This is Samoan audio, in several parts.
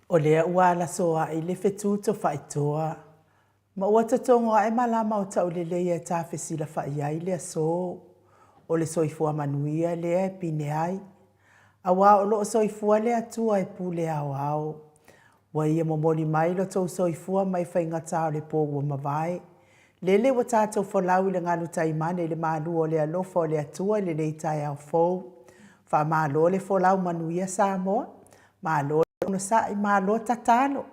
O lea ua alasoaʻi le fetu tofaʻitoa, ma ua totogo aʻe malama o Taʻuleleia e tafesilafaʻi ai le aso. O le soifua manuia lea e pine ai, auā o loo soifua le Atua e pule aoao. Ua ia momoli mai lo tou soifua mai faigatā o le pō ua mavae. Lele ua tatou folau i le galu taimane i le malu o le alofa o le Atua i lenei taeao fou. Faamalo le folau manuia Samoa. Malo le onosai, malo tatalo.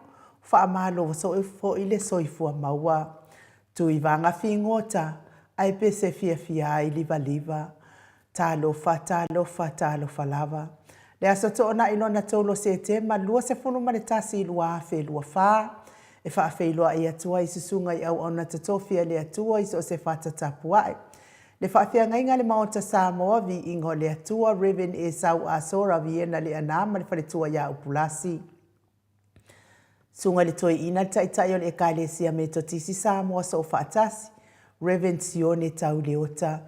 Faamalo foi le soifua maua. Tuivaga figota, ae pese fiafia ai livaliva. Talofa, talofa, talofa lava. Le aso Toonai lona tolu o Setema 21 2024, e faafeiloai atu ai i susuga i auauna totofi a le Atua i so o se fata tapuai. Le faafeagaiga a le Maota Samoa, Viiga o le Atua, Rev. Esau Asora Viena Leaana ma le faletua ia Upulasi. Susuga i le Toeaina, le Taitai o le Ekalesia Metotisi Samoa Soofaatasi, Rev. Sione Tau Leota,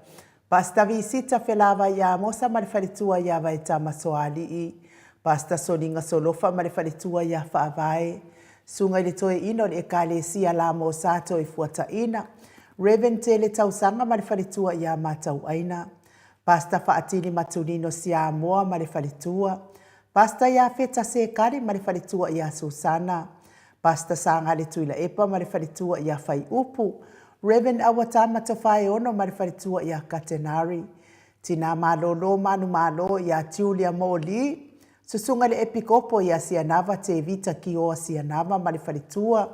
Pastor Visita Felavai Amosa ma le faletua ia Vaetama Soalii, Pastor Soliga Solofa ma le faletua ia Faavae, Susuga i le Toeaina o le Ekalesia Lamosa Toefuataina, Rev. Tele Tausaga ma le faletua ia Matauaina, Pastor Faatili Matulino Siamoa ma le faletua, Pastor Iafeta Sekari ma le faletua ia Susana, Pastor Sagale Tuilaepa ma le faletua ia Faiupu, Rev. Auatama Tofaeono ma le faletua ia Katenari, Tina Malolo Manumalo ia Julia Moli, Susuga i le Epikopo ia Sianava Tevita Kioa Sianava ma le faletua,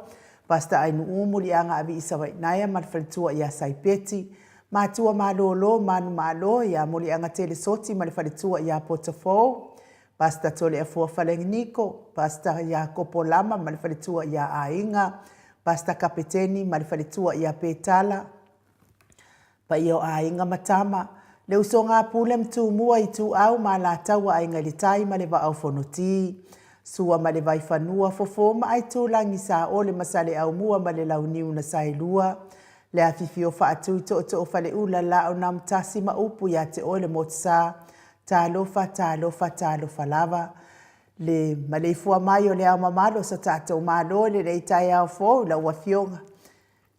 Pastor Ainuu Muliaga Aviisavainaea ma le faletua ia Saipeti, Matua Malolo Manumalo ia Muliaga Telesoti ma le faletua ia Potofou, Pastor Toleafoa Falegniko, Pastor Iakopo Lama ma le faletua ia Aiga, Pastor Kapeteni ma le faletua ia Petala, Paia o Aiga ma Tama, le usoga a Pule ma Tumua, Ituau ma Alataua, Aiga i le Tai ma le Vaa o Fonoti. Sua ma le Vaifanua, Fofo ma Aitulagi, Saole ma Saleaaumua ma le Launiu na Saelua, le afifio Faatui Tootoo Faleula, Laau na Amotasi ma upu ia te oe le Motusa. Talofa, talofa, talofa lava. Le maleifua mai o le Ao Mamalu o so tatou Malo i lenei taeao fou i lau Afioga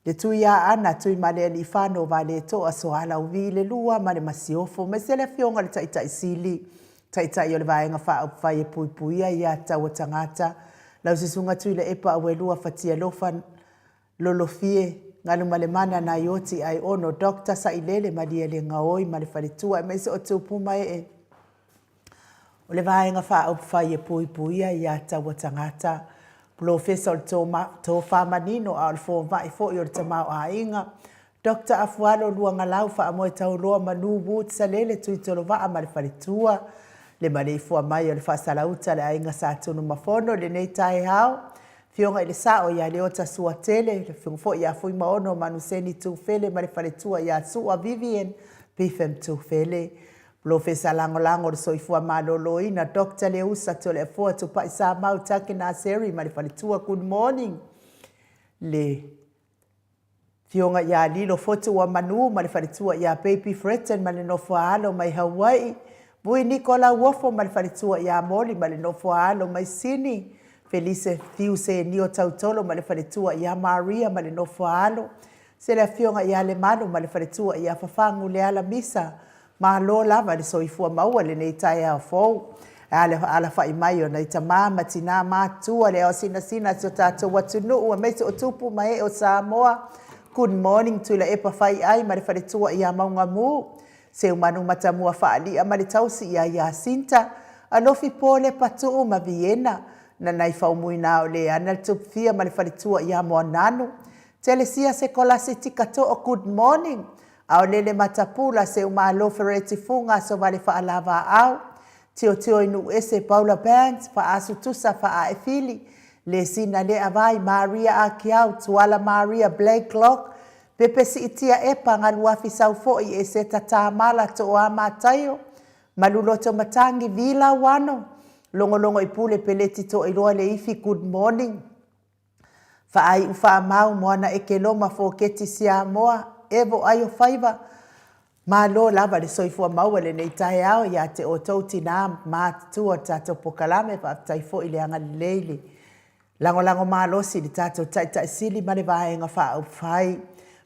le Tuiaana Tuimalealiifano Vaaletoa Sualauvi le Lua ma le Masiofo, aemaise le Afioga i le Taitai Sili, Taitai o le Vaega Faaupufai e Puipuia Aia Tatau a Tagata, lau Susuga Tuilaepa Auelua Fatialofa Lolofie Galumalemana Naioti Aiono Doctor Sailele Malielegaoi ma le faletua aemaise o tupu ma ee o le Vaega Faaupufai e Puipuia Aia Tatau a Tagata, Polofesa o le Tofa Manino a o le Fomai foi o le Tamaoaiga, Doctor Afualo Luagalau Faamoetauloa Manu Woods Salele Tuitolovaa ma le faletua, le maleifua mai o le Faasalauta le Aiga Sa Tunumafono i lenei taeao, Afioga i le Sao ia Leota Suatele, le Afioga foi ia Fuimaono Manuseni Tufele ma le faletua ia Sua Vivian Biffem Tufele, Polofesa Lagolago o le Soifua Maloloina Doctor Leusa Toleafoa Tupai Samau Takina Seri ma le faletua. Good morning le Afioga ia Lilo Fotu ua Manu ma le faletua ia Baby Fretton ma le nofo a alo mai Hawaii, Vui Niko Lauofo ma le faletua ia Moli ma le nofo a alo mai Sini, Felise Fiu Senio Tautolo ma le faletua ia Maria ma le nofo a alo, se le Afioga ia Lemalu ma le faletua ia Fafagu Leala Misa. Malo lava le soifua maua i lenei taeao fou. A le alafai mai o nai tama ma tina matutua le ao sinasina a si o tatou atunuu aemaise o tupu ma ee o Samoa. Good morning Tuilaepa Faiai ma le faletua ia Maugamu, Seumanu Matamua Faalia ma le tausi ia Iasinta, Alofi Po Lepatuu ma Viena, Nanai Faumuina o Leana le Tupufia ma le faletua ia Moananu, Telesia Sekolasi Tikatoo. Good morning Aolele Matapula, Seumalo Fereti Fuga, Asovale Faalavaau, Tiotio i Nuuese, Paula Burns, Faasu Tusa, Faae Fili, Lesina Leavai, Maria Akiau, Tuala Maria Blakelock, Pepe Siitia Epa, Galuafi Saufoi, Eseta Tamala, Tooa Mataio, Maluloto Matangi, Vi Lauano, Logologo i Pule, Peleti Toailoa Leifi. Good morning. Faaiu Faamau, Moana Ekeloma, Foketi Siamoa, Evo Aio Faiva. Malo lava le soifua maua i lenei taeao ia te outou tinā matutua o le tatou pokalame. Faafetai foi le agalelei i le lagolago malosi i le tatou Taitai Sili ma le Vaega Faaupufai.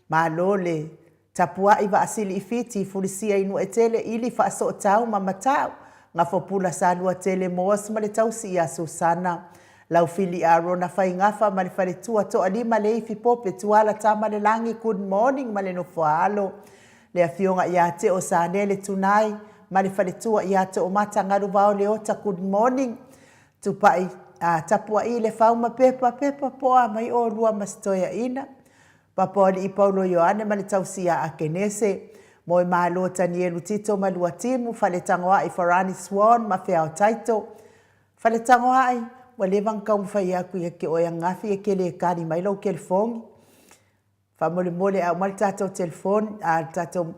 Malo le Tapuai Vaasili i Fiti, Fulisia i Nuuetele, Ili Faasootau ma Matau, Gafopula Saluatele Moas ma le tausi ia Susana, Laufili Arona Faigafa ma le faletua Toalima Leifi Pope Tuala Tamalelagi. Good morning ma le nofoaalo le Afioga ia Teo Sanele Tunai ma le faletua ia Toomata Galuvao Leota. Good morning Tupai Tapuai le Fau ma Pepa Pepa Poa mai oulua ma se toeaina Papoalii Paulo Ioane ma le tausi ia Akenese, Moemalo Tanielu Tito ma Luatimu, Faletagoai Farani Swan ma Feao Taito. Faletagoai, ua leva ona taumafai atu ia te oe ananafi e te le tali mai lou telefoni. Faamolemole a uma le tatou telefoni, a le tatou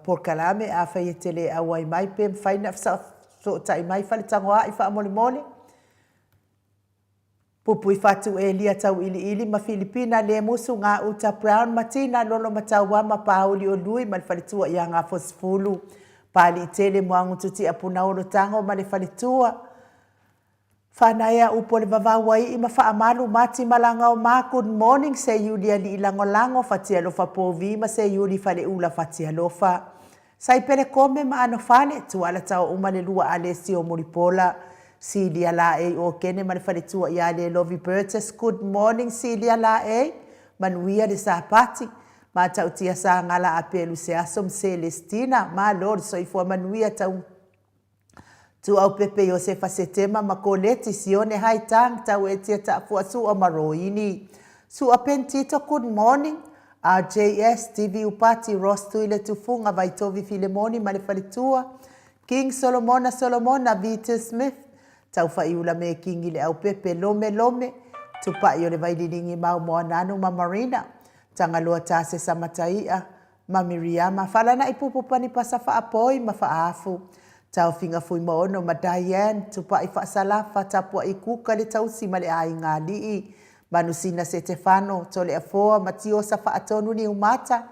polokalame, afai e te le auai mai pe mafai ona fesootai mai Faletagoai faamolemole. Pupuifatu Elia Tauiliili ma Filipina Lemusu Gauta Brown ma Tina Lolo Mataua ma Pauli o Lui ma le faletua ia Gafosifulu Paliitele Moagututia Punaolo Tago ma le faletua Fanaea Upu o le Vavau Aii ma Faamalu Mati Malagao Ma. Good morning Seiuli Alii Lagolago Fatialofa Povi ma Seiuli Faleula Fatialofa Saipele Kome ma Anofale, Tuala Taouma le Lua Alesio Mulipola, Silia Laei Okene ma le faletua ia Lelovi Burgess. Good morning Silia Laei, manuia le Sapati, Matautia Sagala Apelu Seaso ma Celestina, malo le soifua manuia tau Tuaupepe Iosefa Setema ma Koleti Sione Haitang Tauetia Taafua Sua ma Roini Sua Pentito. Good morning RJS TV Upati Ross Tuile Tufuga Vaitovi Filemoni ma le faletua King Solomona Solomona Vita Smith Taufaiula Mekingi Le Aupepe Lome Lome Tupai o le Vaililigi Mau Moananu ma Marina Tagaloa Tasesa Mataia ma Miriama, Falana'i Pupu Panipasa Faapoi ma Faafu. Taofiga Fuimaono ma Diane, Tupai Faasalafa, Tapua'i Kuka le Tausi ma le Aiga Alii, Manusina Setefano, Toleafoa ma Tiosa Faatonu Niumata,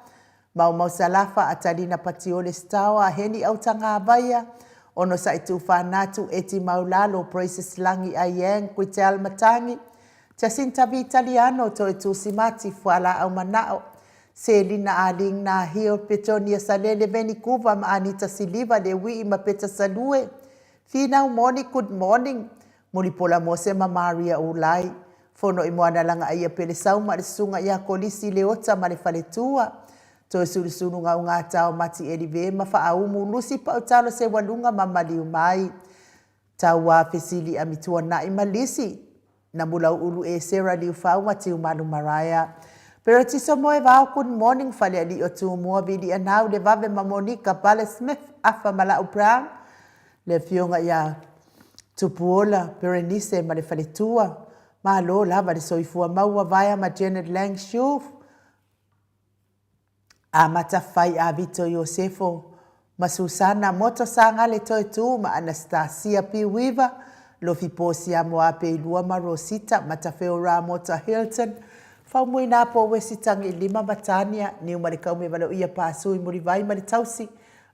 Maumau Salafa, Atalina Patiole Stawa, Heni Autagavaia, Onosai Tuufanatu, Eti Maulalo, Praises Lagi Aiang, Kuitel Matangi, Jacinta Vitaliano, Toetu Simati, Fualaau Manao, Selina Aling Nahio, Petonia Salele, Veni Kuva ma Anita Siliva, Leuii ma Peta Salue, Finau Moni, Good morning, Mulipola Mose ma Maria Ulai, Fono i Moanalagaia Pelesau ma le Susuga ia Kolisi Leota ma le Faletua, Toesulusulu Gaugatao Mati Elive ma Faaumu Lusi Pautalo Seualuga ma Maliumai, Tauā Fesili Amituana'i ma Lisi Namulau'ulu Esera Liufau ma Tiumalu Maraea Peretiso Moevao Good morning Falealii o Tumua Vili'anau Levave ma Monika Pale Smith Afa ma La'u Brown le Afioga ia Tupuola Perenise ma le Faletua Malo lava le soifua maua Vaea ma Janet Lang Shuf Amata fai a Vito Iosefo ma Susana Moto Sagale Toetū ma Anastasia P. Weaver, Lofi Posia Moapeilua ma Rosita Matafeo Ramota Hilton, Faumuina Powesi Tagilima ma Tania Niumalekaume Valoia Pasui Mulivai ma le Tausi,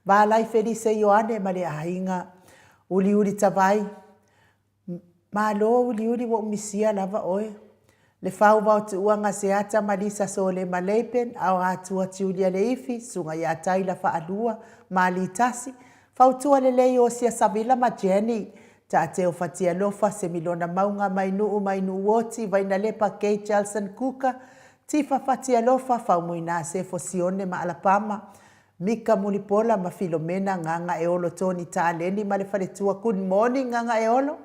Valai Felise Ioane ma le Aiga Uliuli Tavai Malo uliuli ua ou misia lava oe. Le fau vao tuua Gaseata ma Lisa Sole ma Leipen, Ao Atua Julia Leifi, Susuga ia Taila Faalua, Mali Tasi, Fautua Lelei Osia Savila ma Jenny, Taateo Fatialofa, Semilona Mauga, Mainuu Mainuuoti, Vainalepa Kay Jelson Kuka, Tifa Fatialofa, Faumuina Sefo Sione ma Alapama, Mika Mulipola ma Filomena Gagaeolo Tony Taleni ma le faletua Good morning Gagaeolo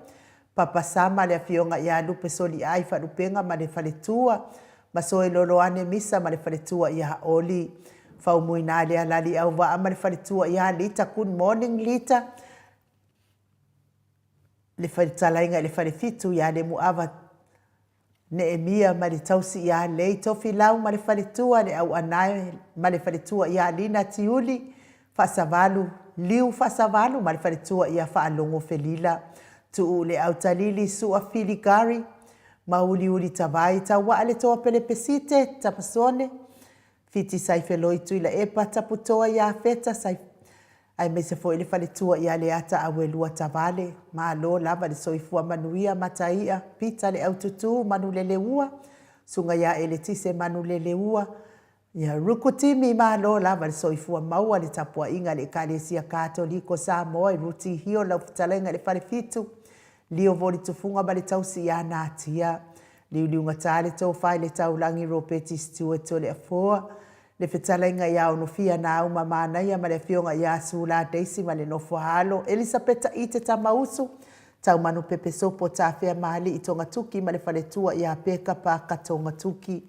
Papa Sama le afioga ia Lupe Soliai Faalupega ma le faletua ma Soeloloane Misa ma le faletua ia Oli Faumuina Lealali Auvaa ma le faletua ia Lita Good morning Lita le fetalaiga i le falefitu ia Lemuava Neemia ma le tausi ia Lei Tofilau ma le faletua le Auanae ma le faletua ia Lina Tiuli Faasavalu Liu Faasavalu ma le faletua ia Faalogo Felila Tuu le Autalili Sua Fili Gari ma Uliuli Tavai Tauaa le Toa Pelepesite Tapasone Fiti Saifeloi Tuilaepa Taputoa ia Feta Sai aemaise foi le faletua ia Leata Auelua Tavale, malo lava le soifua manuia Mataia, Pita le Aututu, Manuleleua, Susuga ia Eletise Manuleleua, ia Rukutimi, malo lava le soifua maua le tapuaiga a le Ekalesia Katoliko Samoa i Ruti Hio lau fetalaiga i le Falefitu, Lio Volitufuga ma le tausi ia Natia, Liuliugata le tofa i le taulagi Ropeti Stewart Toleafoa, Le fetalaiga ia Onofia Nauma Manaia ma le afioga ia Sula Daisy ma le nofo a alo Elisapeta Ite Tamausu, Taumanu Pepesopo Tafea Maali'i Togatuki ma le faletua ia Peka Paaka Togatuki.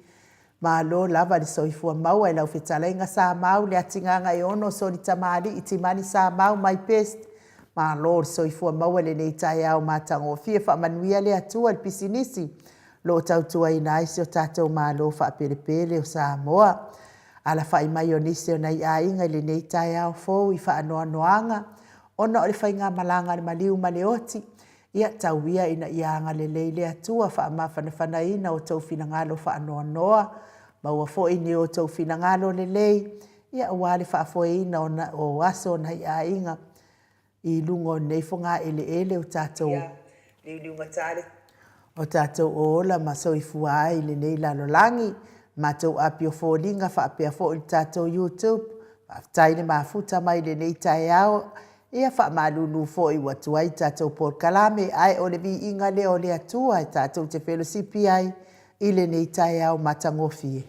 Malo lava le soifua maua i lau fetalaiga Samau Leatigaga-e-ono Solitamaali'i Timani Samau my best. Malo le soifua maua i lenei taeao matagofie faamanuia le Atua i le pisinisi lo o tautuaina ai si o tatou Malo faapelepele o Samoa. Alafai mai o nisi o nai aiga i lenei taeao fou i faanoanoaga ona o le faigamalaga a le maliu ma le oti, ia tau ia ina ia agalelei le Atua faamafanafanaina outou finagalo faanoanoa, maua foi ni outou finagalo lelei, ia aua le faafoeina o aso o nai aiga. I luga o nei fogaeleele o tatou o tatou ola ma soifua ai i lenei lalolagi. Matou api o foliga faapea foi le tatou YouTube. Faafetai le mafuta mai i lenei taeao. Ia faamalulu foi ua tuai tatou polokalame, ae o le viiga lea o le Atua e tatou te felosipi ai i lenei taeao matagofie.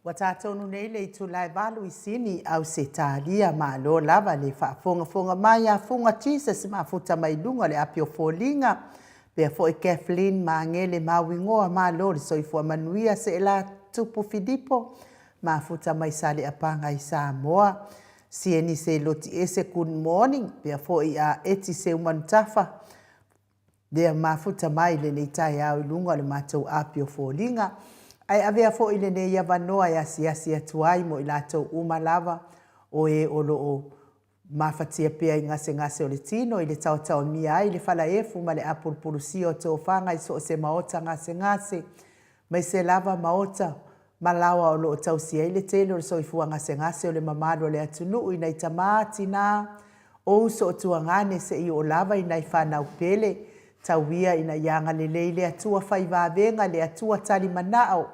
Ua ta tonu nei le itula e 8 i Sini, Ausetalia. Malo lava le faafogafoga mai a Fuga Jesus mafuta mai luga o le api o foliga. Pea foi Kathleen Magele Mauigoa, malo le soifua manuia. Seela Tupu Filipo, mafuta mai Saleapaga i Samoa. Sieni se loti ese, good morning. Pea foi a Eti Seumanutafa, lea mafuta mai lenei taeao i luga o le matou api o foliga. Ae avea foi lenei avanoa e asiasi atu ai mo i latou uma lava o e o lo o mafatia pea i gasegase o le tino i le taotaomia ai le falaefu ma le apulupulusia o tofaga i so o se maota gasegase, maise lava maota ma laoa o lo o tausia ai le tele o le soifua gasegase o le mamalu o le atunuu i nai tamā, tinā, o uso o tuagane seia oo lava i nai fanau pele. Tau ia ina ia agalelei le Atua fai vavega, le Atua tali manao,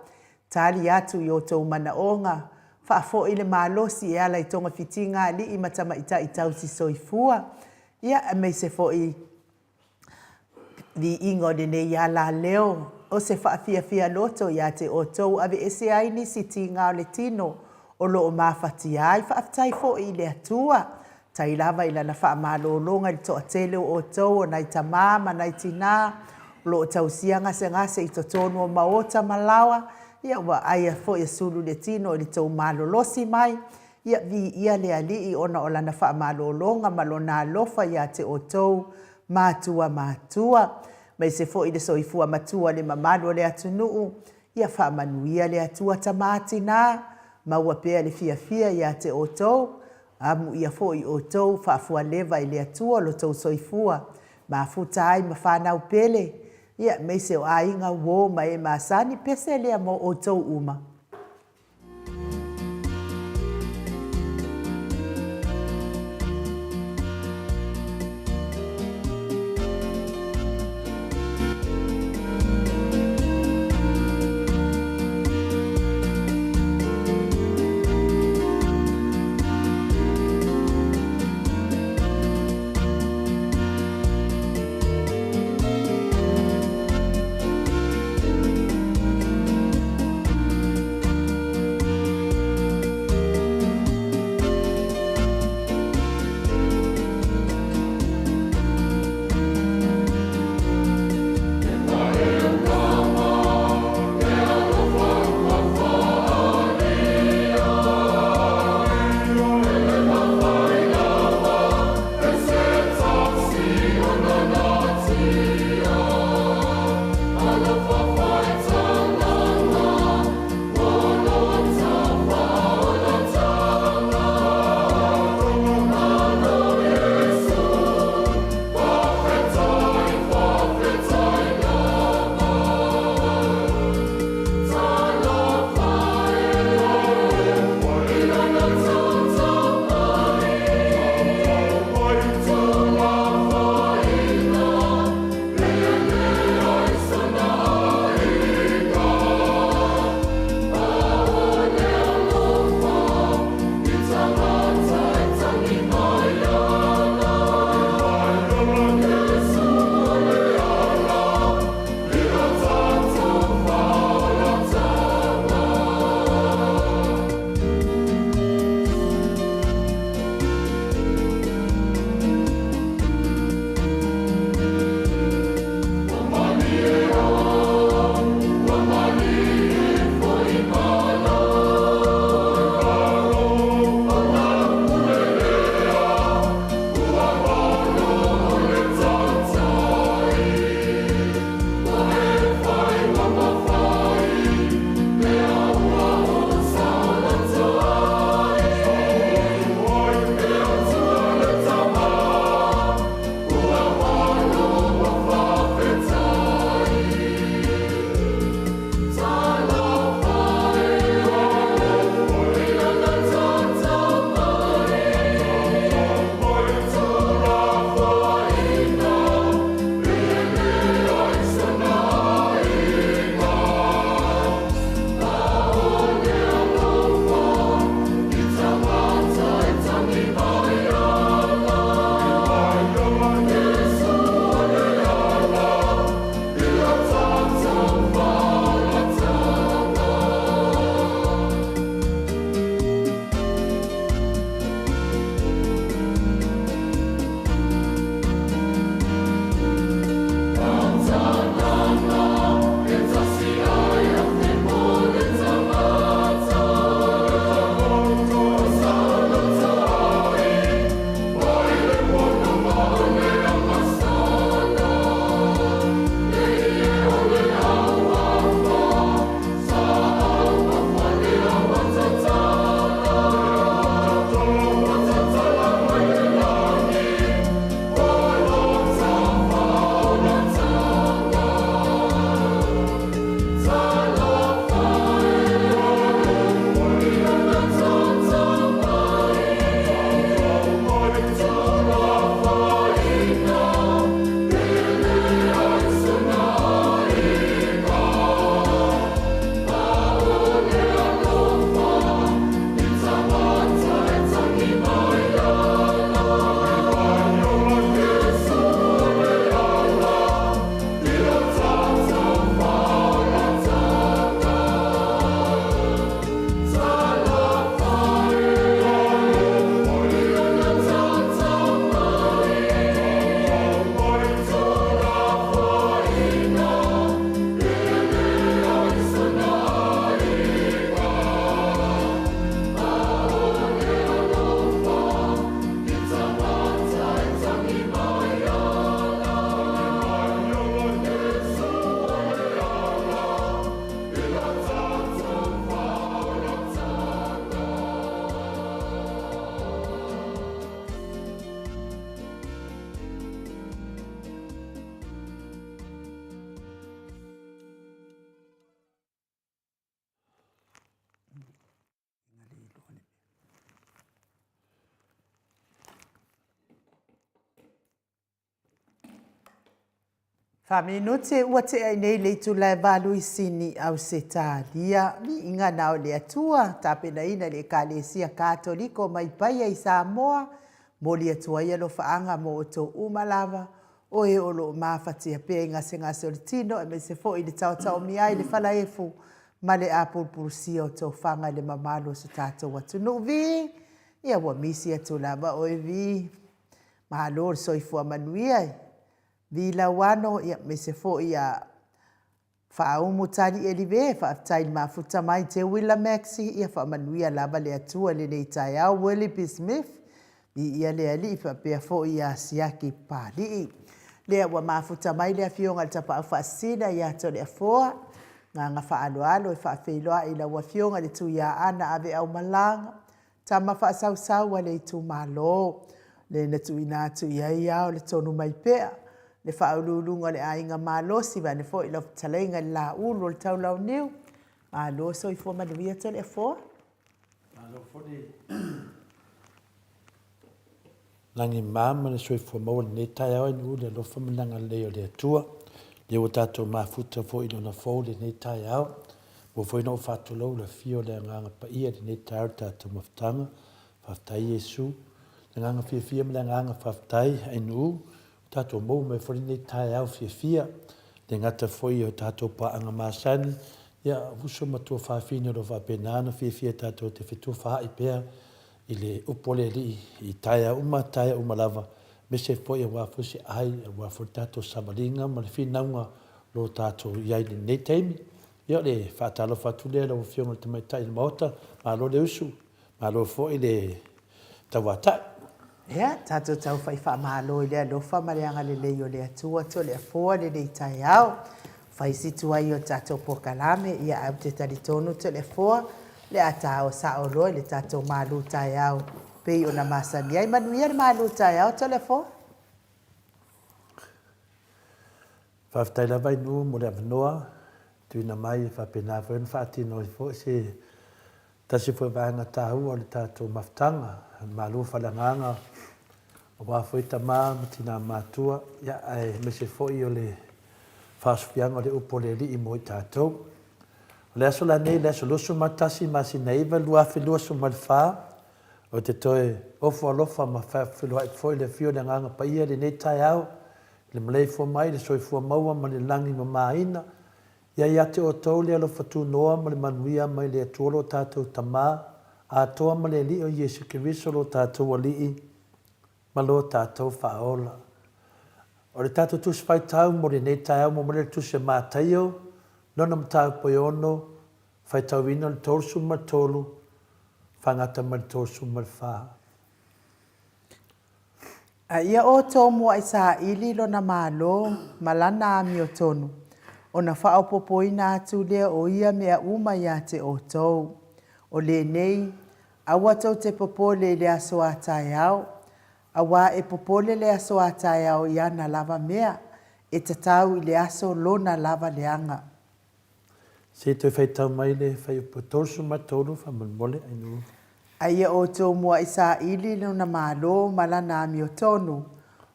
tali atu i outou manaoga, faafoi le malosi e ala i togafitiga a alii ma tamaitai tausi soifua. Ia, aemaise foi viiga o lenei alaleo, o se faafiafia loto ia te outou, aveese ai nisi tiga o le tino o lo o mafatia ai. Faafetai foi i le Atua, tai lava i lana faamalologa i le toatele o outou o nai tamā ma nai tinā o lo o tausia gasegase i totonu o maota ma laoa. Ia ua ai foi e sulu le tino i le tou malolosi mai. Ia viia le Alii ona o lana faamalologa ma lona alofa ia te outou matua matua. Maise foi le soifua matua o le mamalu o le atunuu. Ia faamanuia le Atua tamā tinā, maua pea le fiafia ia te outou, amuia foi outou faafualeva i le Atua lo tou soifua, mafuta ai ma fanau pele, ia aemaise o aiga uo ma e masani, pese lea mo outou uma. Faaminute ua tea i nei le itula e valu i Sini, Ausetalia. Viiga na o le Atua, tapenaina e le Ekalesia Katoliko mai Paia i Samoa, Momoli atu ai alofaaga mo outou uma lava, o e o lo o mafatia pea i gasegase o le tino aemaise foi i le taotaomia ai i le falaefu ma le apulupulusia o tofaga i le mamalu o so tatou atunuu. Vi, Ia ua misi atu lava oe Vi. Malo le soifua manuia. Vi Lauano, ia aemaise foi ia Faaumu Tali Elive, faafetai i le mafuta mai Teuila Maxi, ia faamanuia lava le Atua i lenei taeao. Willie B. Smith, viia le Alii faapea foi ia Siaki Papalii. Lea ua mafuta mai le Afioga i le Tapaau Faasisina ia Toleafoa, agaga faaaloalo e faafeiloai i lau Afioga i le Tuiaana Aveaumalaga, Tama faasausau a le itumalo, le na tuuina atu i ai ao le tonu mai pea, le faauluuluga o le aiga malosi, vaeane foi lau fetalaiga i le Laulu o le Taulauniu. Malo soifua manuia Toleafoa. Malo foi le lagima ma le soifua maua i lenei taeao e nuu le alofa ma le agalelei o le Atua. Lea ua tatou mafuta foi i Lona fou i lenei taeao. Ua foi ona ou faatulou i le afio o le Agaga Paia i lenei taeao i le tatou mafutaga. Faafetai Iesu. Le agaga fiafia ma le agaga faafetai Ainuu, ua tatou maua mai foi lenei taeao fiafia. E le gata foi i tatou paaga masani, ia uso ma tuafafine o lo o faapena ona fiafia tatou te fetufaai pea i le upu a le Alii i taeao uma, taeao uma lava, aemaise foi aua foi se ai, aua foi le tatou savaliga ma le finauga o lo o tatou i ai i lenei taimi. Ia o le faatalofa atu lea i lau Afioga i le Tamaitai o le Maota, malo le usu, malo foi le tauatai. Ia, tatou tau fai faamalo i le alofa ma le agalelei o le Atua Toleafoa i lenei taeao. Fai si tuai o le tatou polokalame, ia ae ou te talitonu Toleafoa, le a taoa sao loa i le tatou malu taeao pei ona masani ai. Manuia le malu taeao Toleafoa. Faafetai lava i Nuu mo le avanoa tuuina mai e faapena foi ona faatino ai foi se tasi foi vaega taua o le tatou mafutaga, malo faaleagaga aua foi tama ma tina matutua, ia aemaise foi o le faasofiaga o le upu a le Alii mo i tatou. O le aso lenei, le aso 21 masina 9 2024, ou te toe ofo alofa ma faafeiloai foi le afio o le Agaga Paia i lenei taeao, i le maleifua mai i le soifua maua ma le lagi mamaina. Ia ia te outou le alofa tunoa ma le manuia mai le Atua lo tatou Tama atoa ma le Alii o Iesu Keriso lo tatou Alii ma lo tatou Faaola. O le tatou Tusi Faitau mo lenei taeao momoli le Tusi a Mataio, lona mataupu e ono, faitauina le 33, faagata mai le 34. A ia outou muaʻi saili lona Malo ma lana amiotonu, ona faaopoopoina atu lea o ia mea uma iā te outou. O lenei, aua tou te popole i le aso a taeao, auā e popole le aso a taeao i ana lava mea, e tatau i le aso lona lava leaga. Se i toe faitau mai le fuaiupu 33 faamolemole, Ainuu. A ia outou muaʻi saili lona Malo ma lana amiotonu,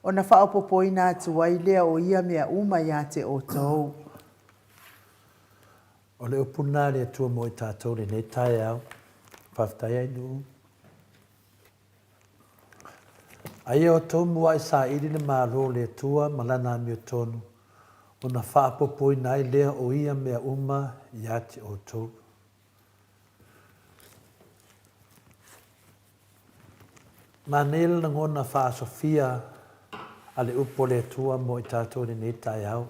ona faaopoopoina atu ai lea o ia mea uma iā te outou. O le upu lena a le Atua mo i tatou i lenei taeao. Faafetai Ainuu. A ia outou muaʻi saili le Malo o le Atua ma Lana amiotonu, ona faaopoopoina ai lea o ia mea uma ia te outou. Manaia le lagona faasofia a le upu a le Atua mo i tatou i lenei taeao.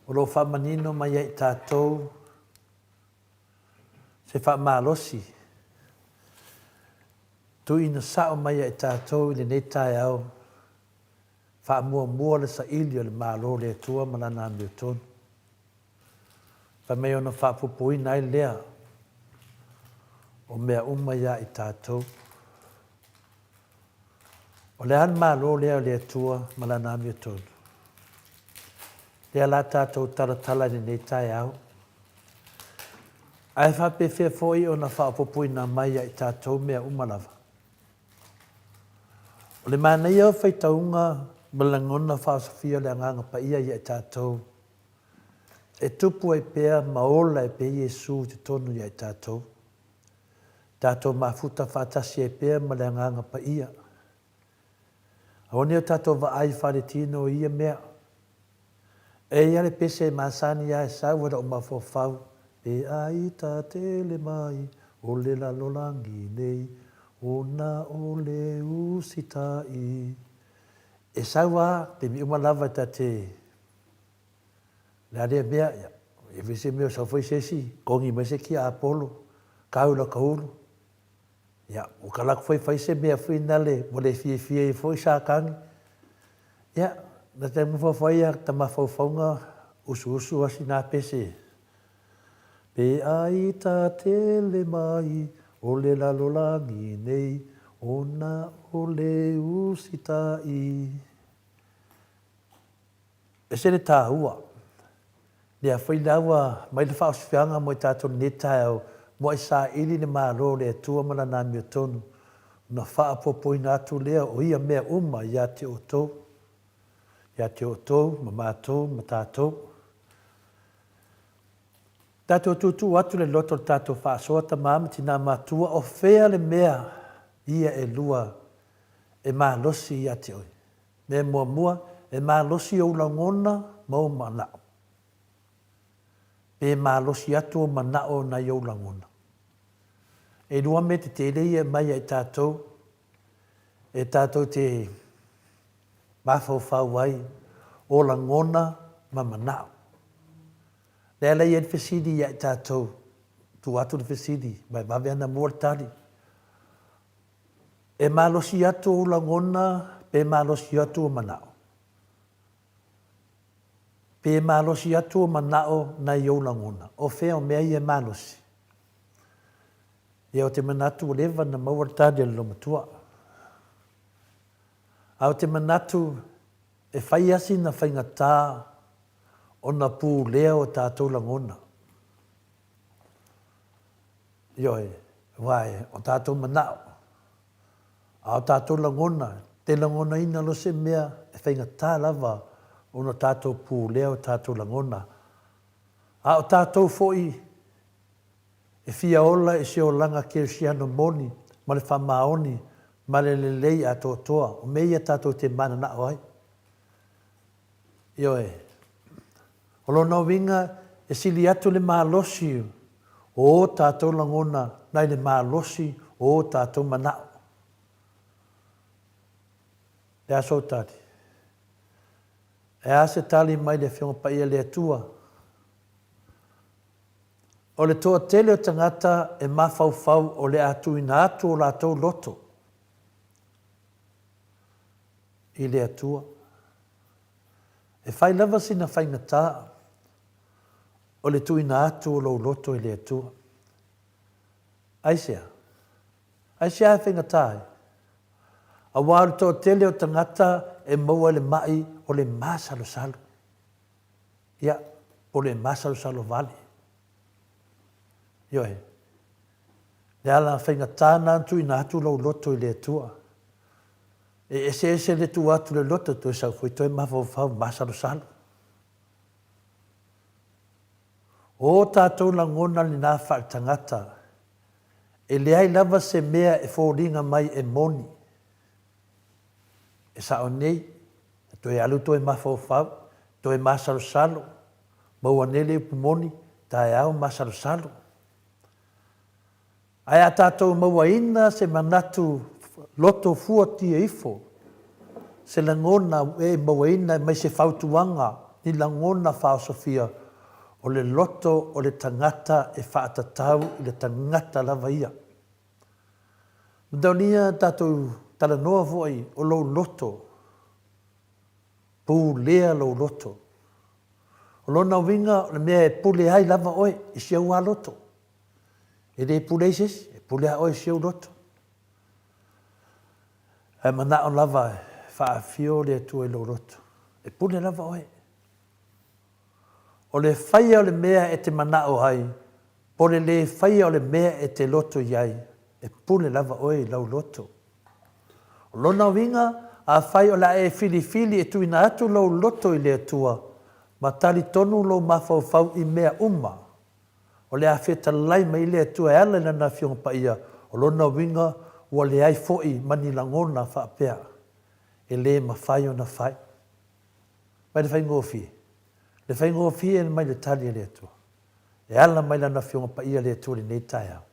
O lo o faamanino mai ia i tatou se faamalosi tuuina sao mai ia i tatou i lenei taeao, faamuamua le saili o le Malo o le Atua ma Lana amiotonu. Fai mai ona faapupuina ai lea o mea uma ia i tatou. O le a le Malo lea o le Atua ma Lana amiotonu? Lea la tatou talatala i lenei taeao. Ae faapefea foi ona faaopoopoina mai ia i tatou mea uma lava? O le manaia o faitauga ma lagona faaosofia o le Agaga Paia ia i tatou, e tupu ai pea ma ola ai pea Iesu i totonu ia i tatou. Tatou mafuta faatasi ai pea ma le Agaga Paia. Aua ne i o tatou vaai faaletino i ia mea. Eia le pese e masani a e sau e lou mafaufau, E ai ta tele mai o le lalolagi nei, ona o le usitai. E sau a taimi uma lava e ta te le a lea mea, ia, e foi se mea o sau foi se isi, kogi mai se kia Apolo, kau i lau kaulu. Ia, ua kala atu foi fai se mea foi nale ua le fiafia ai foi Satani. Ia, na te mafaufau ai ta mafaufauga usuusu a sina pese. Pe ai ta tele mai o le lalolagi nei, ona o le usitai. Ese le taua. Lea foi la ua mai le faaosifiaga mo i tatou i lenei taeao, muai saili le Malo o le Atua ma Lana amiotonu, ona faaopoopoina atu lea o ia mea uma ia te outou, ia te outou ma matou ma tatou. Tatou tuutuu atu le loto i le tatou faasoa tama ma tina matua, o fea le mea ia e lua e malosi ia te oe? Mea muamua, e malosi ou lagona ma ou manao. Pe malosi atu ou manao nai ou lagona. Elua mea tetele ia e aumai ia i tatou, e tatou te mafaufau ai, o lagona ma manao. Lea la e i ai le fesili ia i tatou, tuu atu le fesili, ma e vave ana mua le tali. E malosi atu ou lagona pe malosi atu ou manao? Pe malosi atu ou manao nai ou lagona? O fea o mea ia e malosi? Ia ou te manatu ua leva ona maua le tali a le loomatua. A ou te manatu e fai lava sina faigata ona pulea o tatou lagona. Ioe, aua o tatou manao, a o tatou lagona, te lagonaina loa se mea e faigata lava ona tatou pulea o tatou lagona. A o tatou foi e fia ola i se olaga kerisiano moni ma le faamaoni ma le lelei atoatoa, o mea ia tatou te mananao ai. Ioe. O lona uiga, e sili atu le malosi o o tatou lagona nai le malosi o o tatou manao. Le a sou tali? E a se tali mai le Afioga Paia le Atua? O le toatele o tagata e mafaufau o le a tuuina atu o latou loto i le Atua. E fai lava sina faigata o le tuuina atu o lou loto i le Atua. Aisea? Aisea e faigata ai? Aua o le toatele o tagata e maua i le ma'i o le masalosalo. Ia, po o le masalosalo vale. Ioe. Le ala faigata lena ona tuuina atu lou loto i le Atua. E eseese le tuu atu le loto toe sau foi toe mafaufau masalosalo. O tatou lagona lena faaletagata, e leai lava se mea e foliga mai e moni. E sao nei, e toe alu toe mafaufau, toe masalosalo, maua nei le upu moni, taeao masalosalo. Ae a tatou mauaina se manatu loto fuatia ifo, se lagona e mauaina mai se fautuaga ni lagona faaosofia, o le loto o le tagata e faatatau i le tagata lava ia. Manaonia tatou talanoa foi o lou loto, pulea lou loto. O lona uiga o le mea e pule ai lava oe i si ou aloto. E le pule ai se isi, e pule lava oe i si ou loto. Ae manao lava e faafio le Atua i lou loto. E pule lava oe. O le faia o le mea e te manao ai, po o le lē faia o le mea e te loto i ai, e pule lava oe i lau loto. O lona uiga, afai o le a e filifili e tuuina atu lou loto i le Atua, ma talitonu lou mafaufau i mea uma, o le a fetalai mai le Atua e ala i Lana Afioga Paia, o lona uiga ua leai foi ma ni lagona faapea e le mafai ona fai. Mai le faigofie. Le faigofie mai le tali a le Atua. E ala mai Lana Afioga Paia le Atua i lenei taeao.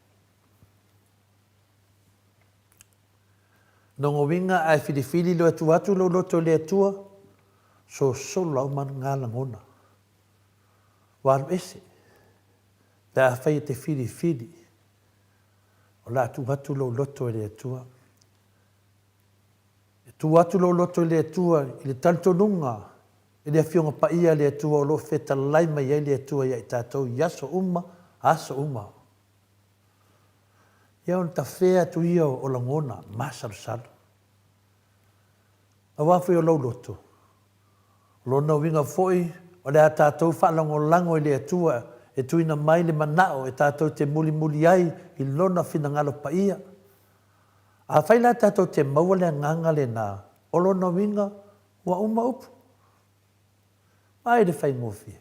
Lona uiga a e filifili loa e tuu atu lou loto i le Atua, sosolo uma na lagona. Ua alu ese pe afai e te filifili o le a tuu atu lou loto i le Atua. E tuu atu lou loto i le Atua i le talitonuga i le Afioga Paia a le Atua o lo o fetalai mai ai le Atua ia i tatou i aso uma, aso uma. Ia ona tafea atu ia o lagona masalosalo. Aua foi o lou loto. O lona uiga foi, o le a tatou faalagolago i le Atua e tuuina mai le manao e tatou te mulimuli ai i Lona finagalo paia. Afai la tatou te maua le agaga lena, o lona uiga, ua uma upu. Vaai le faigofie.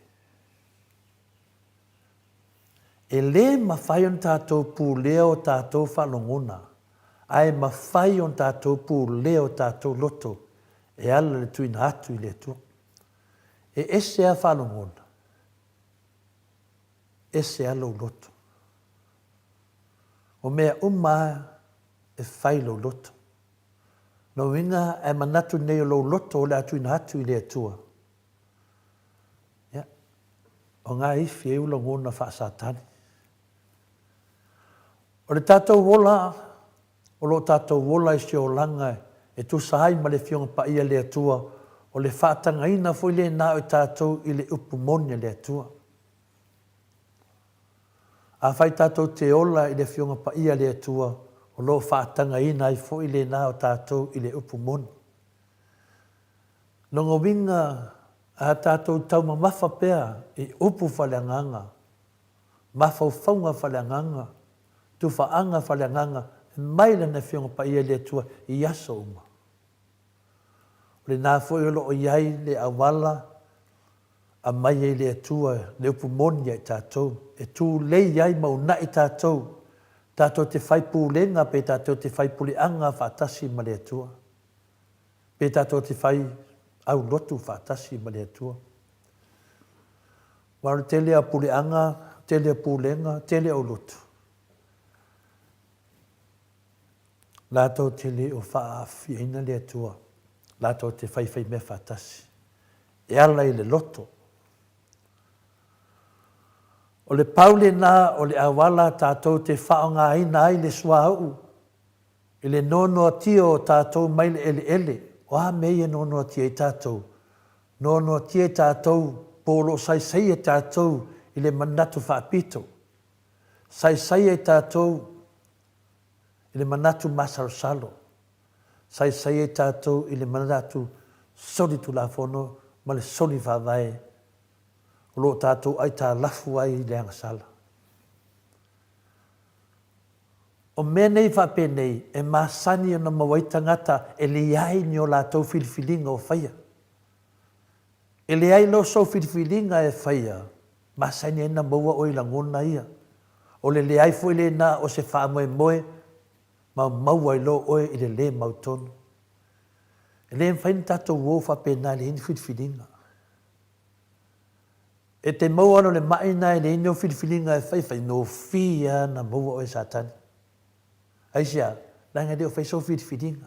E le mafai ona tatou pulea o tatou faalogona, ae mafai ona tatou pulea o tatou loto e ala i le tuuina atu i le Atua. E ese lava faalogona, ese lava lou loto. O mea uma lava e fai lou loto. Lona uiga, a e manatu nei o lou loto o le a tuuina atu i le Atua, Ia, o ngā ifi e ula ngona faa-Satani. O le tatou ola, o lo o tatou ola i se olaga e tusa ai ma le Afioga Paia le Atua, o le faatagaina foi lena o i tatou i le upu moni a le Atua. Afai tatou te ola i le Afioga Paia le Atua, o lo o faatagaina ai foi lena o tatou i le upu moni. Lona uiga, a tatou taumamafa pea i upu faaleagaga, mafaufauga faaleagaga, tufaaga faaleagaga mai Lana Afioga Paia i le Atua i aso uma. O lena foi o lo o i ai le auala aumai ai le Atua le upu moni ia i tatou, e tulei ai ma uunai tatou, tatou te fai pulega pe tatou te fai puleaga faatasi ma le Atua. Pe tatou te fai aulotu faatasi ma le Atua. Aua o le tele o puleaga, tele o pulega, tele o lotu, latou te le o faaafiaina le Atua, latou te faifai mea faatasi, e ala i le loto. O le pau lena o le auala tatou te faaaogaina ai le suauu I le noanoatia o tatou mai le eleele, o a mea ia e noanoatia ai tatou? Noanoatia i tatou po o lo o saisaia tatou i le manatu faapito. Saisaia i tatou i le manatu masalosalo. Saisaia i tatou i le manatu solitulafono ma le soli faavae o lo o tatou aitalafu ai i le agasala. O mea nei faapenei e masani ona maua ai tagata e leai ni o latou filifiliga o faia. E leai loa sou filifiliga e faia, masani ai ona maua oe i lagona ia. O le leai foi lena o se faamoemoe ma maua ai loa oe i le le mautonu. E le mafai ona tatou o faapena e leai ni filifiliga. E te maua ana o le maʻi na e leai ni ou filifiliga e fai, faigofie lava ona maua oe e Satani. Aisea? Leaga e le o fai sou filifiliga.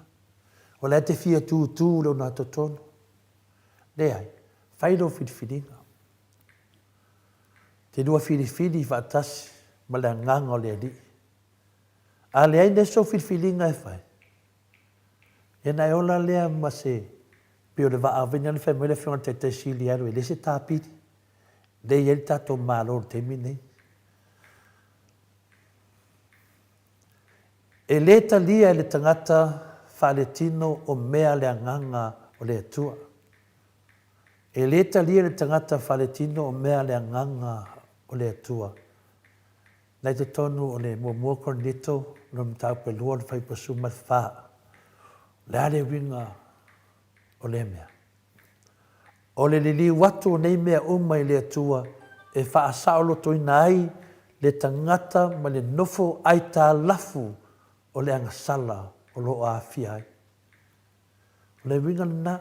O la e te fia tūtū le ogatotonu. Leai, fai lou filifiliga. Te lua filifili faatasi ma le Agaga o le Alii. A leai nei sou filifiliga e fai, ia ona e ola lea ma se Pei o le vaa avina lea fai mai le Afioga i le Taitai Sili e alu e leai se tapili. Lea e i ai le tatou Malo i le taimi lenei. E le talia e le tagata faaletino o mea a le Agaga o le Atua. E le talia e le tagata faaletino o mea a le Agaga o le Atua. Na i totonu o le muamua Korinito, lona mataupu e lua, le fuaiupu 14. O le a le uiga? O lea mea. O le liliu atu o nei mea uma i le Atua e faasaolotoina ai le tagata ma le nofo aitalafu o le agasala o lo o aafia ai. O le uiga lena.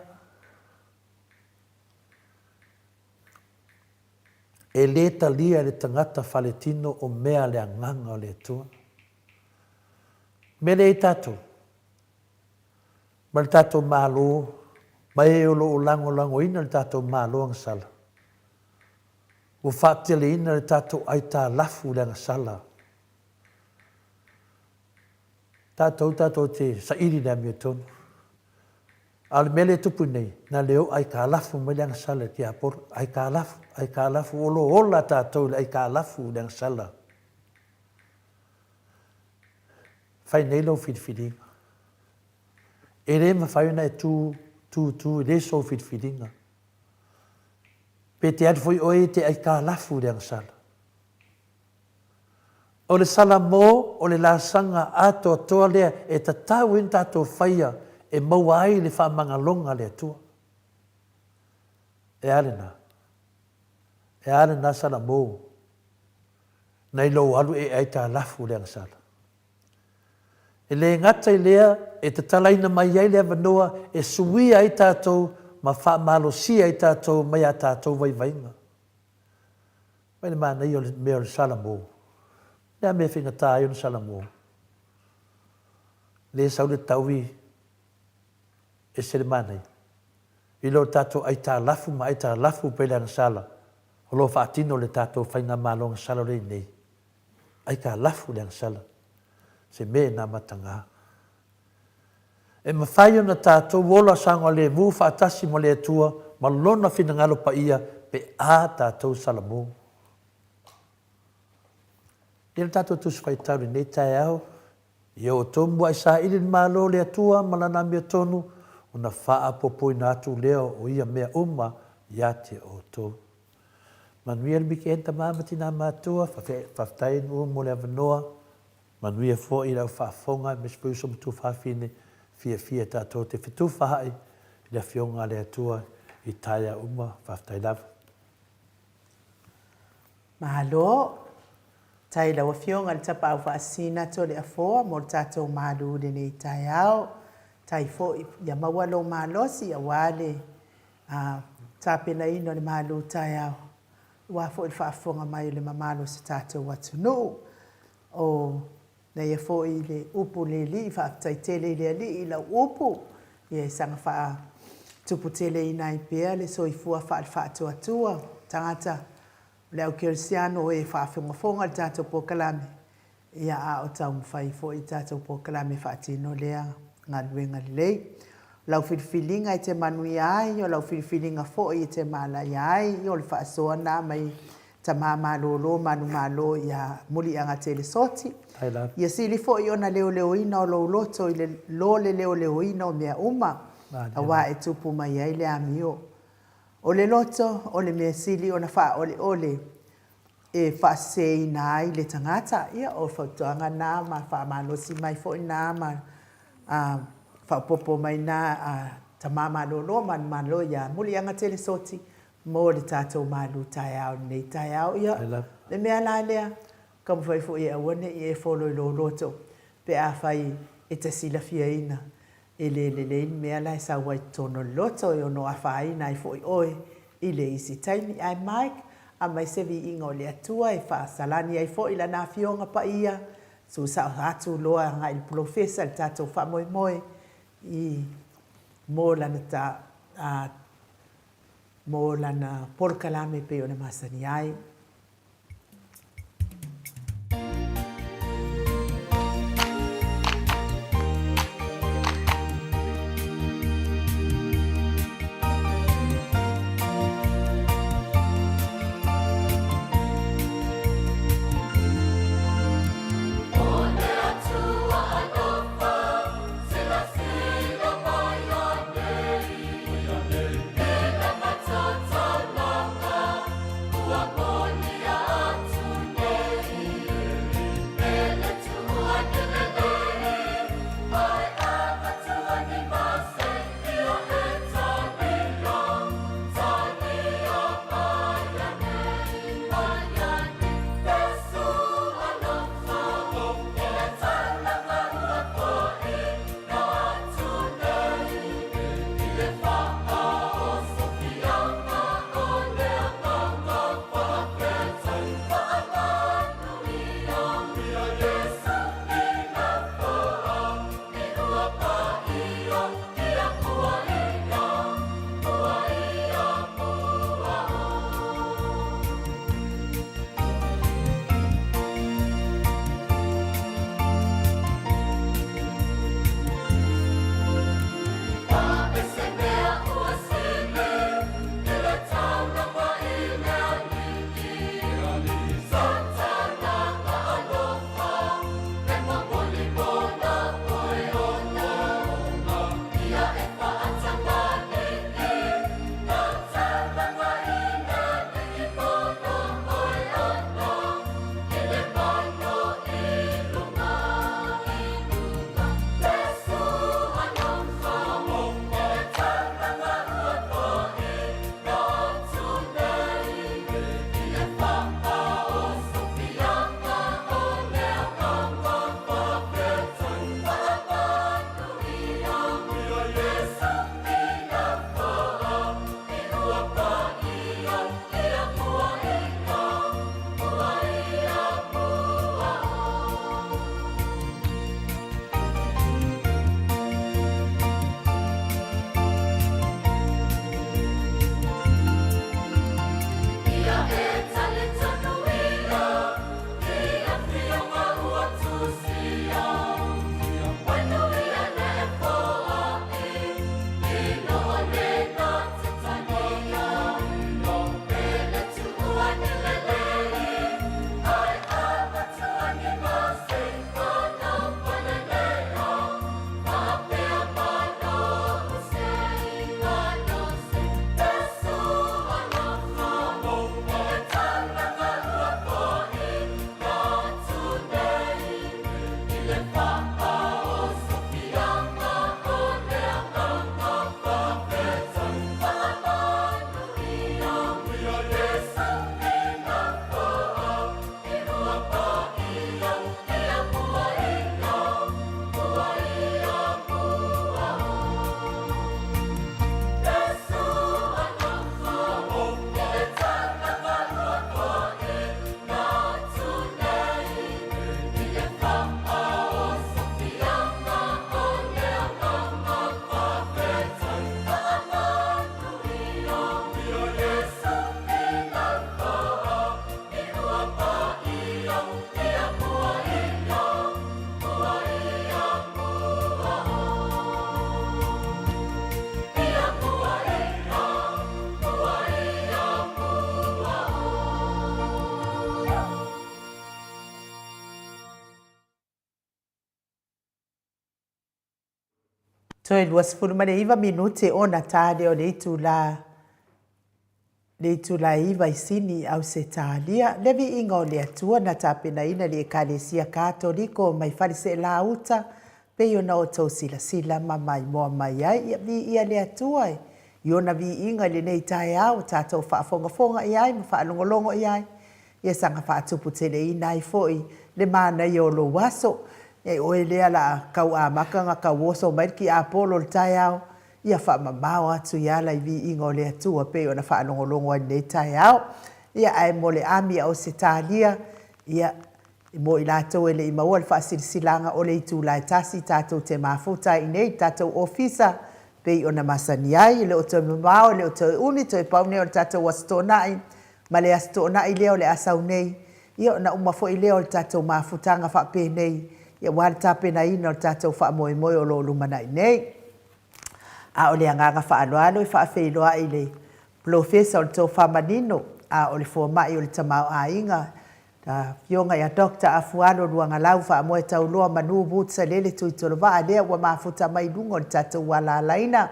E le talia e le tagata faletino o mea a le Agaga o le Atua. Mea lea i tatou, ma le tatou Malo, ma e o lo o lagolagoina le tatou Malo agasala, ua faateleina le tatou aitalafu i le agasala. Tatou tatou te saili i le amiotonu. A o le mea lea e tupu nei, na le o aitalafu mai le agasala i le tiapolo. Aitalafu, aitalafu, o lo o ola tatou i le aitalafu i le agasala. Fai nei lou filifiliga. E le mafai ona e tu, tu, tu, e le sou filifiliga. Pe te alu foi oe e te aitalafu i le agasala. O le Salamo o le laasaga atoatoa lea e tatau ai ona tatou faia e maua ai le faamagaloga a le Atua. E a lena? E a lena Salamo nai lou alu e aitalafu i le agasala? E le gata i lea, e tatalaina mai ai le avanoa e suia ai tatou ma faamalosia ai tatou mai a tatou vaivaiga. Mai le manaia o le mea o le Salamo. O le a mea e faigata ai ona Salamo? Lea sau le taui ese le manaia. I lo tatou aitalafu ma aitalafu pei le agasala o lo o faatino le tatou faigamalo agasala o lea i nei. Aitalafu le agasala. Se mea e namataga. E mafai ona tatou ola saogalemu faatasi ma le Atua ma Lona finagalo paia pe a tatou Salamo. Ia le tatou Tusi Faitau i lenei taeao, Ia outou muaʻi saili le Malo o le Atua ma Lana amiotonu, ona faaopoopoina atu lea o ia mea uma ia te outou. Manuia le weekend tama ma tina matua, faafetai Nuu mo le avanoa. Manuia foi lau faafofoga aemaise foi uso ma tuafafine fiafia tatou te fetufaai i le Afioga a le Atua i taeao uma. Faafetai lava. Malo. Tai lau Afioga i le Tapaau Faasisina Toleafoa mo le tatou malu i lenei taeao. Tai foi ia maua lou malosi aua le tapenaina o le malu taeao aua foi le faafofoga mai o le mamalu o si tatou atunuu. O naia foi le upu le Alii, faafetai tele i le Alii i lau upu, ia e saga faatuputeleina ai pea le soifua faale-faatuatua, tagata o le au kerisiano o e faafogafoga i le tatou polokalame, ia a o taumafai foi le tatou polokalame e faatino lea galuega lelei. O lau filifiliga e te manuia ai, o lau filifiliga foi e te malaia ai, o le faasoa na mai Tama malolo manumalo ia Muliagatele Soti. Ia sili foi ona leoleoina o lou loto i le lo le leoleoina o mea uma, aua e tupu mai ai le amio. O le loto o le mea sili ona faaoleole e faaseseina ai le tagata. Ia, o fautuaga na ma faamalosi mai foi na ma faaopoopo mai na a Tama malolo manumalo ia Muliagatele Soti mo le tatou malu taeao i lenei taeao. Ia, le mea la lea, taumafai foi e aua ne i e folo i lou loto pe afai e te silafiaina e le lelei le mea la e sau ai i totonu o le loto, e ono afaina ai foi oe i le isi taimi. Ae Mike, aumai se viiga o le Atua e faasalani ai foi Lana Afioga Paia, susao atu loa agai i le polofesa i le tatou faamoemoe i mo lana ta, a, mo lana polokalame e pei ona masani ai. Toe 29 minute ona ta lea o le itula le itula e 9 i Sini, Ausetalia. Le viiga o le Atua na tapenaina le Ekalesia Katoliko mai Faleseelā Uta, pei ona outou silasila ma maimoa mai ai. Ia viia le Atua i ona viiga i lenei taeao ua tatou faafogafoga i ai ma faalogologo i ai. Ia saga faatuputeleina ai foi le manaia o lou aso. E oe lea la tau amata ona tau oso mai le tiapolo i le taeao, ia faamamao atu i ala i viiga o le Atua pei ona faalogologo ai i lenei taeao. Ia ae mo le ami a Ausetalia, ia, mo i latou e le i maua le faasilasilaga o le itula e tasi tatou te mafuta ai i inei i le tatou ofisa pei ona masani ai, e le o toe mamao, e le o toe umi, toe pau nei o le tatou Aso Toonai ma le Aso Toonai lea o le a sau nei, ia ona uma foi lea o le tatou mafutaga faapenei, ia aua le tapenaina o le tatou faamoemoe o lo o lumanai nei. A o le agaga faaaloalo e faafeiloai i le Polofesa o le Tofa Manino, a o le Fomai o le Tamaoaiga, le Afioga ia Doctor Afualo Luagalau Faamoe Tauloa Manu Woods Salele Tuitolovaa lea ua mafuta mai i luga o le tatou alaalaina.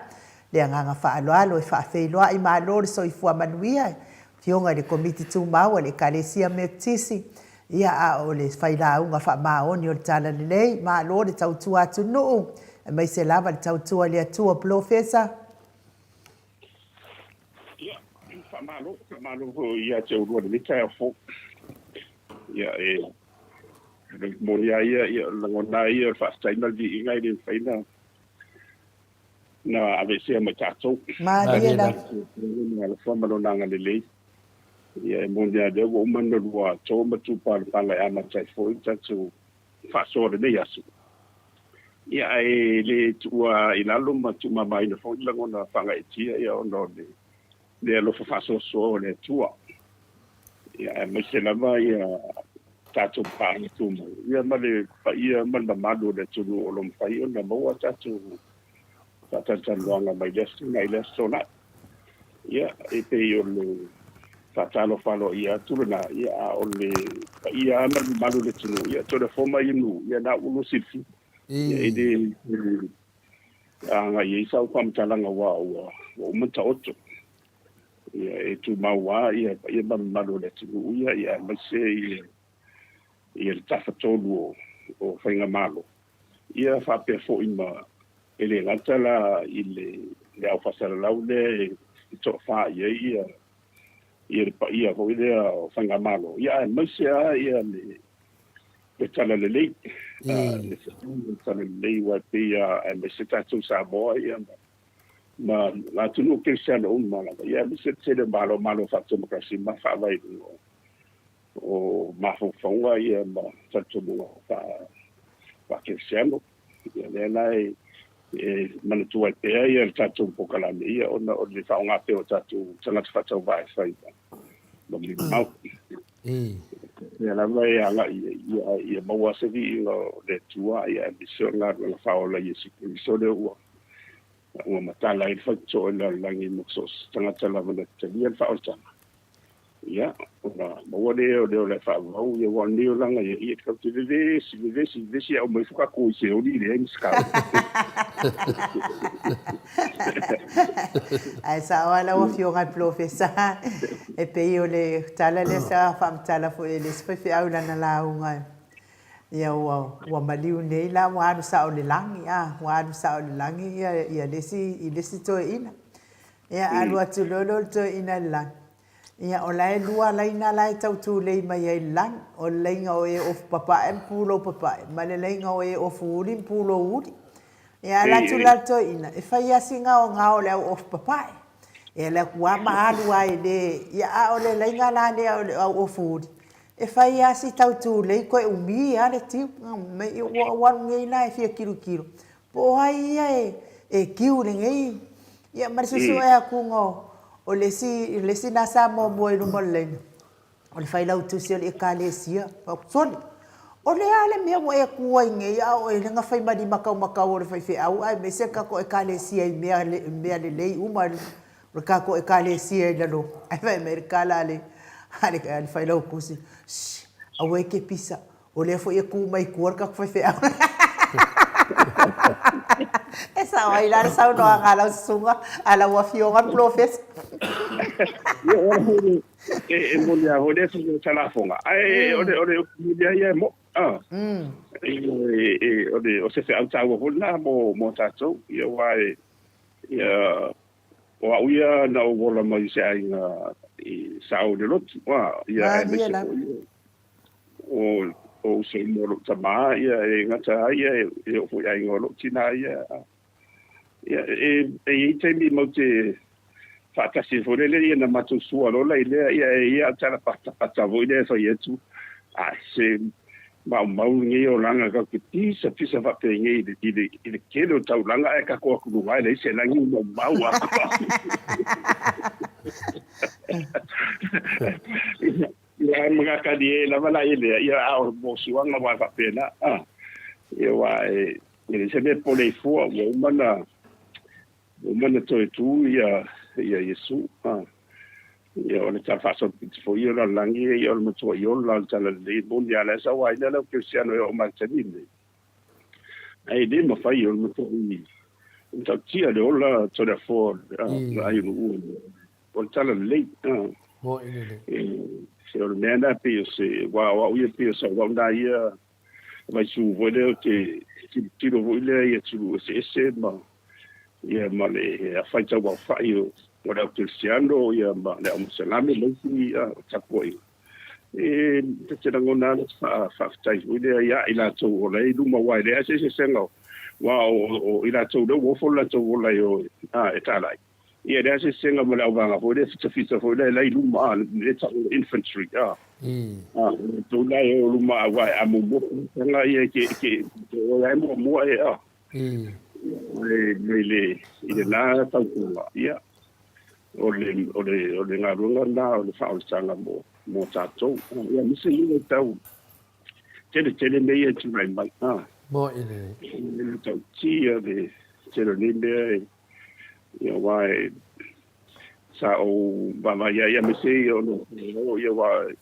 Le agaga faaaloalo e faafeiloai malo le soifua manuia i Afioga i le Komiti Tumau a le Ekalesia Metotisi, ia a o le failauga faamaoni o le Talalelei. Malo le tautua atunuu, aemaise lava le tautua i le Atua Polofesa. Ia, faamalo, faamalo foi ia te oulua i lenei taeao fou. Ia, e moni lava ia, ia, o le lagona lava ia o le faafetai ma le viiga e le mafai ona na aveesea mai tatou. Malie lava. Lona alofa ma lona agalelei. Ia, e moni lava lea ua uma ona lua to ma tupalapala e amata ai foi le tatou faasoa lenei aso. Ia, ae le tuua i lalo ma tuumamaina foi le lagona faagaeetia ia ona o le le alofa faasoasoa o le Atua. Ia, aemaise lava ia tatou paaga tumau, ia ma le paia ma le mamalu o le atunuu o lo o mafai ona maua tatou faatalatalanoaga mai lea aso Toonai i lea aso Toonai. Ia, e pei o le faatalofa aloaia atu lena, ia, a o le paia lava ma le mamalu o le atunuu, ia, toe lafo mai i nuu, ia, na ua lua silafia. Ia, e le agai i ai sau faamatalaga aua ua uma ona taoto. Ia, e tumau lava ia paia ma mamalu o le atunuu ia, ia aemaise ia, ia le tafatolu o, o Faigamalo. Ia faapea foi ma e le gata la i le, le au faasalalau lea e toafa i ai ia, ia le paia foi lea o Faigamalo, ia aemaise lava ia le, le Talalelei, le Talalelei aua e pei lava aemaise tatou Samoa ia ma, ma ma atunuu kerisiano uma lava, ia aemaise le tele o Malo, Malo faatemokarasi ma faavae i luga o mafaufauga ia ma talitonuga faakerisiano. Ia lea la e manatua ai pea ia le tatou polokalame ia ona o le faaaoga pea o tatou tagata faatauvaa e fai ma molimau. Lea lava e agai ia maua se viiga o le Atua ia aemaise o le galuega faaola i Iesu Keriso lea ua ua matala ai le faitoo i le lalolagi mo so o se tagata lava na talia le faaolataga. Ia, ona maua lea o lea o le faaauau, ia aua o lenei olaga ia, ia tatou te vevesi, vevesi, vevesi, a uma ifo tatou i se oli leai ma se kaua. Ae sao lava lau Afioga i le Polofesa, e pei o le tala lea sa faamatala foi e le isi faifeau i lana lauga, ia ua, ua maliu nei la ua alu sao i le lagi, a, ua alu sao i le lagi ia, ia le isi, i le isi toeaina. Ia alu atu loa lea o le toeaina i le lagi, ia o la e lua laina la e tau tulei mai ai i le lagi, o le laina o e ofu papae ma pulou papae, ma le laina o e ofu uli ma pulou uli. Ia alu atu la le toeaina, e fai lava si gaogao o le au ofu papae. E alu atu lava ma alu lava e le, ia a o le laina la lea o le au ofu uli, e fai lava si tau tulei toe umi lava le tiu. Ua alu nei la e fia tilotilo, Po o ai ia e kiu i lenei, ia ma le suesue atuga o le isi, le isi na sa muamua i luma o le laina, o le failautusi o le Ekalesia. Fai atu, Sole, o le a le mea ua e tu ai nei a o oe lea na fai ma limataumatau o le faifeau aemaise le tatou Ekalesia i mea, mea lelei uma o le tatou Ekalesia i lalo. Ae fai mai le tala a le, a le failautusi, Shh, aua e te pisa, O lea foi e tu mai tua le tatou faifeau. E sao ai la le saunoaga a lau susuga, a lau afioga le polofesa. Ia, o le e moni lava foi lea fai o talafoga, ae o le o le upu moni lava ia e mo'i. E, o le o se feau taua foi lena mo mo tatou, ia aua e ia o au ia na ou ola mai i se aiga i sa ou i le lotu, ia aemaise foi o o uso uma o lou tama, ia e gata ai ia e oo foi i aiga o lou tina ia. Ia e e i ai taimi matou te faatasi ai foi lele ia na matou sua loa la i lea ia e i ai a tala patapata foi lea e fai atu, ae se maumau lenei olaga tatou te pisapisa faapenei i le i le i le tele o taulaga ae tatou atu luga e leai se lagi maumau atoa. Ia ae magakali e lava la i lea, ia a o mo suaga aua e faapena, a. Ia aua e leai se mea e pole ai fua, ua uma ona, ua uma ona toe tu ia, ia Iesu, a. Ia o le tala faasolopito foi ia o le lalolagi, ia o le matuai ola o le talalelei, e moni lava o la e sauaina le au kerisiano e oo mai i le taimi lenei. Ae le mafai o le matuai matautia le ola Toleafoa o le aiulu'u o le talalelei. Se o le mea lena pei o se aua o au ia pei o sau au na ia vaisu foi lea ou te tilotilo foi lea i atunuu eseese ma ia ma le faitau aofai o le au kerisiano ia ma le au moselame ma isi tapuaiga. E ta te lagona lava le faafetai foi lea ia i latou o la e i luma aua e leai se eseesega aua o i latou lea ua ofo le latou ola e o e talai. Ia e leai se eseesega ma le auvaega foi lea fitafita foi lea la e i luma lea e tau o le infantry a. A o latou la e o luma aua e amomo tulaga ia e te o ai muamua e a. Mai le i lena tautoga ia O le, o le, o le galuega lena o le faaolataga mo, mo tatou. Ia, aemaise ni vaitau tele tele mea ia e tulai mai. Ah. Mo i le. Le matautia le tele o nei mea e, ia, aua e, sa ou vaavaai ai, aemaise ia o lo o ia aua e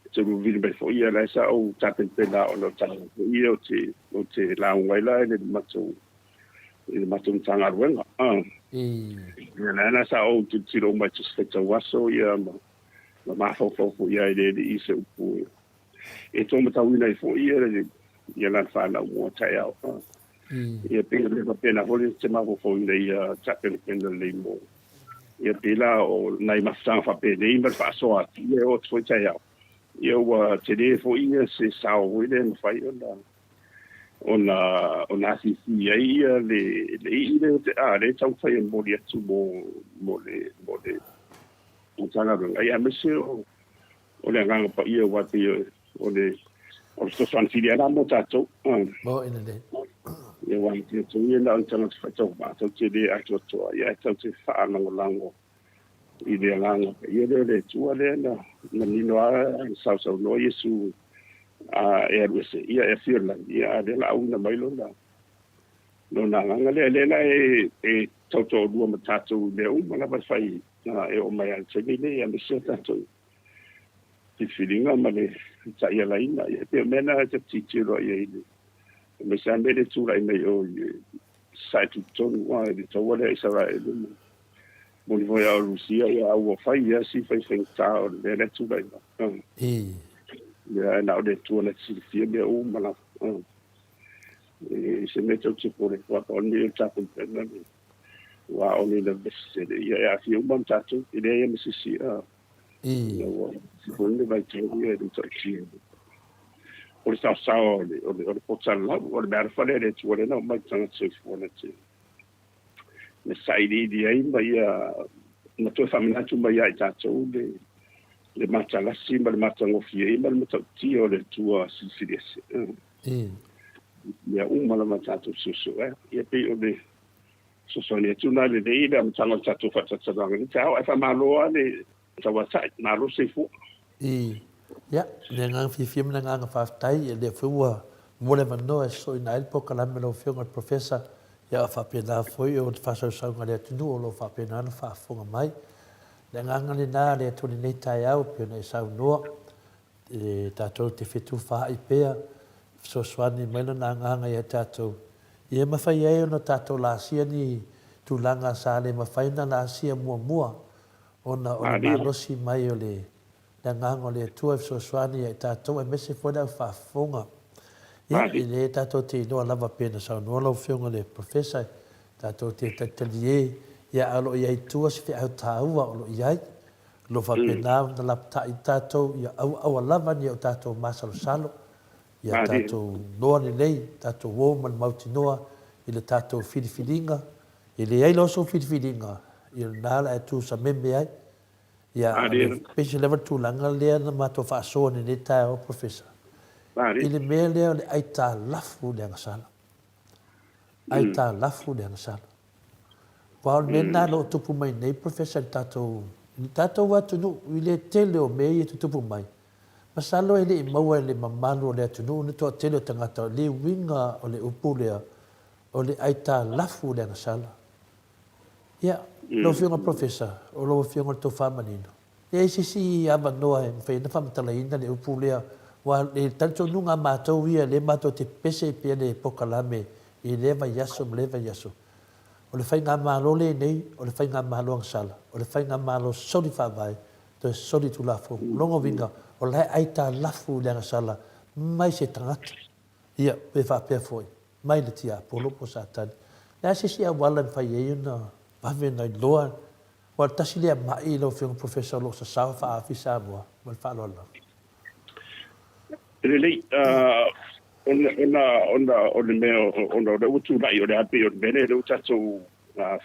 te vili mai foi ia la e sa ou tapenapena ona o tagata foi ia ou te, ou te lauga ai la i le matou i le matou Matagaluega. Ia lea la sa ou tilotilo uma i Tusi Faitau Aso ia ma ma mafaufau foi ia e le alii se upu e taumatauina ai foi ia ia lana fanau mua taeao. Ia pei o le faapena foi te mafaufau ina ia tapenapena lelei mo ia pei la o nai mafutaga faapenei ma le faasoa atu ia e oo atu foi taeao ia ua tele foi ia se sao foi lea e mafai ona ona ona asiasi ai ia le le i'i lea te a lea e taumafai e momoli atu mo mo le mo le Matagaluega ia aemaise o o le Agaga Paia aua e pei o le o le fesoasoani sili lava lena mo tatou. Mo i lelei. Ia aua e tatou ia na o ni tagata faatauvaa tatou te le atoatoa ia ae tatou te faalagolago i le Agaga Paia lea o le Atua lea na manino lava sausaunoa Iesu a e alu ese ia e afio i le lagi ia a o lea o le a auina mai lona lona agaga lea lea la e e tautoalua ma tatou i mea uma lava e fai e oo mai lava i le taimi lenei aemaise o tatou filifiliga ma le taialaina ia e pei o mea na ta te tilotilo i ai i le aemaise lava mea lea e tulai mai o i le Sasae tutotonu i le taua lea a Isaraelu ma moni foi a o Rusia ia a ua fai ia si faifaigata o le mea lea tulai mai. Ia ae na o le Atua na te silafia mea uma lava. E se mea tou te pole fua o le mea o le tapenapena le aua o le vesi ia e aafia uma ma tatou e leai lava ma se isi ina ua foi le vaitau ia e le tautia o le saosaoa o le, o le, o le potalalau, o le meaalofa lea a le Atua lea na aumai i le tagata soifua na te na sailiili ai ma ia ma toe faamanatu mai ia i tatou le le matalasi ma le matagofie ai ma le matautia o le Atua silisili ese. Mea uma lava tatou suesuea. Ia pei o le fesoasoani atu lena lelei i le amataga o le tatou faatalatalanoaga i lenei taeao. Ae faamalo lava le Tauatai, malo soifua. I, ia, le agaga fiafia ma le agaga faafetai, ia lea foi ua maua le avanoa e sosoina ai le polokalame a lau Afioga i le Professor, ia a faapena foi o le faasausauga a le atunuu o lo o faapena ona faafofoga mai. Le agaga lena le Atua i lenei taeao e pei ona e saunoa, e tatou te fetufaai pea, fesoasoani mai Lona Agaga ia tatou. Ia mafai ai ona tatou laasia ni tulaga sa le mafai ona laasia muamua ona o le malosi mai o le Agaga o le Atua e fesoasoani ia i tatou aemaise foi le au faafofoga. Ia, e le tatou te iloa lava pei ona saunoa lau Afioga i le Professor, tatou te talitalie, ia a o lo o i ai i tua se feau taua o lo o i ai. O lo o faapena ona lapatai tatou ia auaua lava ni o tatou masalosalo, ia tatou noa lelei, tatou o ma le mautinoa i le tatou filifiliga. E leai loa sou filifiliga, ia lena o le a e tu sameme ai. Ia, pei se leva le tulaga lea na matou faasoa nei i lenei taeao, Professor, i le mea lea o le aitalafu i le agasala. Aitalafu i le agasala. Aua o le mea lena o lo o tupu mai nei, Professor, i le tatou, i le tatou atunuu, i le tele o mea ia e tutupu mai, masalo e le i maua e le mamalu o le atunuu le toatele o tagata le uiga o le upu lea o le aitalafu i le agasala. Ia, lau Afioga Professor, o lau Afioga le tofa manino, e i ai se isi avanoa e mafai ai ona faamatalaina le upu lea, aua i le talitonuga a matou ia, lea matou te pepese pea le polokalame i lea vaiaso ma lea vaiaso, o le faigamalo lenei, o le faigamalo agasala, o le faigamalo soli faavae, toe soli tulafono. O lona uiga, o la e aitalafu i le agasala mai se tagata. Ia, pe faapea foi, mai le tiapolo po o Satani. O le a se isi auala e mafai ai ona vave ona iloa, aua o le tasi lea ma'i lau Afioga Professor o lo o sasao faaafi Samoa. Ma le faaaloalo lava. Lelei, ona, ona, ona o le mea, ona o lea ua tulai, o le a pei o le mea lea lea ua tatou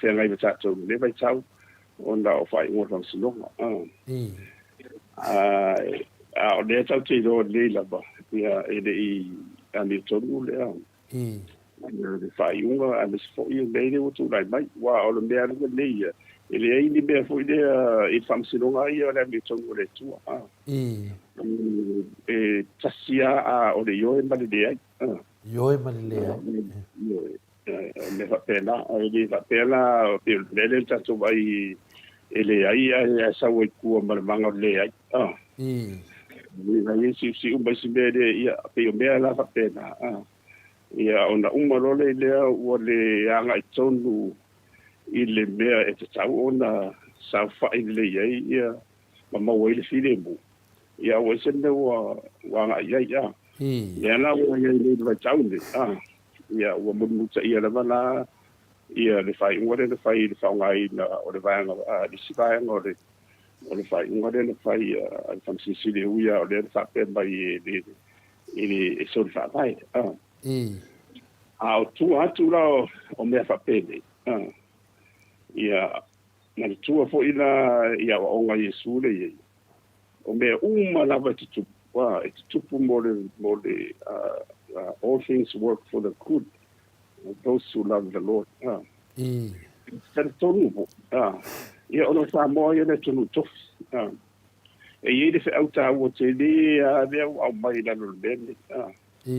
feagai ma tatou i lenei vaitau, ona o faaiuga o le Faamasinoga. A o lea tatou te iloa lelei lava, ia, e le i amiotonu lea le faaiuga, aemaise foi o mea ia ua tulai mai. Aua o le mea lava lenei ia, e leai ni mea foi lea i le Faamasinoga ia o le amiotonu a le Atua. E tasi lava o le ioe ma le leai. Ioe ma le leai. Ioe. O mea faapena, e le faapea la, pei o le mea lea na tatou vaai e leai ae sau ai tua ma le maga o le leai. E i siusiu ma isi mea lea, ia, pei o mea la faapena. Ia, ona uma loa lea ua le agai tonu i le mea e tatau ona saofai lelei ai ia ma maua ai le filemu. Ia, ua ese le mea ua agai i ai. Lea la ua i ai nei i le vaitau lenei. Ia, ua mulimulitaia lava la ia le faaiuga lea na fai i le faaaogaina o le vaega, le isi vaega o le o le faaiuga lea na fai a le Faamasino Sili, e ui lava o lea na faapea mai e le e le e soli faavae. A o tua atu la o mea faapenei, ia, manatua foi la i aoaoga a Iesu lea e i ai, O mea uma lava e tutupu, e tutupu mo le, mo le, all things work for the good of those who love the Lord. Talitonu foi, ia ona o Samoa ia o le atunuu tofi. E i ai le feau taua tele lava lea ua aumai i lalo o le mea lenei. E i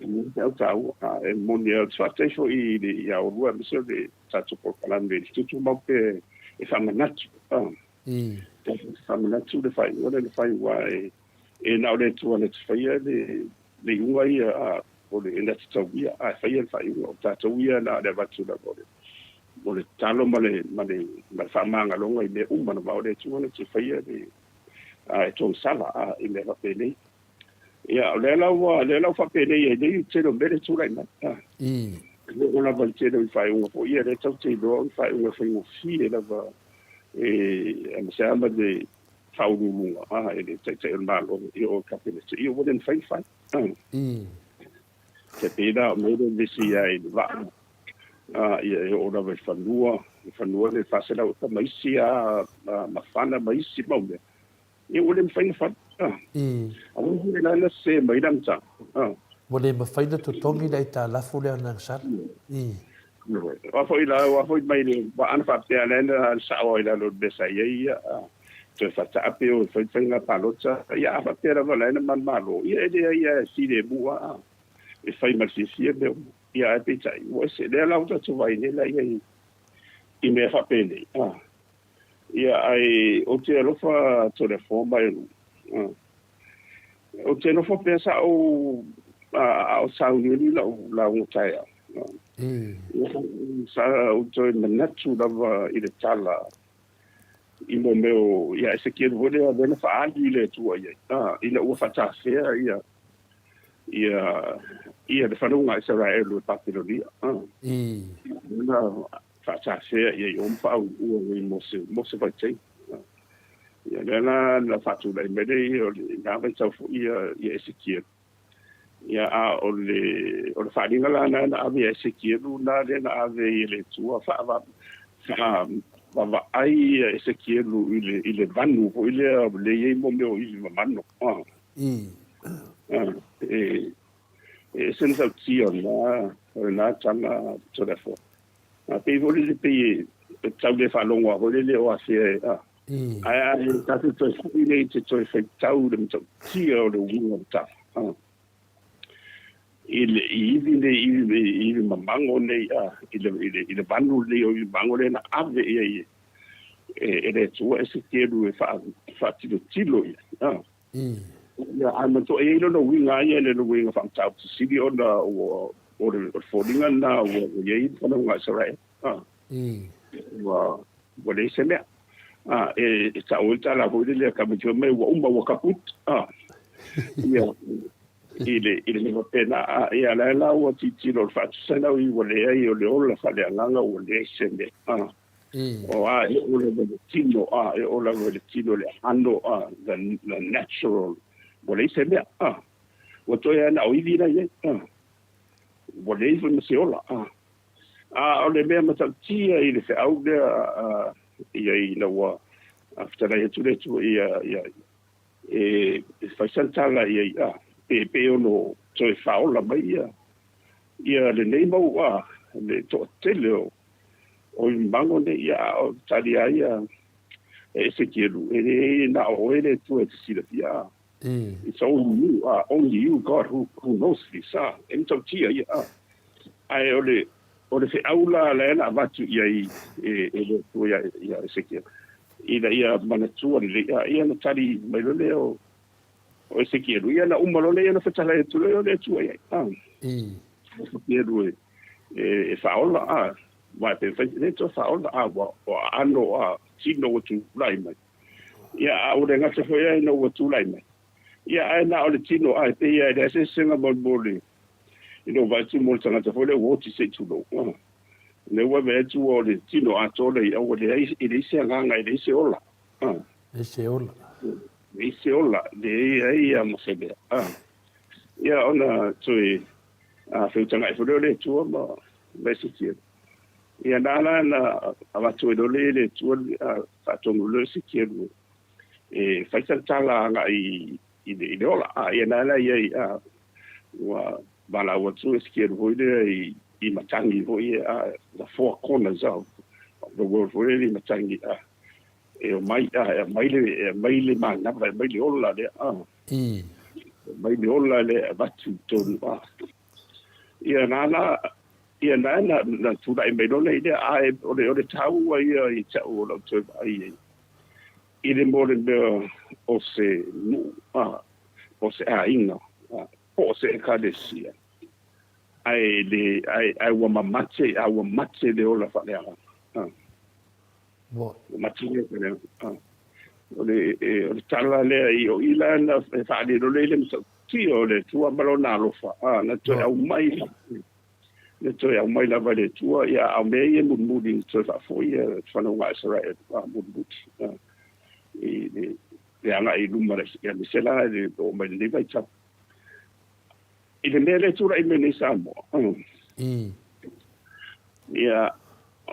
ai le feau taua. E moni lava, ou te faafetai foi i le, ia oulua aemaise o le tatou polokalame i le tutumau pea e faamanatu. Faamanatu le faaiuga lea na fai aua e na o le Atua na te faia le iuga ia a o le na te tauia ae faia le faaiuga. O tatou ia na o le avatu lava o le o le tatalo ma le ma le ma le faamagaloga i mea uma lava. O le Atua na te faia le a e togisala a i mea faapenei. Ia o lea la ua lea la ua faapenei ai nei le tele o mea lea e tulai mai. E oo lava i le tele o faaiuga foi ia lea tatou te iloa o ni faaiuga faigofie lava e aemaise lava ma le faauluuluga a e le Taitai o le Malo i o i le Kapeneta, ia ua le mafai ona fai. E pei la o mea lea e vevesi ai i le vaa, ia e oo lava i fanua, i fanua lea e 400 eka ma isi lava mafana ma isi mau mea, ia ua le mafai ona fai. Aua foi la na sese mai le amataga. Ua le mafai ona totogi le aitalafu lea a Nagasala. Aua foi la, aua foi mai le vaa na faapea lea na sao ai lalo o le mea sa i ai ia, toe faataape o fai faiga palota, ia a faapea lava la na manumalo, ia e leai lava e filemu lava e fai ma le fiafia mea uma. Ia ae peitai, ua ese, lea la ua tatou vaai nei la i ai i mea faapenei. Ia ae ou te alofa Toleafoa mai ou te nofo pea sa ou a o sauniuni lau lauga taeao. Sa ou toe manatu lava i le tala i mo mea o ia Esekielu foi lea lea na faaali i le Atua i ai, ina ua faatafea ia ia ia le fanauga a Isaraelu e Papelonia. Na faatafea ia i o ma faauluua i mo se mo se vaitaimi. Ia lea la na faatulai mai le ia o le na vaitau foi ia ia Esekielu. Ia a o le o le faaaliga la na na ave ia Esekielu na lea na ave i le Atua faa vaavaai ia Esekielu i le i le vanu foi lea le i ai mo mea o ivi mamano. E e ese le sautia o lena o lena tala Toleafoa. A pei foi lele pei e tau le faalogo foi lele o afea e a. Ae a e tatou toe foi nei te toe faitau le matautia o le uiga o le tala. I le ivi nei, ivi, ivi mamago nei, a, i le, i le, i le vanu nei o ivi mamago lea na ave i ai e, e le Atua Esekielu e faa, faatilotilo i ai. A. Ia, ae manatua e i ai lona uiga ia, le uiga faamataupu sisili ona ua, o le, o le foliga lena ua i ai le fanauga a Isaraelu. A. Ua, ua leai se mea. A, e, e tau ai le tala foi lele a tamaiti fai mai ua uma ua kaput. A, ia, i le, i le mea faapena. A, ia, la la ua tilotilo o le faatusaina ui ua leai o le ola faaleagaga ua leai se mea. A, o a, e oo lava i le tino, a, e oo lava i le tino, le ano, a, the natural, ua leai se mea. A, ua toe lava na o ivi la i ai. A, ua leai foi ma se ola. A, A o le mea matautia i le feau lea ia ina ua fetalai atu le Atua ia ia e fai sana tala ia ia pe pe ono toe faaola mai ia ia lenei mau a le toatele o o i mago nei ia a o tali a ia e Esekielu e le na o oe le Atua e te silafia. It's only you, only you God who, who knows this. E matautia ia. Ae o le, o le feau la lea na avatu i ai e, e le Atua ia, ia Esekiel, ina ia manatua lelei, a ia na tali mai loa lea o, o Esekielu, ia na uma loa lea ia na fetalai atu loa o le Atua i ai. Esekielu e, e, e faaola, a, wa pe fai, le toe faaola, a, ua, ua aano, a, tino ua tulai mai. Ia, a ua le gata foi ai ina ua tulai mai. Ia, ae na o le tino, a e pei lava e leai se eseesega mo le, i lou vaai atu mo le tagata foi lea ua oti se i tulou. O lea ua vaai atu o le tino atoa lea ua leai, e leai se agaga, e leai se ola. Leai se ola. Leai se ola, leai lava ma se mea. Ia, ona toe feutagai foi lea o le Atua ma Esekiele. Ia, na ala na avatu ai loa lea e le Atua faatonu loa Esekiele e fai sana tala agai i le, i le ola. A, ia na ala ia i, a, ua valaau atu Esekielu foi lea i, i matagi foi ia, a, the four corners of the world foi lea i matagi, a, e omai, a, e aumai le, e aumai le manava, e aumai le ola lea, a. E aumai le ola lea e avatu i totonu, a. Ia na ala, ia na, na, na tulai mai loa lea, a e, o le, o le taua ia i te au o lau toe vaai ai i le mo le mea o se nuu, a, o se aiga, a, po o se ekalesia, ae le, ae, ae ua mamate, a ua mate le ola faaleagaga. A. Ua mate le ola faaleagaga. A. O le, e, o le tala lea i o i la na e faalilo le le matautia o le Atua ma lona alofa, a, na toe aumai, na toe aumai lava e le Atua, ia, a o mea ia e mulimuli na toe faafoi ia fanauga a Isaraelu, a, mulimuli, a, i le, le agai i luma, aemaise la i le oo mai lenei vaitau. I le mea lea e tulai mai nei Samoa, ia,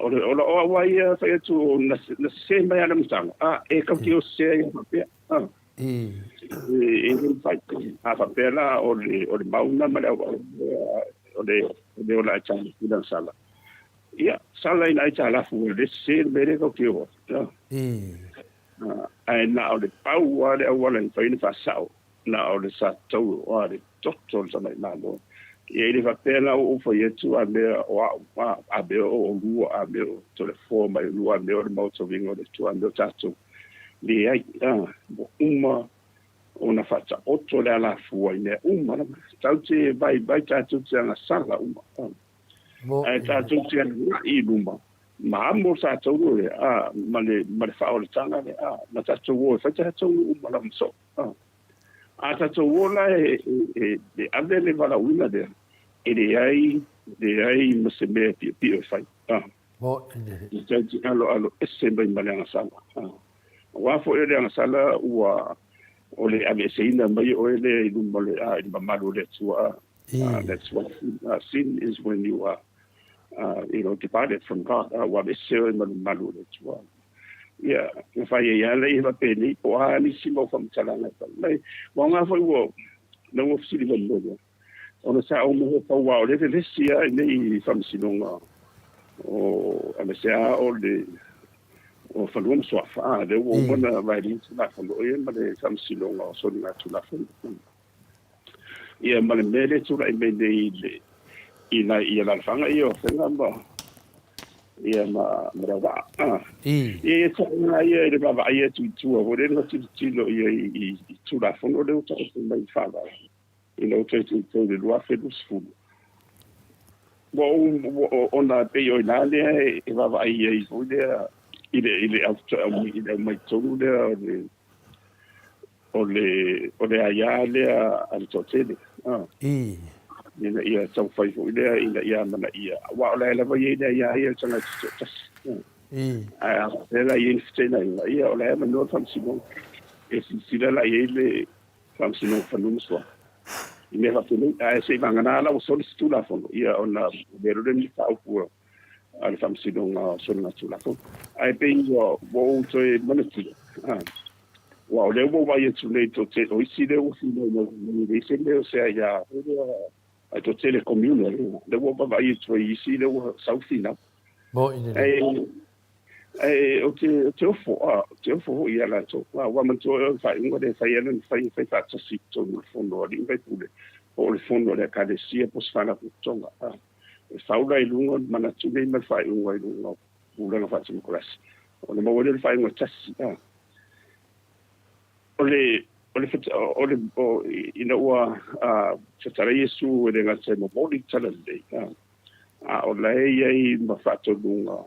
o le, o o au lava ia fai atu na, na sese mai lava le amataga, a, e kau te o sese ai a faapea, a, e, e le mafai. A faapea la o le, o le mauna ma le auala, o le, o le ola aitalafu i lana sala. Ia, sala ina aitalafu, o le sese le mea lea kau te o ai. Ae na o le pau lava le auala e mafai ona faasao, na o le satou a le toto o le tamai Malo. Ia e le faapea la ua ou fai atu a mea o au, a, a mea o olua, a mea o Toleafoa mai olua, a mea o le Maota Uiga o le Atua, a mea o tatou. Leai, a, ua uma ona faataoto le alafua i mea uma lava. Tatou te vaivai, tatou te agasala uma. A. Ae tatou te alua'i i luma ma amo le tatou nuu lea, a, ma le, ma le faaolataga lea, a, ma tatou o e fai tatou nuu ma lama soo, a. A tatou o la e, e, e ave le valaauina lea, e leai, leai ma se mea e piopio e fai, a. E tatou te aloalo ese mai ma le agasala, a. Aua foi o le agasala ua, o le aveeseina mai oe lea i luma o le, a, i le mamalu o le Atua, a. That's what sin is when you are you know, departed from God. Ua aveese oe ma le mamalu o le Atua. Ia, na fai ai lava lea faapenei, po o a nisi mau faamatalaga e fai mai. Ua aoga foi ua, na ua fesili mai le mea lea. Ona sa ou mafaufau lava o lea e vevesi lava i nei faamasinoga o aemaise lava o le o Fanua ma Suafa, a lea ua uma ona vaelina Tulafono ia ma le Faamasinoga o Soligatulafono. Ia ma le mea lea e tulai mai nei i le i nai i alaalafaga ia o Afega ma ia ma ma Leauvaa. Ah. Ia ia tulaga ia i le vaavaai atu i tua foi lea na tilotilo ia i i i Tulafono lea ua taoto mai i le Faavae ina ua toe teuteu i le 2020. Ua ou ona pei o i ina lea e vaavaai ai foi lea i le i le au i le aumai tonu lea o le o le o le aia lea a le toatele a. Ina ia taumafai foi lea ina ia amanaia aua o la e lava i ai le aia ia i le tagata toatasi. Ae a faapea la e i ai ni feteenaiga, ia o la e avanoa le Faamasinoga e silasila la i ai le Faamasinoga o Fanua ma Suafa i mea faapenei. Ae seivagana la ua soli se Tulafono, ia ona avea loa lea o le mataupu a le Faamasinoga o Soligatulafono. Ae pei ua ou toe manatua, aua o lea ua ou vaai atu nei o isi lea ua finau mai e leai se mea o se aia foi lea a toatele communal, lea ua ou vaavaai atu ai i isi lea ua sau finau. Ae ou te ofo, ou te ofo foi ia latou. Ua manatua oe o le faaiuga lea e fai ai lana fai e fai faatasi i totonu o le fono a alii ma faipule, po o le fono a le Ekalesia po o se faalapotopotoga. E fau la i luga le manatu nei ma le faaiuga i luga o pulega faatemokarasi, ona maua ai lea o le faaiuga e tasi. O le, o le, o le, o, ina ua tatala Iesu e le gata e momoli le talalelei, a o la e i ai ma faatonuga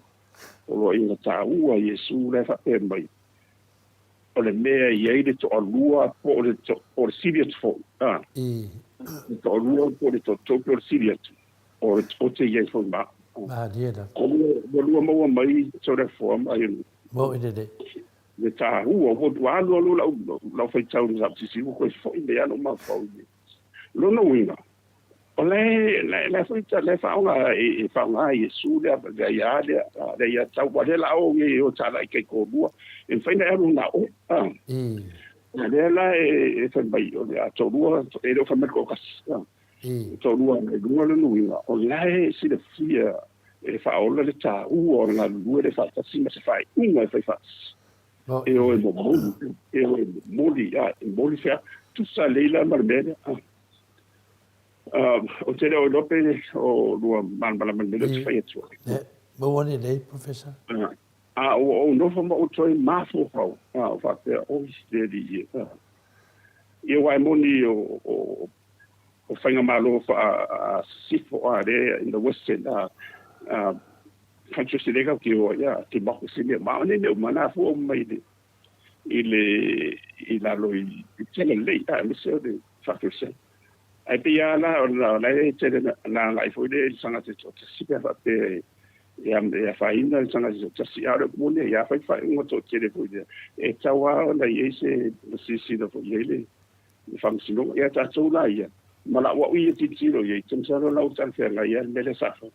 poloaiga taua a Iesu la e faapea mai, o le mea e i ai le toalua po o le, po o le sili atu foi, a, le toalua po o le toatolu po o le sili atu, o le o te i ai foi ma au. Malie lava. Ua lua maua mai Toleafoa ma Ioane. Moʻi lelei. Le taua, ua alu alu lau, lau faitau i le faapitisi, ua toe foi mai lava lou mafaufau i lona uiga, O la e, la e foi, la e faaaoga, e faaaoga e Iesu lea, le aiā lea, le aiā tatau, aua o lea la a o e o talai taitoalua, e mafai ona e alu na oe, a. A lea la e fai mai, o le a toalua, e le o fai mai le toatasi, a. E toalua i luga lona uiga, o la e silafia e faaola le taua o le galulue lea faatasi ma se faaiuga e fai faatasi. E o e momoli, e o e momoli, a, e momoli fea, tusa lelei la ma le mea lea, a. Ou te le o iloa pe o lua malamalama i le mea lea ou te fai atu ai. Maua lelei, Professor. A ua ou nofo ma ou toe mafaufau, a ou faapea, oi, le alii e. Ia aua e moni o, o, o faigamalo faa-sisifo, a lea in the western a, countries e le kau te o ai, a, democracy mea uma, a o nei mea uma, na afua uma mai i le, i lalo i le tele lelei, a, aemaise o le faakerisiano. Ae pei lava la o la e tele na agai foi lea i le tagata e toatasi pe a faapea e afaina le tagata e toatasi, a o le upu moni ia fai le faaiuga toatele foi lea, e tatau lava ona i ai se silasila foi i ai le faamasinoga. Ia tatou la ia, ma lau au ia tilotilo i ai, ou te masalo la ua talafeagai lava le mea lea sa fai.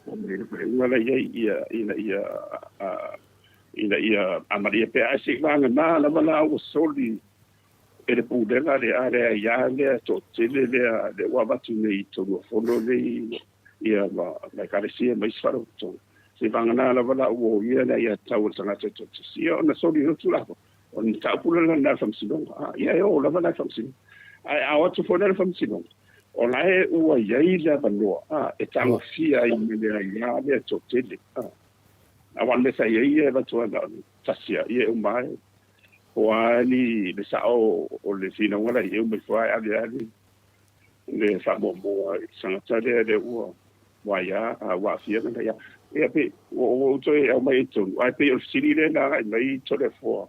O le faaiuga la i ai ina ia ina ia amalia pea, ae seiavagana lava la ua soli e le pulega le a le aia lea toatele lea lea ua avatu nei i totonu o fono nei ia ma Ekalesia ma isi faalapotopotoga. Seivagana lava la ua oia le aiatatau a le tagata e toatasi ia ona soli loa Tulafono. O le mataupu la lena i le Faamasinoga. A, ia e oo lava la i le Faamasinoga. Ae a o atu foi la i le Faamasinoga, o la e ua i ai le avanoa a, e tagofia ai ma le aia lea toatele. A, aua o le mea sa i ai ia e avatu ai na o le tasi lava, ia e uma lava e Po o a ni le sao o le finauga la i eu mai fua e ave lava le faamuamua i le tagata lea lea ua Uaia, a ua aafia mea ia. Ia pei, ua ou toe aumai i totonu, ae pei o le fesili lea na agai mai Toleafoa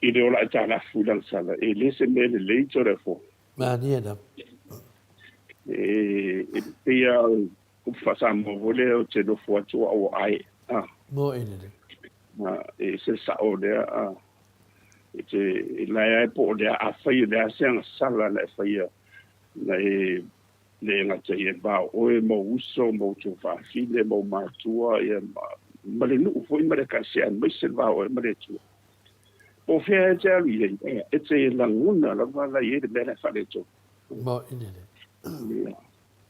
i le ola aitalafu i lana sala, e le se mea lelei Toleafoa. Mania lava. E, e pei lava o upu faa-Samoa foi lea, ou te nofo atu au ua ae. A. Moe lelei. A, e ese le sao lea, a. E te, e lae ai po o le a, afai o le a se agasala na e faia, na e le gata i e va o oe ma ou uso ma ou tuafafine ma ou matua ia ma, ma le nuu foi ma le ekalesia aemaise le va o oe ma le Atua. Po o fea e te alu i ai, e te lagona lava la i ai le mea la e faaletonu. Ia.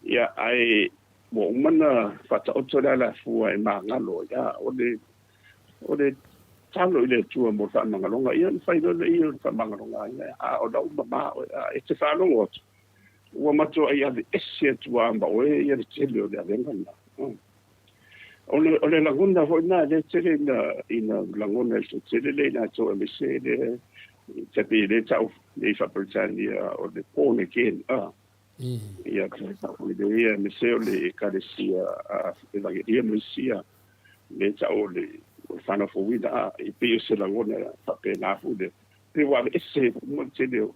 Ia, ae ua uma ona faataoto le alafua e magalo ai, a o le, o le talo i le Atua mo le faamagaloga, ia ona fai loa lea o le faamagaloga ia, a o la ua mamā oe, a e te faalogo atu, Ua matuai aveese atu lava ma oe ia le tele o le avega lena. O le, o le lagona foi lena lea tele ina, ina lagona e le toatele lea i latou aemaise le te pei le tau nei faa-Peretania o le born again. Ah. Ia, tau le ia aemaise o le ekalesia a Evangelia ma isi ia le tau o le o le whanau fouina, ah, e pei o se lagona faapena foi lea. Pei ua aveese uma le tele o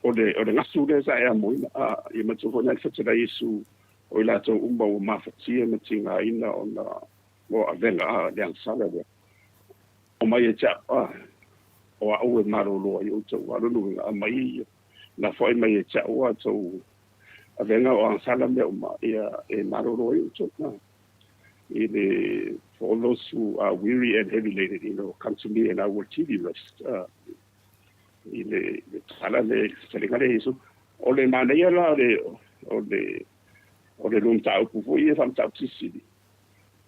O le, o le gasu lea sa e amoina, a, ia matua foi na le fetalai Iesu, o i latou uma ua mafatia ma tigaina ona o avega, a, le agasala lea. Omai ia te au, a, o au e malolo ai outou, a lona uiga, aumai ia, lafoai mai ia te au a outou avega o agasala mea uma, ia, e malolo ai outou, a. I le, for all those who are weary and heavy laden, you know, come to me and I will give you rest. A, i le tala le fetalaiga lea Iesu. O le manaia la o le, o le, o le lua mataupu foi ia faamataupu silisili,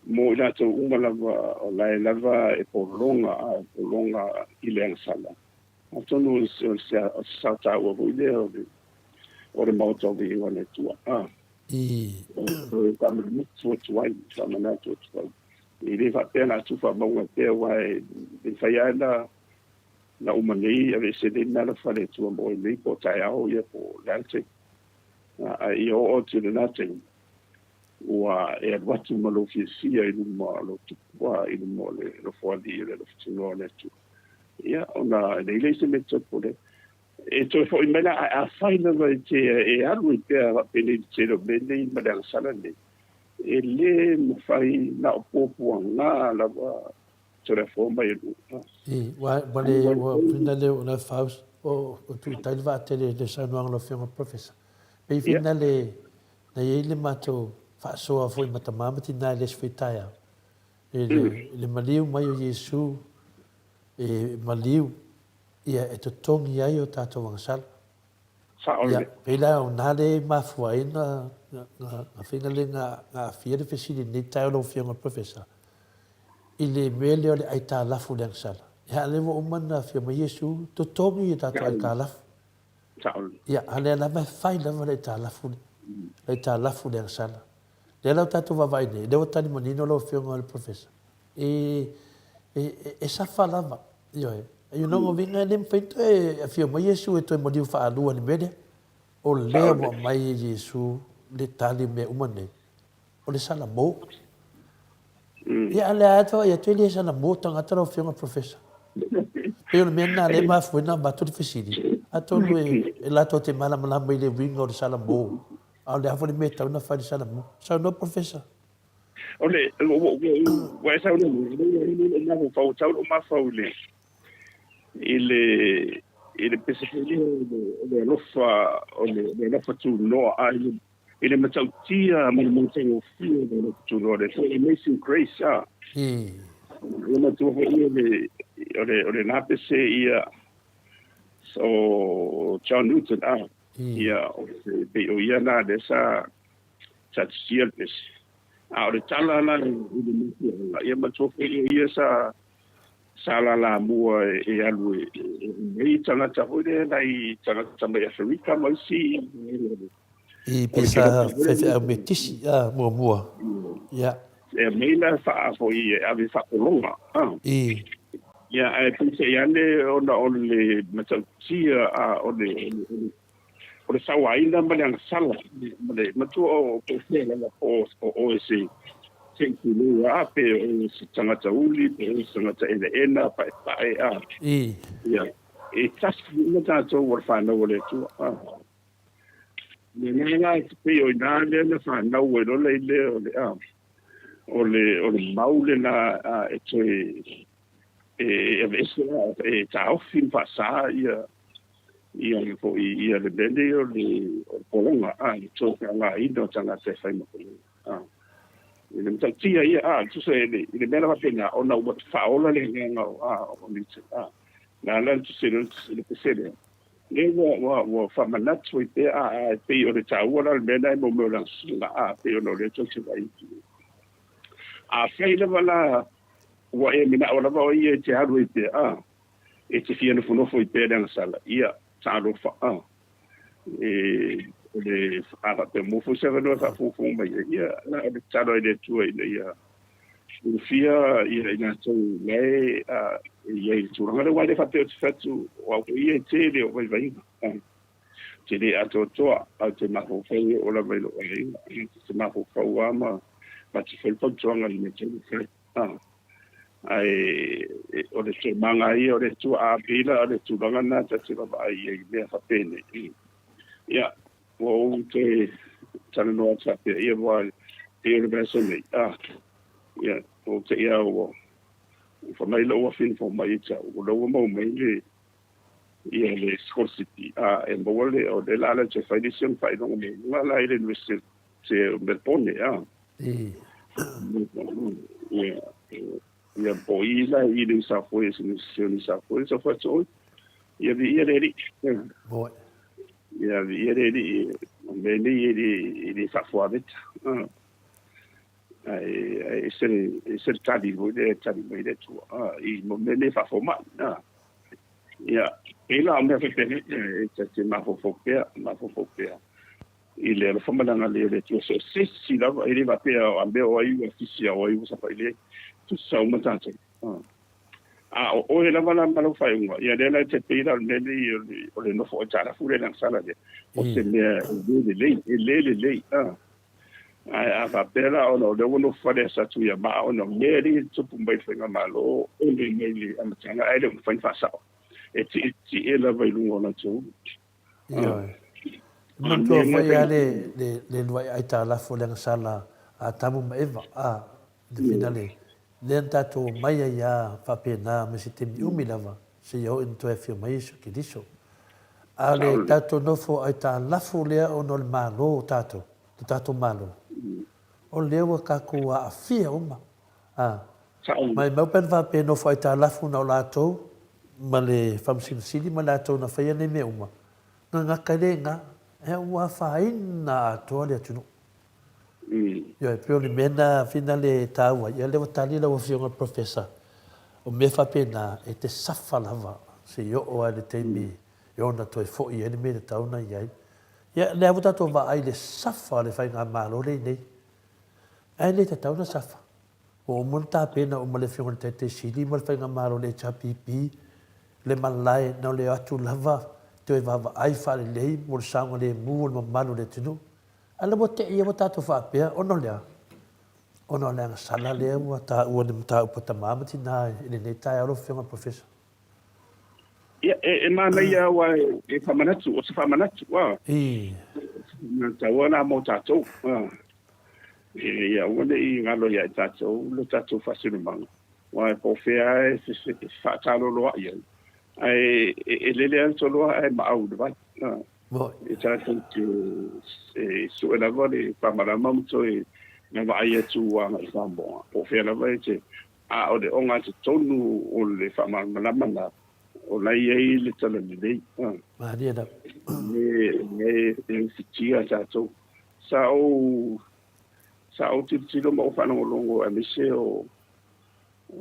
mo i latou uma lava o la e lava e pologa, a e pologa i le agasala. Atonu o se, o se sao taua foi lea o le, o le Maota o Viiga o le Atua. A. I. E faamanatu atu ai, faamanatu atu ai. E le faapea na tufa mauga pea, aua e mafai lava na na uma nei aveese nei meaalofa a le Atua mo oe nei, po o taeao ia po o le a le taimi. Ae ia oo atu i lena taimi, ua e alu atu ma lou fiafia i luma o lou Tupu, i luma o le Nofoalii o le alofa tunoa o le Atua. Ia, ona e leai lea se mea e toe pule. E toe foi mai la, ae afai lava e te e alu ai pea faapenei le tele o mea nei ma le agasala nei, e le mafai na o puapuaga lava Tulafono mai e lua. I, ua, ua le, ua whina le o le faus, o, o tu tai le vaatele le saunoaga lau Afioga Professor. Pei whina le, na i ai le matou faasoa foi ma tama ma tina i le isi foi taeao, i le, i le maliu mai o Iesu, e maliu, ia, e totogi ai o tatou agasala. Sao Ia, le. pei la o na le mafua ai na, na, na whina le na, na aafia le fesili i lenei taeao lau Afioga Professor. I le mea lea o le aitalafu i le agasala. Ia, a lea ua uma ona afio mai Iesu, totogi i tatou aitalafu. Ia, a lea lava e fai lava le aitalafu, le aitalafu i le agasala. Lea la ua tatou vaavaai nei, lea ua tali manino lau Afioga i le Professor, e, e, e safa lava, ioe. You know, uiga e le mafai ona toe afio mai Iesu e toe maliu faalua i le mea lea. O lea ua aumai e Iesu le tali o mea uma nei. O le salamo. Ia, a o lea lava e vaai atu e le salamo tagata lau Afioga Professor. Pei o le mea lena lea e mafua ai ona avatu le fesili, atonu e latou te malamalama i le uiga o le salamo, a o le a foi le mea e tatau ona fai i le salamo. Saunoa Professor. O le, ua e saunoa mai, o le mafaufau, tau lou mafaufau i le, i le, i le pese foi lea o le alofa, o le alofa tunoa, a i le, I le matautia ma le matagofie o le Tunoa le Atua, Amazing Grace, a. Ia matua foi o le, o le, o le napese ia o John Newton, a. Ia, o se, pei o ia na lea sa, sa tisia le pese. A o le tala la i le mafuaaga, ia matua foi o ia sa, sa lalamua e alu e, e, e, e tagata foi lea nai tagata mai Aferika ma isi I pei sa faifeau metisi a muamua. Ia. E mei la faa foi e ave faapologa. I. Ia ae peiseai ane ona o le matautia a o le O le sauaina ma le agasala ma le matua o po o fea lava po o oe se se itulou a pe o oe se tagata uli pe o oe se tagata enaena paepae a ia e tasi uma tatou o le fanau a le Atua a. Le agaga e pei o ina lea na fanau ai loa le lea o le a o le o le mau lena a e toe e aveese e taofi ma faasa ia ia foi ia le mea nei o le o le pologa a le toe faaaogaina o tagata e fai ma pologa a i le matautia ia a tusa i le i le mea la faapena ona ua faaola le agaga o a o le a na ala tusa i le le pese lea lea ua ua ua faamanatu ai pea a a e pei o le taua la o le mea lena e mo mea o le agasala a pei ona o lea tou te vaai Afai lava la ua e manao lava o ia e te alu ai pea, a, e te fia nofonofo ai pea le agasala, ia, talofa, a, e, o le, a faapea mo foi se avanoa e faafogafoga mai ai, ia, na o le tatalo ai le Atua ina ia ulufia ia i latou la e, a, e i ai i le tulaga lea, aua e le faapea ou te fai atu, o au foi ia e tele o vaivaiga, a, te le atoatoa, ae ou te mafaufau e oo lava i lou aiga, ou te mafaufau lava ma avatu foi le fautuaga i mea tonu fai. Ae o le toomaga ia o le Atua, a pei la o le tulaga lena ta te vaavaai i ai i mea faapenei. Ia, ua ou toe talanoa atu faapea, ia aua pei o le vaiaso nei, ia, ua ou te i lava ua fai mai lou afine fomai ia te au, o lea ua maua mai le ia le sikolasipi a e maua le o le la le te fai le isi ona faailoga maualuga la i le University o Melbourne a ia ia po i la i le South Wales University o New South Wales o fatu oi ia vi ia le alii ia vi ia le alii o mea nei e le e le faafuaveta ae ese le ese le tali foi lea e tali mai le Atua i mo mea nei faafomai Ia, pei la o mea faapena, e ta te mafaufau pea, mafaufau pea i le alofa ma le agalelei o le Atua. So o se isi lava, e le faapea a mea o ai ua fisi a o ai ua saofai lea, tutusa uma tatou. A o oe lava la ma lau faaiuga, ia lea la e te pei la o le mea lenei o le, o le nofo aitalafu lea i le agasala lea, o se mea e le lelei, e le lelei. Ae a faapea la ona o lea ua nofo fale a Tuiamaa ona o mea alii e tutupu mai i le faigamalo ole mai le amataga ae le o mafai ona faasao. E tietie lava i luga o latou ulu. Ioe. E manatua foi lava le, le, le lua'i aitalafu o le agasala a Atamu ma Eva, a, le finale, lea na tatou omai ai lava faapena ma se taimi umi lava seia oo ina toe afio mai Iesu Keriso. A o le tatou nofo aitalafu lea ona o le Malo o tatou, lo tatou Malo, o lea ua tatou aafia uma. A, maimau pe ana faapea e nofo aitalafu na o latou ma le Faamasino Sili ma latou na faia nei mea uma, gagata ai lea i ina, ua afaina atoa le atunuu. Ioe, pei o le mea lena finale e taua ai. Ia lea ua tali lau Afioga i le Professor, o mea faapena, e te suffer lava seia oo lava i le taimi e ono toe foi ai le mea e tatau ona i ai. Ia, lea ua tatou vaai i le suffer a le faigamalo lea i nei. Ae le tatau ona suffer. Ua uma ona tapena uma e le Afioga i le Taitai Sili ma le faigamalo a le HRPP le malae na o le o atu lava toe vaavaai faalelei mo le saogalemu o le mamalu o le atunuu. A lea ua tei ua tatou faapea, ona o le a? Ona o le agasala lea ua taua i le mataupu a tama ma tina i lenei taeao lau Afioga i le Professor. Ia, e manaia aua e faamanatu, o se faamanatu, a. Taua la mo tatou, a. Ia aua ne i galo ia i tatou lo tatou faasinomaga, aua e po o fea lava e faataloloai ai, ae e lele lava le soloa ae maau i le vai, a. E tatou te sue lava le faamalama ma toe vaavaai atu agai i Samoa, po o fea lava e te, a o le ogatotonu o le faamalamalama lena, o la e i ai le talalelei. Malie lava. E e ufitia tatou. Sa ou sa ou tilotilo ma ou faalogologo aemaise o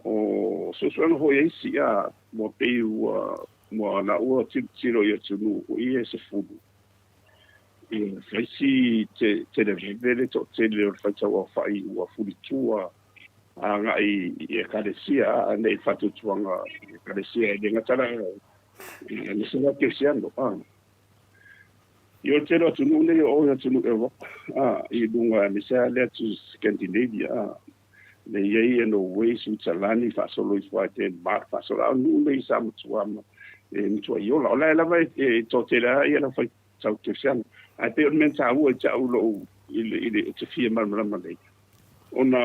o suesuega foi a isi, a ua pei ua ua la ua tilotilo i atunuu foi ia e 10, ia fai si televeve le toatele o le faitauaofai ua fulitua agai i ekalesia, a nei faatuatuaga i ekalesia e le gata la aemaise la kerisiano, a. I o le tele o atunuu nei o o i atunuu Europa a i luga aemaise lava le atu Scandinavia a le i ai ia Norway, Switzalani faasolo ifo lava i Denmark faasolo a o nuu nei sa matua ma e matuai ola. O la e lava e toatele lava ia le aufai tau kerisiano ae pei o le mea na taua i te au i lou i le i le ou te fia malamalama nei ona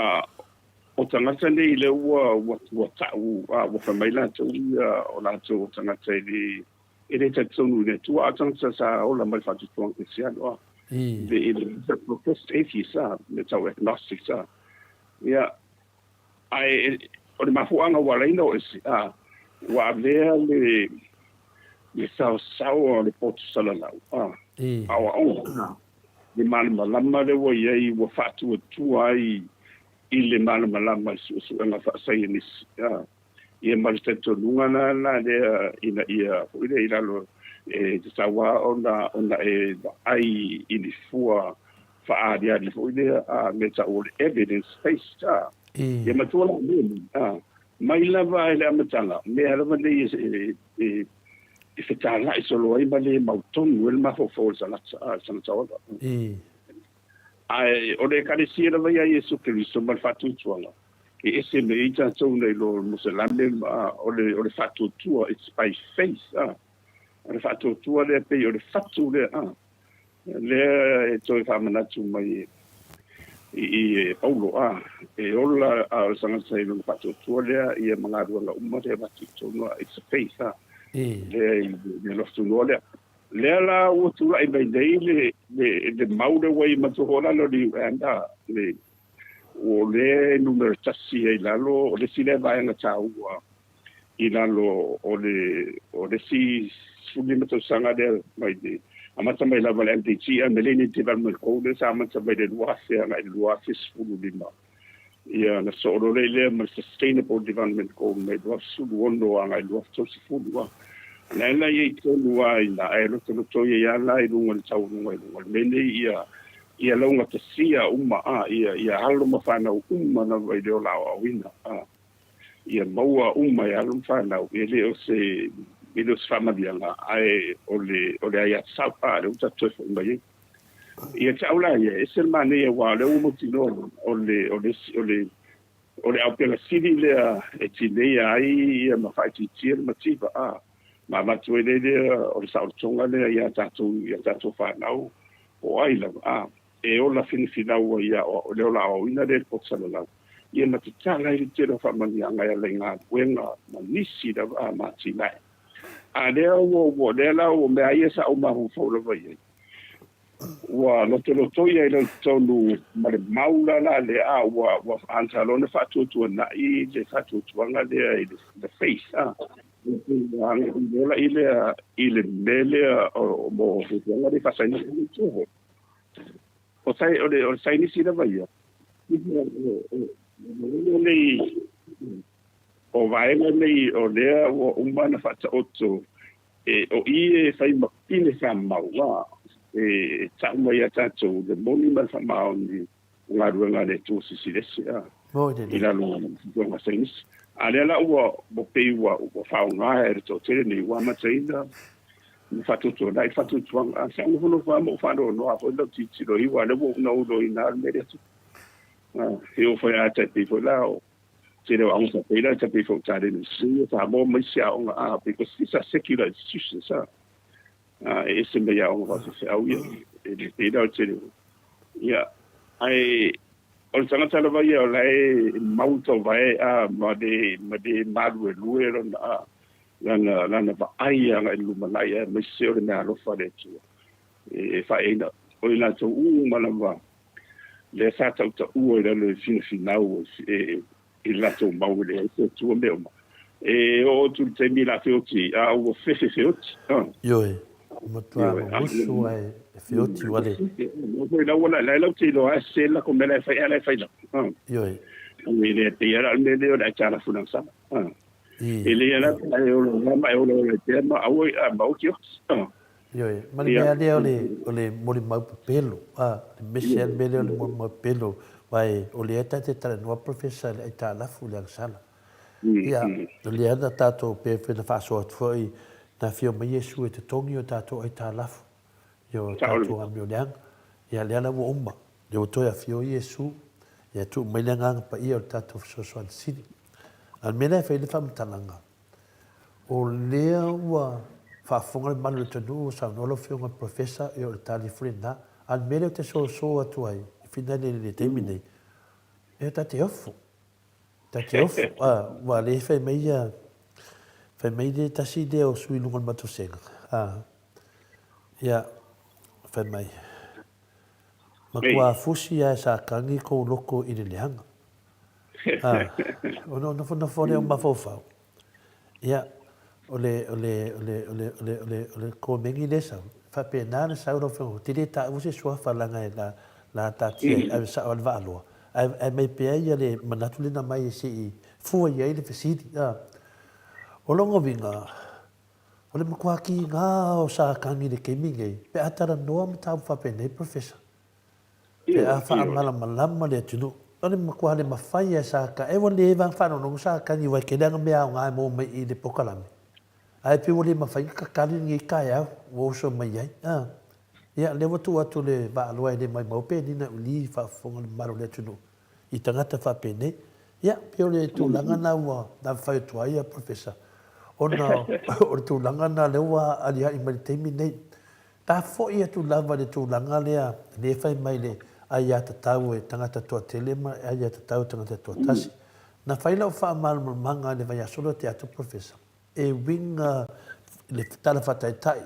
o tagata nei lea ua ua ua ta'u a ua fai mai latou ia o latou o tagata e le E le talitonu i le Atua, a o tagata sa ola mai le faatuatuaga kerisiano, a. I le, i le professed atheist, a, mea tau agnostics, a. Ia, ae o le mafuaaga ua ala ai ona o ese, a, ua avea le, le saosaoa o le poto salalau, a, aoaoga, le malamalama lea ua i ai ua faatuatua ai i le malamalama i suesuega faasaienisi, a. Ia ma le talitonuga la la lea ina ia foi lea i lalo e tatau lava ona ona e vaai i ni fua faaaliali foi lea a mea tau o le evidence based a. Ia matua la mea nei a mai lava i le amataga mea lava nei e e e fetalai solo ai ma le mautonu ai le mafaufau o le tagata a le tagata ola. Ae o le Ekalesia lava ia a Iesu Keriso ma le faatuatuaga, e ese mai ai tatou nai lo Moselame ma o le, o le faatuatua, it's by faith, a. O le faatuatua lea pei o le fatu lea, a. Lea e toe faamanatu mai i, i e Paulo, a, e ola a o le tagata i lona faatuatua lea, ia ma galuega uma lea e avatu i totonu, a, it's a faith, a. Lea i le alofa lea. Lea la ua tulai mai nei le, le, le mau lea ua i matua ho lalo le UN, a, le, o lea e numera tasi ai lalo, o le isi lea vaega taua i lalo o le, o le isi 15 tausaga lea mai le, amata mai lava le MDG, a Millennium Development Goal lea sa amata mai le 2000 agai le 2015. Ia, na soo loa lea ma le Sustainable Development Goal mai 2016 agai 2030 a. Lea la ia i tonu a ina ae lotoloto ia ia la i luga le taualuga i luga le mea nei ia ia laugatasia uma a ia ia alo ma fanau uma lava i le ola aoaoina a ia maua uma e alo ma fanau e le o se e le o se faamanuiaga ae o le o le aiatatau a lea ua tatou toe foi mai ai. Ia te au la ia, e ese le manaia aua o lea ua mautinoa o le, o le, o le, o le aupega sili lea e tineia ai ia ma faaitiitia le mativa, a, ma avatu ai le lea o le saolotoga lea ia tatou, ia tatou fanau, po o ai lava, a, e ola finafinau ai ia o le ola aoaoina lea i le poto salalau, ia ma tatala ai le tele o faamanuiaga e ala i galuega ma nisi lava, a, ma atinae. A lea ua, ua, lea la ua mea ia sa ou mafaufau lava i ai, Ua lotolotoi ai lau totonu ma le mau la la lea, a ua, ua ansa loa ona faatuatuanai le faatuatuaga lea i le, the faith, a. Ua agai loa i lea, i le mea lea o, mo fuafuaga lea faasainisi le itu foi. O sai, o le, o le sainisi lava ia, o, o, nei, o vaega nei o lea ua uma ona faataoto E, o i e fai ma pine faamau, a, e tau mai ia tatou le moni ma le faamaoni o galuega a le Atua Sisilese, a, i lalo o fuafuaga sainisi. A lea la ua, ua pei ua, ua faaaoga e le toatele nei, ua amataina ma faatuatuanai le faatuatuaga. A, sa ou nofonofo lava ma ou faanoanoa foi lau tilotilo i aua o lea ua ou nauloina lava le mea lea tupu. A, e oo foi lava tai pei foi la o tele o aoga faapei la ta pei foi taleni i Samoa ma isi aoga a because these are secular institutions a a e ese mai aoga faafefeau ia e le pei la o tele ia ae o le tagata lava ia o la e mau tauvae a ma le ma le maluelue lona a lana lana vaai agai i le lumanai aemaise o le meaalofa a le Atua e faaeaina o i latou uma lava lea sa tautaua i lalo i finafinau e i le latou mau e leai se Atua mea uma. E oo atu i le taimi o le a feoti, a ua fefe feoti. Ioe, ua matua mumusu a e feoti ua le. Foi la ua la lau te iloa a se la ko mea la e fai a la e fai la. Ioe. E le pei ala o le mea lea o le aitalafu lagasala. E le ala e olo ma e olo e pea ma aua ma oti oti. Ioe, ma le mea lea o le, o le molimau pepelo, a, le mese a le mea lea o le molimau pepelo, aua e, o lea ta te talanoa Professor i le aitalafu i le agasala. Ia, o lea na tatou, pe na faasoa atu foi, na afio mai Iesu e totogi o tatou aitalafu. Ia o tatou amioleaga. Ia lea la ua uma. Lea ua toe afio Iesu, ia tuu mai le Agaga Paia o le tatou fesoasoani sili. A o le mea lea e fai ai le faamatalaga, o lea ua faafofoga le mamalu o le atunuu ua saunoa lau Afioga i le Professor, ia o le tali foi lena. A o le mea lea ou te soso atu ai i finagalo i le taimi lenei, ia ta te ofo. Ta te ofo, a, aua o lea e fai mai ia, fai mai le tasi lea o sui i luga o le matou sega, a, ia, fai mai, Matua fusi lava e Satani kou loko i le leaga. A, ona ou nofonofo lea o mafaufau, ia, o le, o le, o le, o le, o le, o le, o le komeni lea e sau, e faapena ona sau lau Afioga, ou te le taua se suafa leaga e la, la taatia ai, ave sao lava i le vaaloa, ae, ae aumai pea ia le manatu lea na aumai se i fua i ai le fesili. A, o lona uiga, O le matua kīnā o Satani i le taimi nei, pe a talanoa mataupu faapenei, Professor, pe a faamalamalama le atunuu, o le matua le mafai lava e Satani, e ua leva ona faalogologo Satani aua e tele ana mea aoga e maua mai i le polokalame, ae pei ua le mafai ona tatali lenei taeao ua oso mai ai. A, ia, lea ua tuu atu le vaaloa e le maumau pe nina uli i faafofoga le mamalu o le atunuu. i tagata faapenei. Ia, pei o le tulaga lena ua fai atu ai Professor, ona o le tulaga lena lea ua aliae mai i le taimi lenei. Ta foi atu lava i le tulaga lea, lea e fai mai le aiatatau e tagata toatele ma le aiatatau e tagata toatasi. Na fai lau faamalamalamaga i le vaiaso lea tea atu Professor, e uiga i le tala faataitai,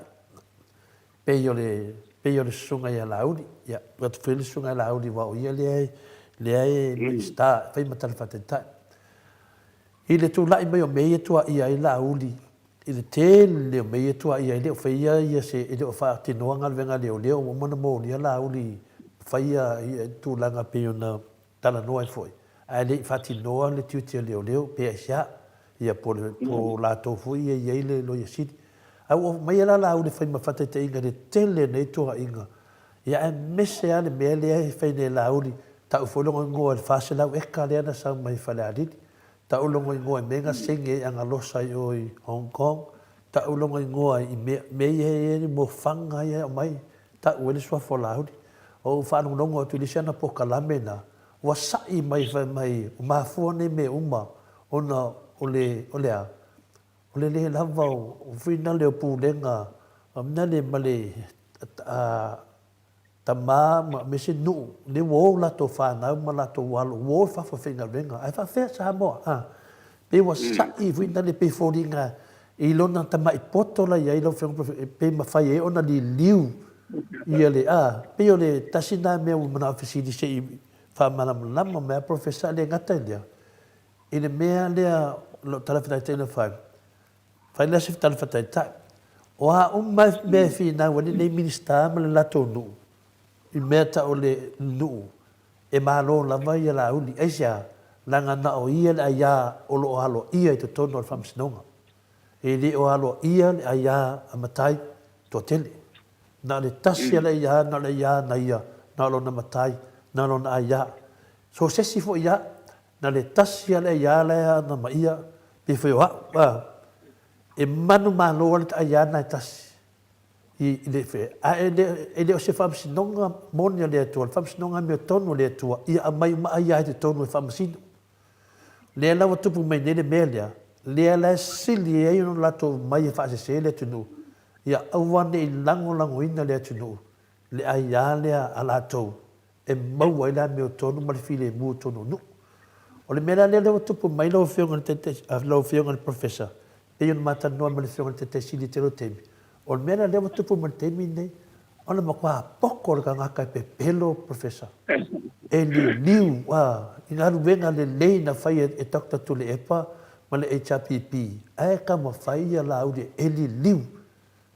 Pei o le, pei o le Susuga ia Laauli. Ia, tuu atu foi le Susuga ia Laauli aua o ia lea e, lea e Minisita, e fai ma tala faataitai. I le tulai mai o mea ia e tuaia ai Laauli, i le tele o mea ia e tuaia ai, e le o faia ia se, e le o faatinoa galuega a leoleo, ua uma ona molia Laauli faia tulaga pei ona talanoa ai foi, ae le i faatinoa le tiute o leoleo pe aisea, ia po o latou foi ia e i ai le Loia Sili. Ae ua aumaia la Laauli e fai ma faataitaiga i le tele o nei tuuaiga, ia aemaise lava le mea lea e fai nei e Laauli, tau foi lona igoa i le 400 eka lea na sau mai Falealili, tau lona igoa i mea na saini ai Agalosa i o i Hong Kong, tau lona igoa i mea ia e i ai mofaga ia e aumai, tau ai le suafa o Laauli. Ou faalogologo atu i le isi ana polokalame na, ua sa'i mai fai mai ua mafua nei mea uma ona o le, o le a? O le le lava o fuinale o pulega nale ma le tama ma ese nuu lea ua o latou fanau ma latou alo ua o i fafo e faigaluega ae faafefea Samoa a? Pei ua sa'i foi nale pei foliga i lona tamai poto la i ai lau Afioga e pei mafai ai ona liliu ia le, a, pei o le tasi lena mea ua manao fesili se i faamalamalama mai a Professor, e le gata i lea, i le mea lea o lau tala faataitai na fai, fai lea se tala faataitai, o a uma mea e finau ai lenei Minisita ma le latou nuu, i mea tau o le nuu, e malo lava ia Laauli. Aisea? Leaga na o ia le aia o lo o aloaia i totonu o le Faamasinoga. E le o aloaia le aia a matai toatele. Na o le tasi a le aia, na o le aia na ia, na o lona matai, na o lona aia. So se isi foi ia, na le tasi a le aia la e ana ma ia, pei foi o au, a, e manumalo a le aia na e tasi i le fe, a e le, e le o se faamasinoga moni a le Atua, o le faamasinoga amiotonu a le Atua, ia aumai uma aia i totonu e faamasino. Lea la ua tupu mai nei le mea lea, lea la e sili ai ona latou omai e faasese le atunuu, ia aua ne i lagolagoina le atunuu le aia lea a latou e maua ai le amiotonu ma le filemu i totonu o nuu. O le mea la lea ua tupu mai lau Afioga i le Taitai, lau Afioga i le Professor, pei ona ma talanoa ma le Afioga i le Taitai Sili i le tele o taimi, o le mea la lea ua tupu mai i le taimi lenei, O le matua poto le tagata e pepelo Professor. E liliu a i galuega lelei na fai e Doctor Tuilaepa ma le HRPP ae taumafai ia Laauli e liliu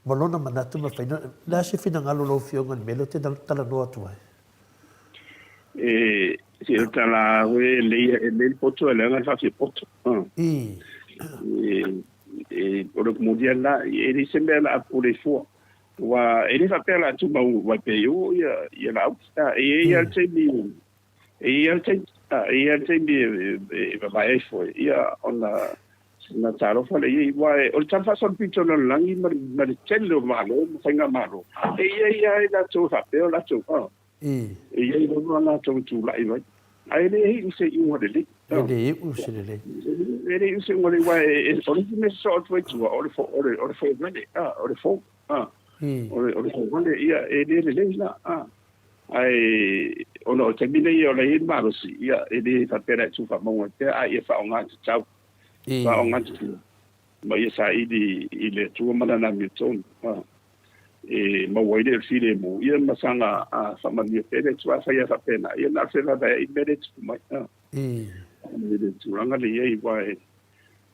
ma lona manatu ma fai. O le a se finagalo o lau Afioga i le mea lea ou te talanoa atu ai? E se o tala au e lei e lei poto e leaga le faafia poto. I. E o le molia la e le se mea la a pule fua. Ua, e le faapea o le a tumau wai o ia, ia Laauli. A, e i ai lava le taimi, e i ai lava le taimi, a, e i ai lava le taimi e, e, e vavae ai foi, ia, ona Na talofa lea i ai, aua o le tala faasolopito o le lalolagi ma le, ma le tele o Malo ma faigamalo, e i ai lava i latou e faapea o latou, a, e i ai lava latou e tulai mai, ae le iu se iuga lelei. E le iu se lelei. E le iu se iuga lelei, aua o le isi mea sosoo atu ai tua, o le fo, o le, o le fovale, a, o le fo, a, o le, o le fovale, ia, e le lelei la, a. Ae ona o le taimi nei o la e i ai le malosi, ia, e le faapea la e tuufaamauga ai pea, a ia faaaoga tatau, faaaoga tatau, ma ia saili i le Atua ma Lana amiotonu, a, e maua ai le filemu, ia ma saga faamanuia pea le Atua. Afai lava faapena, ia na o le fevaevaeai le mea lea e tupu mai, a, i le tulaga lea i ai, aua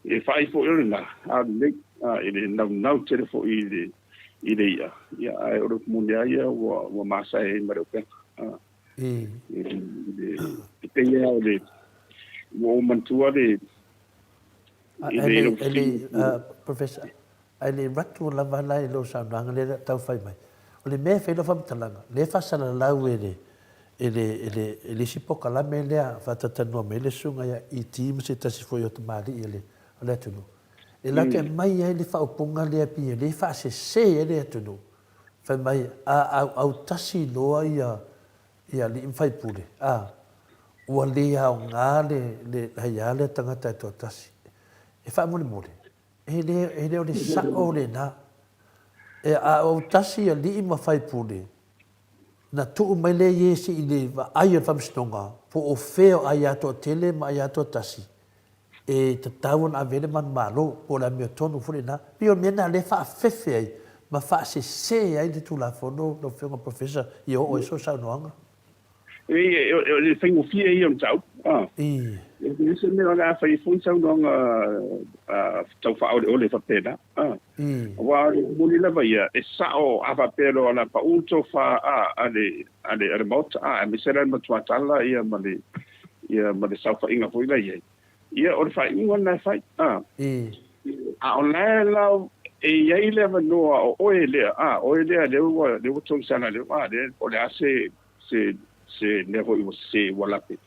e faai foi o lena, a lelei, a, e le naunau tele foi i le i le i'a, ia, ae o le upu moni lava ia ua, ua masae ai ma le upega. A, i, i le, e pei lava o le, ua ou manatua le, i le, e le, Professor, ae le avatu lava la i lou saunoaga lea e tau fai mai. O le mea e fai lau faamatalaga, lea e faasalalau e le, e le, e le, e le isi polokalame lea faatatanua mai ai le susuga ia ET ma se tasi foi o tamalii o le, o le atunuu. E latou te aumai ai le faaupuga lea pei e le faasese ai le atunuu, fai mai a auautasi loa ia alii ma faipule, a, ua le aoga le le aia lea tagata e toatasi. E faamolemole, e le, e le o le sao lena. E a auautasi alii ma faipule, na tuu mai lea Iesi i le vaai o le faamasinoga, po o fea o aia toatele ma aia toatasi, e tatau ona ave ai le manumalo, po o le amiotonu foi lena. E pei o le mea lena o lea e faafefe ai ma faasese ai le Tulafono, lau Afioga Professor, ia oo ai sou saunoaga. E, o le faigofie ia o le mataupu. Ah. E le se mea o le a fai foi saunoaga tau faaoleole faapena. Ah. Aua o le moni lava ia, e sao a faapea loa o le a pau le tofa a le, a le, a le Maota, a, aemaise la le matua tala ia ma le, ia ma le saofaiga foi la i ai. Ia, o le faaiuga lena e fai. A, a o la e la e i ai le avanoa o oe lea, a, oe lea lea ua, lea ua togisala lea, a, lea, o le a se, se, se mea foi ua sese ua lape.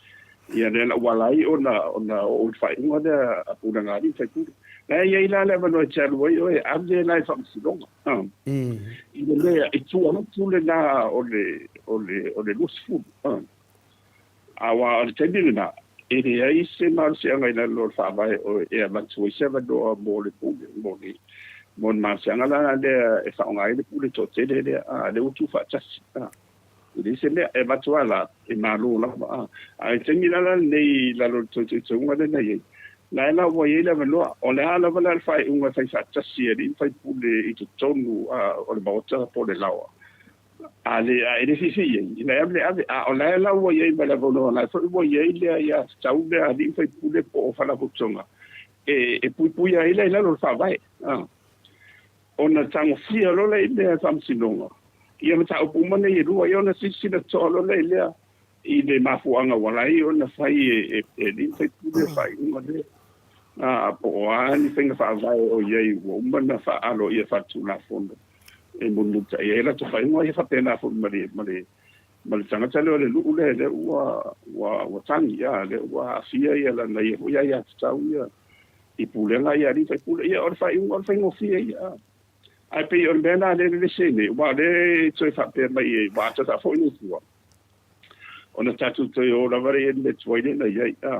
Ia, lea na ua ala ai ona, ona oo i le faaiuga lea a pulega a alii ma faipule. La e i ai la le avanoa e te alu ai oe e ave la i faamasinoga. A, i le mea, i tua atu lena o le, o le, o le 20. A. Aua o le taimi lena, e leai se malosiaga i lalo o le Faavae o e avatu ai se avanoa mo le pule, mo le, mo le malosiaga la lea e faaaoga ai le pule toatele lea, a, lea ua tuufaatasi, a. E leai se mea, e avatu lava la, e malo lava, a. A i le taimi la la lenei i lalo o le toe teuteuga lea na i ai, la e la ua i ai le avanoa, o le a lava la le faaiuga e fai faatasi e alii ma faipule i totonu, a, o le Maota po o le Laoa, A le, a e le fiafia i ai, ina e ave le ave, a o la e la ua i ai ma le avanoa, la e foi ua i ai le aiatatau lea a alii ma faipule po o faalapotopotoga e, e puipuia ai la i lalo o le Faavae. A. Ona tagofia loa lea i mea e faamasinoga, ia mataupu uma nei e lua, ia ona silasila totoa loa lea i lea, i le mafuaaga ua ala ai ona fai e, e, e alii ma faipule le faaiuga lea. A, po o a ni faiga faavae o i ai ua uma ona faaaloaia faaletulafono. e mulimulitaia ai latou faaiuga ia faapena foi ma le ma le ma le tagata lea o le nuu lea lea ua ua ua tagi a lea ua aafia ia lana ia foi aiatatau ia i pulega ia alii faipule ia o le faaiuga o le faigofie ia ae pei o le mea lena lea e vevesi ai nei aua o lea e toe faapea mai e ua ata faafoi nei tua ona tatou toe o lava lea i le mea tuai lea na i ai a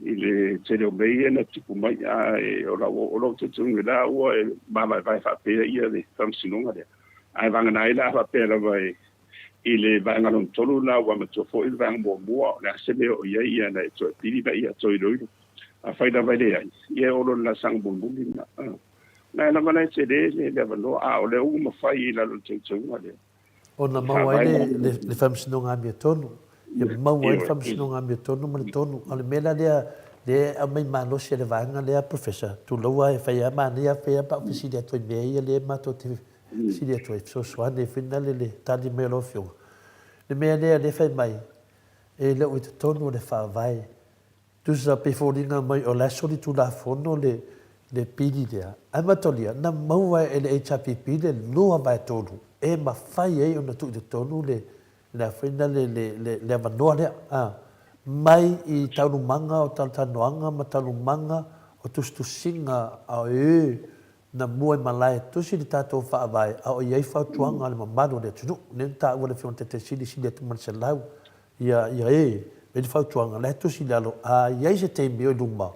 i le tele o mea ia na tupu mai, ae o lau, o lou talitonuga la ua e mavaevae faapea ia le faamasinoga lea. Ae vagana ai la a faapea lava e, i le vaega lona tolu la ua matua foi le vaega muamua, o le a se mea o i ai ia na e toe pili lea toe iloilo. Afai lava e leai, ia e oo loa i le laasaga mulimuli lena. Na e lava la e tele le, le avanoa, a o lea ua mafai i lalo o le teuteuga lea. Ona maua ai le, le faamasinoga amiotonu. Ia maua ai le faamasinoga amiotonu ma le tonu. O le mea la lea, lea e aumai malosi e le vaega lea, Professor, tulou lava e fai lava manaia, fai lava pa au fesili atu ai i mea ia lea matou te fesili atu ai, fesoasoani ai foi lale le tali mai a lau Afioga. Le mea lea lea e fai mai, e le o i totonu o le Faavae Tusa pe foliga mai o la e solitulafono le le pili lea, ae matolia, na maua e le HRPP le 2/3 e mafai ai ona tuu i totonu le le a foi na le le le avanoa lea, a, mai i taualumaga o talatalanoaga ma taualumaga o O tusitusiga a o e na mua i malae tusi le tatou Faavae a o i ai fautuaga a le mamalu o le atunuu. Lea na taua le Afioga i le Taitai Sili, sili atu ma le 100 ia ia e mei le fautuaga, la e tusi i lalo, a i ai se taimi o i luma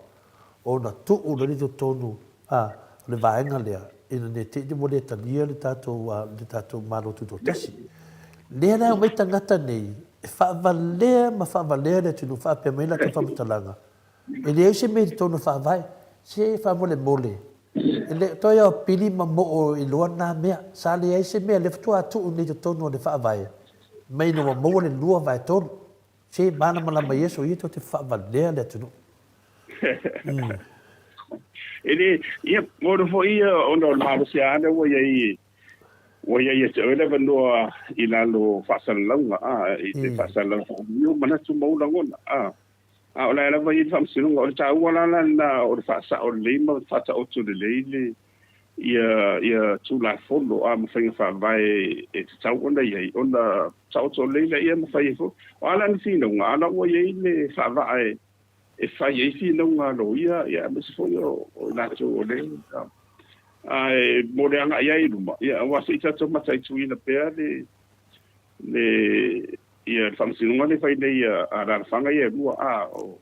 ona tuu lea i totonu a o le vaega lea ina ne i te i ua le talia le tatou le tatou Malo Tutoatasi. Lea la e omai tagata nei e faavalea ma faavalea le atunuu faapea mai latou faamatalaga E leai se mea i totonu o le Faavae. Se faamolemole, e le o toe lava o pili ma moo i loa na mea. Sa leai se mea, lea faatoa tuu nei i totonu o le Faavae, mai ina ua maua le 2/3. Se malamalama ia soia tou te faavalea le atunuu. E le, ia, mo le foi ia, ona o le malosi lava lea ua i ai, ua i ai ia te oe le avanoa i lalo o faasalalauga, a, i te faasalalauga faamio manatu ma ou lagona, a. A o la e lava i ai le faamasinoga. O le taua la lena o le faasao lelei ma faataoto lelei le ia ia Tulafono a ma faiga faavae e tatau ona i ai, ona taoto lelei lea ma fai ai foi. O a la ni finauga, a la ua i ai le faavaa e e fai ai finauga a loia, ia aemaise foi o i latou o le ae mo le agai ai i luma, ia aua se i tatou mataituina pea le le Ia, le faamasinoga lea e fai nei a alaalafaga ia e lua, a, o,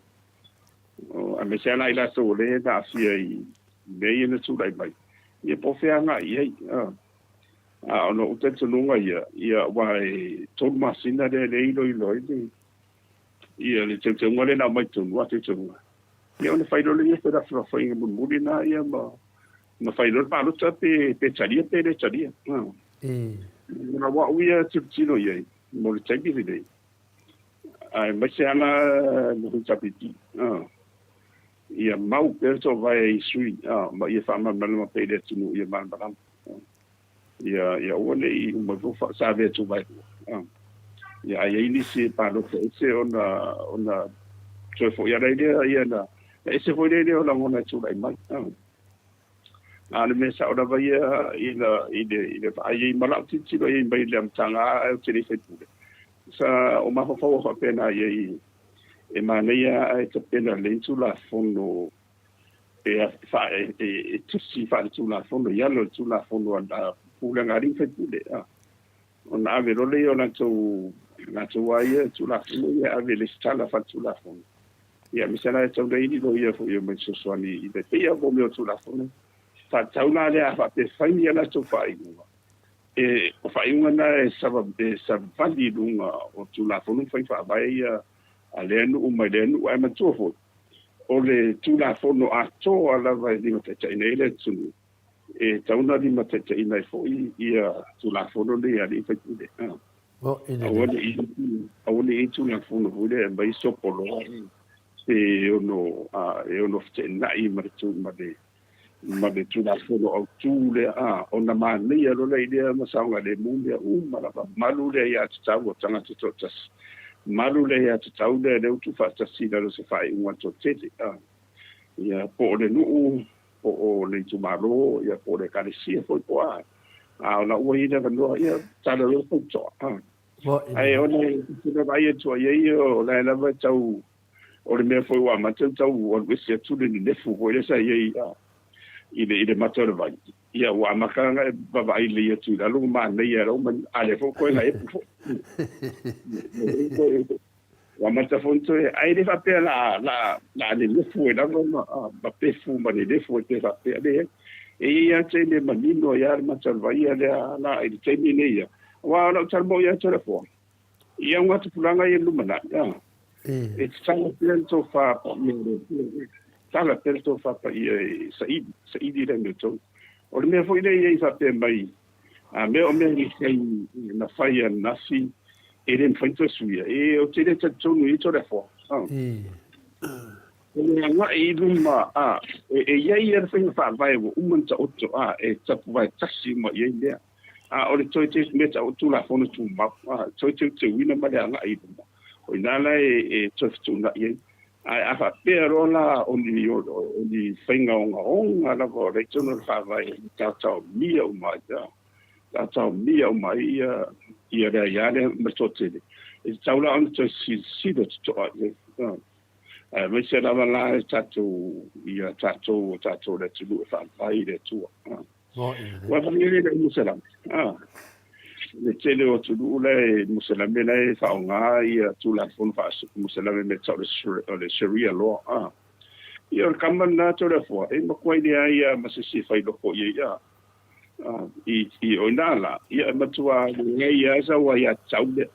o, aemaise lava la i latou o lea na aafia i mea ia na tulai mai, ia po o fea agai i ai. A, a o lou talitonuga ia, ia, aua e tolu masina lea lea e iloilo ai le, ia, le teuteuga lea na aumai totonu, a teuteuga. Ia ona fai loa lea o se felafolafoaiga mulimuli lena, ia, ma, ma fai loa le palota pe, pe talia pe le talia. A. O lau au ia tilotilo i ai mo le taimi lenei, aemaise lava la le HRPP, ia mau pea le toovae i sui ma ia faamalamalama pea i le atunuu ia malamalama. Ia, ia aua ne i uma ifo sa avea toovae lua. Ia, a i ai nisi e palota ese ona, ona toe foi ala ai lea, ia na ese foi lea o lagona e tulai mai. A o le mea sao lava ia i le, i le, i le vaai ai ma lau tilotilo i ai mai le amataga ae ou te le i faipule. Sa o mafaufau faapena i ai e manaia ae tapena lelei ni Tulafono e, fa, e, e, e tusi faale-Tulafono i alo o le Tulafono a Pulega a alii ma faipule. A. Ona ave loa lea o latou, latou lava ia Tulafono ia e ave e lesitala faale-Tulafono. Ia, aemaise la e tatau ona i ai ni loia foi e omai fesoasoani i le pei lava o mea o Tulafono. Faatatau la lea a faapea e fai ni a latou faaiuga, e, o faaiuga na e sava, e savali i luga o Tulafono ma faiga faavae ia a lea nuu mai lea nuu. Ae manatua foi, o le Tulafono atoa lava e limataitaiina ai le atunuu, e tatau ona limataitaiina ai foi ia Tulafono nei a alii ma faipule. Aua ne i, aua ne i i ai Tulafono foi lea e aumai sopoloa e ono, e ono feteenai ma le, ma le, ma le Tulafono Autu lea, a, ona manaia loa lea i lea ma saogalemu mea uma lava. Malu le aiatatau a tagata toatasi, malu le aiatatau lea lea ua tuufaatasi i lalo o se faaiuga toatele, a, ia, po o le nuu, po o le itumalo, ia, po o le ekalesia foi, po o a. A o la ua i ai le avanoa, ia, tala loa faitoa. A. Ae ona e tino vaai atu ai ai, o la e lava e tau, o le mea foi ua amata ona tau alu ese atu le nenefu foi lea sa i ai i le, i le mata o le vai. Ia, ua amata ona e vaavaai lelei atu i lalo, ua manaia lau ma, a lea foi ua toe gaepu foi. Ua amata foi ona toe, ae le faapea la, la, la nenefu ai lava ma, ma pefu ma nenefu ai pe faapea, leai. E i ai lava le taimi e manino ai lava le mata o le vai ia lea la i le taimi nei ia. Aua o lau tala moni ia te Lefoa, i au gatupulaga ia i le lumanai, a, e tatala pea le tofa paia i le Atua, tatala pea le tofa paia e saili, saili le amiotonu. O le mea foi lea e i ai faapea mai, A mea o mea na fai, na fai ananafi, e le mafai ona toe suia. E, ou te le talitonu i ai Toleafoa. A. O le agai i luma, a, e, e i ai ia le faiga faavae ua uma ona taoto, a, e tapuvae tasi uma i ai mea. A o le toe te, mea tau o Tulafono Tumau, a, toe teuteuina ma le agai i luma. O i ina la e, e toe fetuunai ai. Ae a faapea loa la o ni, o, o ni faiga ogaoga lava o la i totonu o le Faavae e taotaomia uma ai, a, taotaomia uma ai ia, ia le aia lea ma le toatele, e tatau la ona toe silasila totoa i ai. A. Aemaise lava la e tatou ia tatou o tatou le atunuu e faavae i le Atua. Ua faigofie le Muselame. Le tele o atunuu la e Muselame la e faaaoga ia Tulafono faa-Muselame mea tau o le Sharia law. Ia o le kama lena Toleafoa e matuai leai lava ma se isi e fai loko i ai i o ina la, ia e matua leai lava sau aiatatau lea.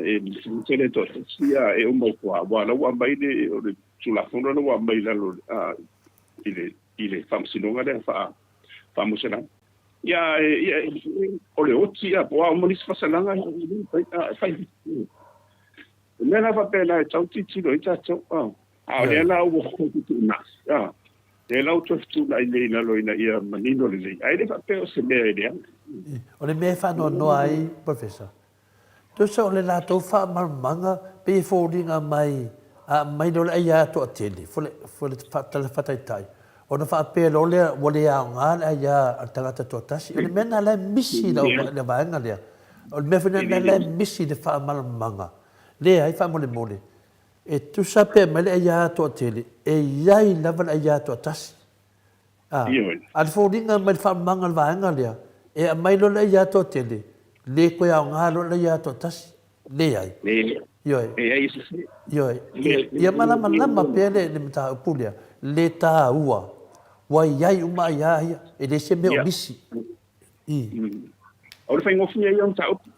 E tele toatasi ia e uma i tua, aua o la ua aumai le, o le Tulafono la ua aumai i lalo i le, i le faamasinoga lea faa-Muselame. Ia, ia, o le oti ia, po o a uma nisi faasalaga e fai. O mea la faapena e tau tilotilo ai tatou, a o lea la ua fetuunai, lea la ua toe fetuunai nei i lalo ina ia manino lelei, ae le faapea o se mea e leaga. O le mea e faanoanoa ai, Professor, tusa o le latou faamalamalamaga pei e foliga mai a aumai loa le aia toatele, for le tala faataitai, ona faapea loa lea ua le aoga le aia a le tagata toatasi. O le mea lena la e misi i le vaega lea. O le mea foi lena la e misi i le faamalamalamaga. Leai, faamolemole, e tusa pe aumai le aia toatele, e i ai lava le aia toatasi. A, a le foliga mai le faamalamalamaga o le vaega lea, e aumai loa le aia toatele, le toe aoga loa le aia toatasi. Leai. Ioe. Ioe. Ia malamalama pea le mataupu lea, le taua, ua i ai uma aia ia, e leai se mea o misi. O le faigofie ia o mataupu.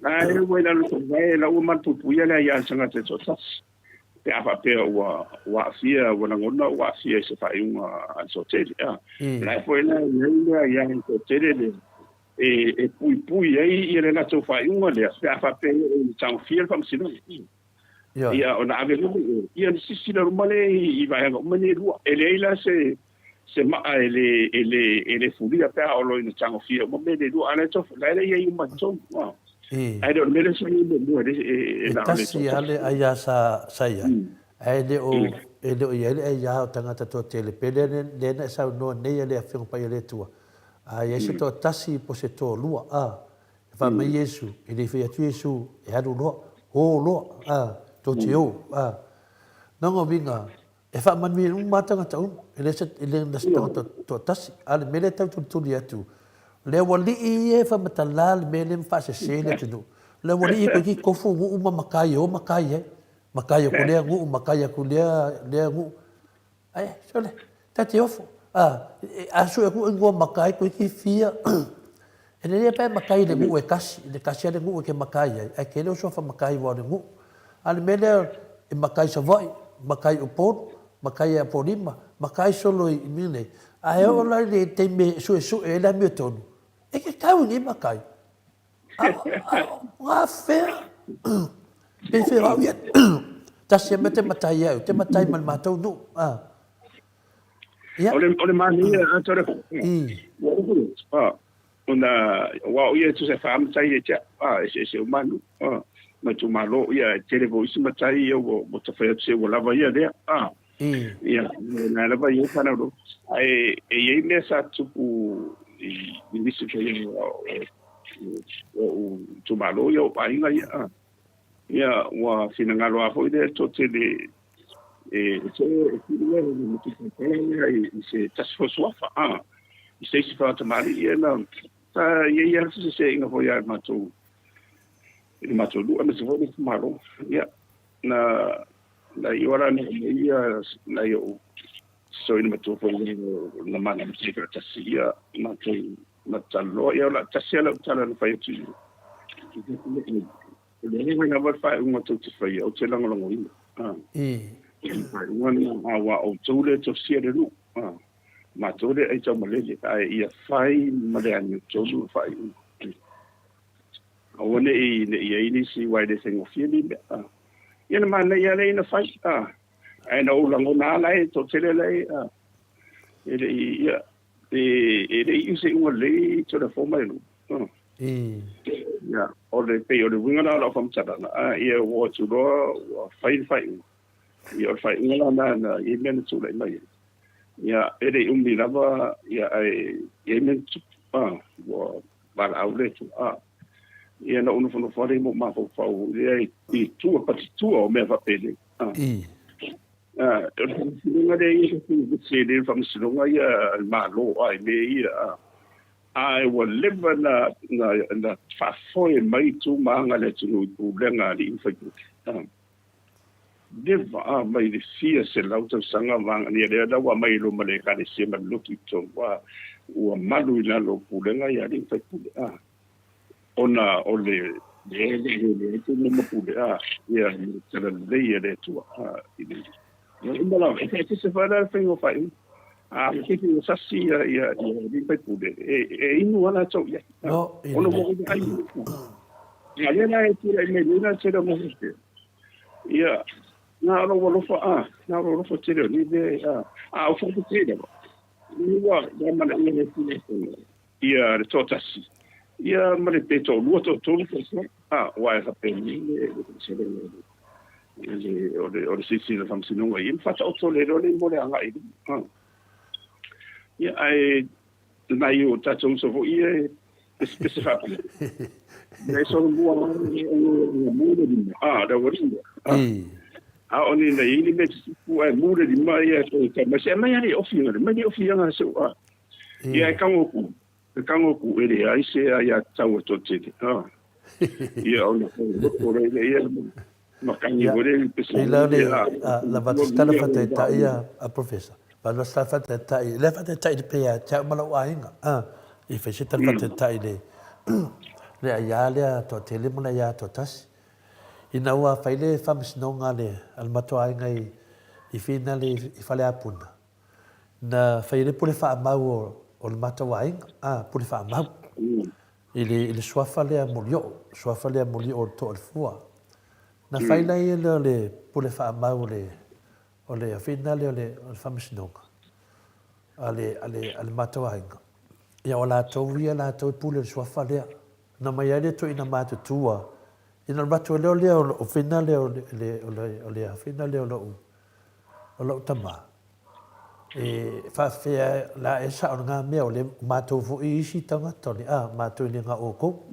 La e ua i lalo o le faavae, la ua malupuipuia le aia a le tagata e toatasi, pe a faapea ua aafia, ua lagona ua aafia i se faaiuga a le toatele. La e foi la e i ai le aia a le toatele lea e puipui ai ia le latou faaiuga lea, pe a faapea e tagofia le faamasinoga. Ia, ona ave lea i o, ia ona silasila uma lea i vaega uma nei e lua. E leai la se se maa e le e le e le fulia pe a oo loa ina tagofia uma mea nei e lua, a o la e tau la e i ai uma i totonu. Ae le o le mea lea sa i ai muamua e le e na o le tasi lava le aia sa sa i ai, ae le o e le o i ai le aia o tagata toatele, pei lea lea na e saunoa nei a le Afioga Paia a le Atua, a i ai se toatasi po o se toalua, a, E fai mai Iesu, e le i fai atu Iesu e alu loa, o loa, a, tou te o, a. Lona uiga, e faamanuia uma lava tagata uma, e le se, e le na se tagata toatasi. A o le mea lea e tau tulituli atu, o le aualii ia e faamatala le mea lea ma faasese le atunuu, o le aualii ia toeitiiti tofu nuu ma matai e o matai ai, matai atu lea nuu, matai atu lea, lea nuu. Ae, sole, ta te ofo. A, a sue atu ingoa matai toeitiiti fia, e lelei pe matai i le nuu e tasi, le tasi lava le nuu e te matai ai, ae tele o suafa matai aua o le nuu. A o le mea lea, e matai i Savaii, matai i Upolu, matai i Apolima, matai solo i mea nei. Ae oo la i le taimi e suesue ai le amiotonu, e te tau i nei matai. Gafea pe fea au ia tasi a mea te matai au te matai ma le matou nuu a ia o le manaia a tore ua upu a ona ua o ia tusa faamatai e tia a e se o manu a ma tu malo ia e tele vo isi matai ia ua tafai atu se ua lava ia lea a Ia, na lava ia whanau ro. Ai, e iai mea sa tupu i, i nisi foi o, o, o itumalo ia o aiga ia. A. Ia, ua finagalo a foi lea toatele e se e pili ia le matupu lea i se tasi foi suafa. A. I se isi whaatamali ia na sa ia ia se se inga foi a matou i le matou nuu aemaise foi le itumalo. Ia, na Na i ora nei me ia nai o'u soina matua foi nei na mana ma se faatasi ia matou na talanoa ia o le a tasi lava lau tala na fai atu i o le ai lava le faaiuga tou te faia ou te lagolagoina le faaiuga lena aua o outou lea e tosia le nuu matou lea e aitaumalele ae ia fai ma le amiotonu le faaiuga aua ne i ne i ai nisi aua e le faigofie nei mea Ia na manaia lea ina fai, a. Ae na ou lagona lava la e toatele la e, a. E le i, ia, e, e le i iu se iuga lelei Tulafono mai nuu. Ia, o le, pei o le uiga lena o lau faamatalaga, a, ia ua atu loa ua fai le faaiuga. Ia, o le faaiuga la lena na i ai mea na tulai mai ai. Ia, e le i umi lava, ia, ae i ai mea na tupu, a, ua valaau le Atua, a. Ia na ou nofonofo lava lea ma ou mafaufau lea i tua patitua o mea faapenei. I. O le faamasinoga lea ia se le faamasinoga ia a le Malo a i mea ia a. Ae ua leva na na na faafoe mai tu ma aga a le atunuu i pulega a alii ma faipule. Leva a mai le fia selau tausaga ma aga ia lea la ua aumai i luma le Ekalesia ma le lotu i totonu a ua malu i lalo o pulega ia alii ma faipule a. Ona o le le le le le tino ma pule a ia le talalelei a le Atua a i le ia uma lava e eseese foi la le faiga o faaiuga a o se ua sasi ia ia ia alii faipule e e inu lava latou i ai No, i ona le ua vaai a lea la e tulai mai nei la tele o mea faapea ia na o lou alofa a na o lou alofa tele o nei mea a a o faapea lava ua ua manaia le Tulafono ia le toatasi ia ma le pe toalua toatolu toafa a aua e faapena le le le o le o le silasila faamasinoga ia ma faataoto le loa lea mo le agai i luma ia ae nai o tatou uso foi ia e pesepese faapea e solomua e mu le lima a le aualii a o ni nei ni mea tutupu ae mu le lima ia e tau mai se mai ale ofi mai le ofi anga se a Ia e kago ku, e kago ku e leai se aiatatau a toatele. A. Ia ona o le le ia makani Ia, foi le pese i lau le, ia a, la vata se tala faataitai a, a Professor. Va la se tala faataitai, lea faataitai le pei ia te au ma lou aiga, a, i fai se tala faataitai le, le aiā lea toatele ma le aiā toatasi. Ina ua fai le faamasinoga a le, a le matou aiga i, i Finale i Faleapuna, Na fai ai le pule faamau o le matou aiga, a, pule faamau, i le, i le suafa lea Molioo, suafa lea Molioo o le Too o le Fua. Na fai lai lea o le pule faamau o le, o le afina lea o le, o le faamasinoga a le, a le, a le matou aiga. Ia o latou ia latou e pule i le suafa lea. Na omai ai le toeaina matutua, ina alu atu ai lea o lea o fina lea o le, o le, o le afina lea o lou, o lou tama, e faafefea la e sao lena mea, o le matou foi isi tagata o le a, matou e le na o outou.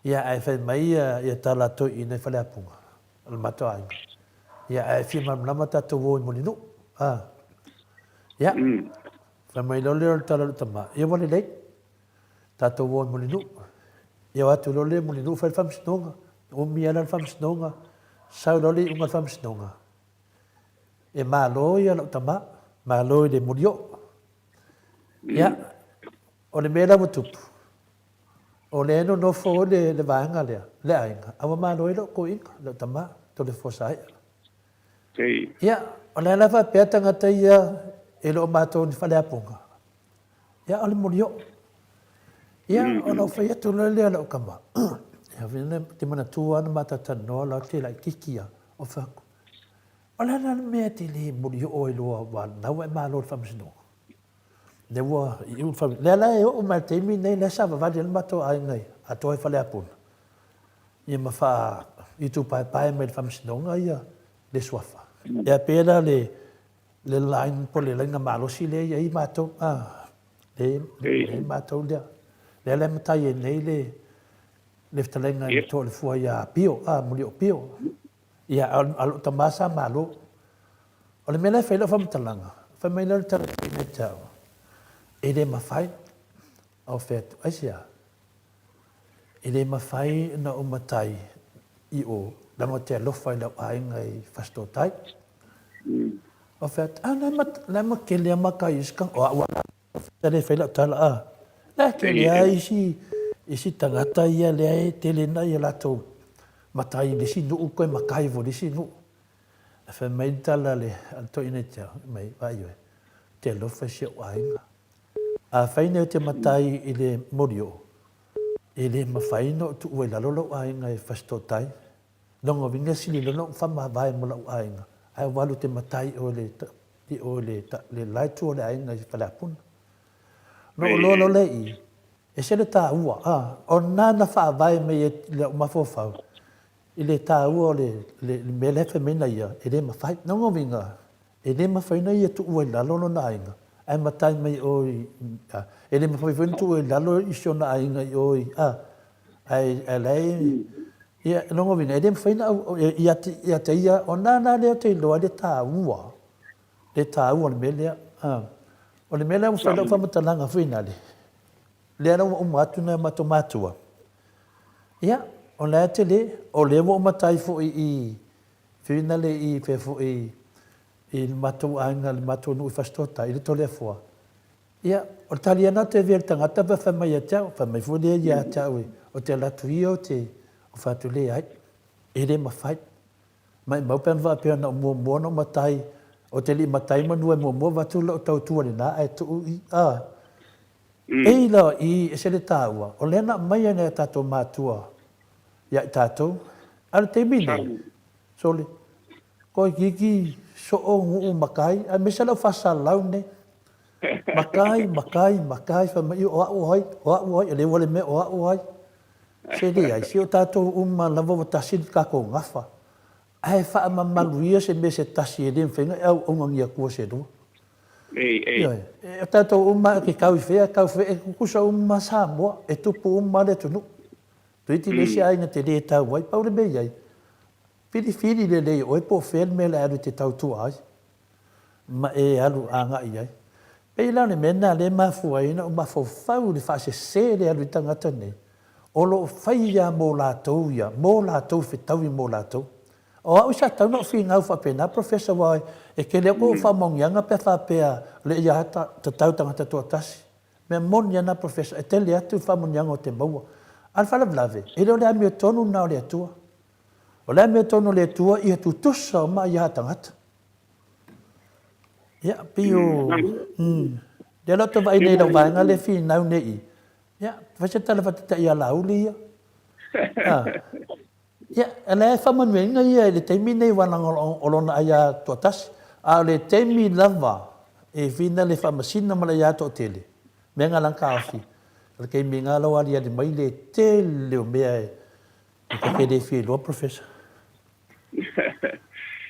Ia ae fai mai ia, ia tala toeaina i Faleapuga, o le matou aiga. Ia ae fia malamalama tatou o i Mulinuu. A. Ia. Fai mai loa lea o le tala i lou tama, ia ua lelei, tatou o i Mulinuu. Ia o atu loa lea i Mulinuu fai le faamasinoga, umi lava la le faamasinoga, sau loa le iuga o le faamasinoga, E malo ia lau tama, malo i le mulioo. Ia, o le mea la ua tupu, o lea e nonofo oi le, le vaega lea, le aiga, a ua malo ai lou toeaina, lou tama, Toleafoa Saea. Ia, o le a la faapea tagata ia e le o matou ni faleapuga, ia o le mulioo. Ia, ona ou fai atu loa lea lau tama, ia, te manatua lava na matou talanoa la te laitiiti lava, ou fai atu, O le a la le mea e te le mulioo ai loa aua o lena ua e malo i le faamasinoga? Lea ua iu le faamasinoga. Lea la e oo mai i le taimi lenei lea sa vavali ai le matou aiga i atoa i Faleapuna ia ma faa itupaepae mai i le faamasinoga ia le suafa. Ia pei la le le line po o le laina malosi lea e i ai matou, a, lea e i ai matou lea. Lea la e matai ai nei le le fetalaiga i le toa o le fua ia Pio, a, Mulioo Pio. Ia, a o lou tama sa malo. O le mea la e fai ai lau faamatalaga, fai mai lea o le tala ia te au, e le mafai, a o fai atu, aisea? E le mafai ona ou matai i o, leaga ou te alofa i lau aiga i Fasitotai. Ou fai atu, a, la e makele lava maka i isi tagata, o au lava la e fai lau tala, a, la e tele lava isi, isi tagata ia lea e tele na ia latou matai i le isi nuu toe matai foi i le isi nuu. Ae fai mai le tala a le toeaina ia te au, fai mai, vaai oe, ou te alofa i si ou aiga. Afai nei ou te matai i le molioo, e le mafai ona ou tuua i lalo lou aiga e Fasitooutai. Lona uiga e sili loa ona ou faamavae ma lou aiga, ae ua alu e te matai i o i le, i o i le, le la itu o le aiga i Faleapuna. Ona ou iloa loa lea i i, ese le taua, a, o lena na faavae mai ai i lou mafaufau i le taua o le, le, le mea lea e fai mai na ia, e le mafai. Lona uiga, e le mafai ona ia tuua i lalo lona aiga, ae matai mai i o i, a, e le mafai foi ona tuua i lalo i si ona aiga i o i, a. Ae ae la e ia lona uiga e le mafai ona ia te ia te ia ona na lea ou te iloa ai le taua le taua o le mea lea. O le mea lea ua fai lau faamatalaga foi nale, lea la ua uma atu nai o matou matua, ia o la e tele, o lea ua ou matai foi i finale i fea foi i le matou aiga, le matou nuu i Fasitoouta i le Toleafoa, Ia, o le tali lava lena ou te avea i le tagata pe fai mai ia te au, fai mai foi lea ia te au ou te alu atu ia ou te fai atu, leai, e le mafai. Maimau pe ana faapea na ou muamua ona ou matai, ou te le i matai manu e muamua avatu lau tautua lena ae tuu i, a. Pei la i ese le taua, o lea na aumai e nai o tatou matua ia i tatou, a o le taimi nei, sole, Toeitiiti soo nuu matai aemaise lau faasalalau nei. Matai, matai, matai, fai mai o au ai, o au ai, e le ua le mea o au ai. Se leai, se o tatou uma lava ua tasi le tatou gafa. Ae faamamalu ia se mea se tasi e le mafai ona e auauna ni Atua se lua. Ioe, o tatou uma e te tau i fea, tau fea, e tutusa uma Samoa, e tupu uma le atunuu. Toeitiiti leai se aiga te le tau ai, pau le mea i ai, Filifili lelei oe po o fea le mea o le a alu e te tautua ai ma e alu agai i ai. Pei la o le mea lena lea e mafua ai ona ou mafaufau i le faasese lea e alu i tagata nei, o lo o fai lava mo latou ia, mo latou fetaui mo latou. O au sa tatau ona ou finau faapena Professor aua e tele atu ou faamaoniaga pe a faapea o le ia tatau tagata toatasi. Mea moni lava na Professor, e tele atu faamaoniaga ou te maua. A o le faalavelave, e le o le amiotonu lena o le Atua. O le amiotonu o le Atua ia tutusa uma ia tagata. Ia, pei o... Mm. Lea la ou te vaai nei i lau vaega lea e finau nei i. Ia, fai se tala faataitai ia Laauli ia. Ah. Ia, o la e faamanuiaina ia i le taimi nei aua leaga o lona aia toatasi. A o le taimi lava e fina le faamasina ma le aia toatele, mea na la na taofi, o le taimi na la ua aliali mai le tele o mea e E ta te le fia iloa Professor.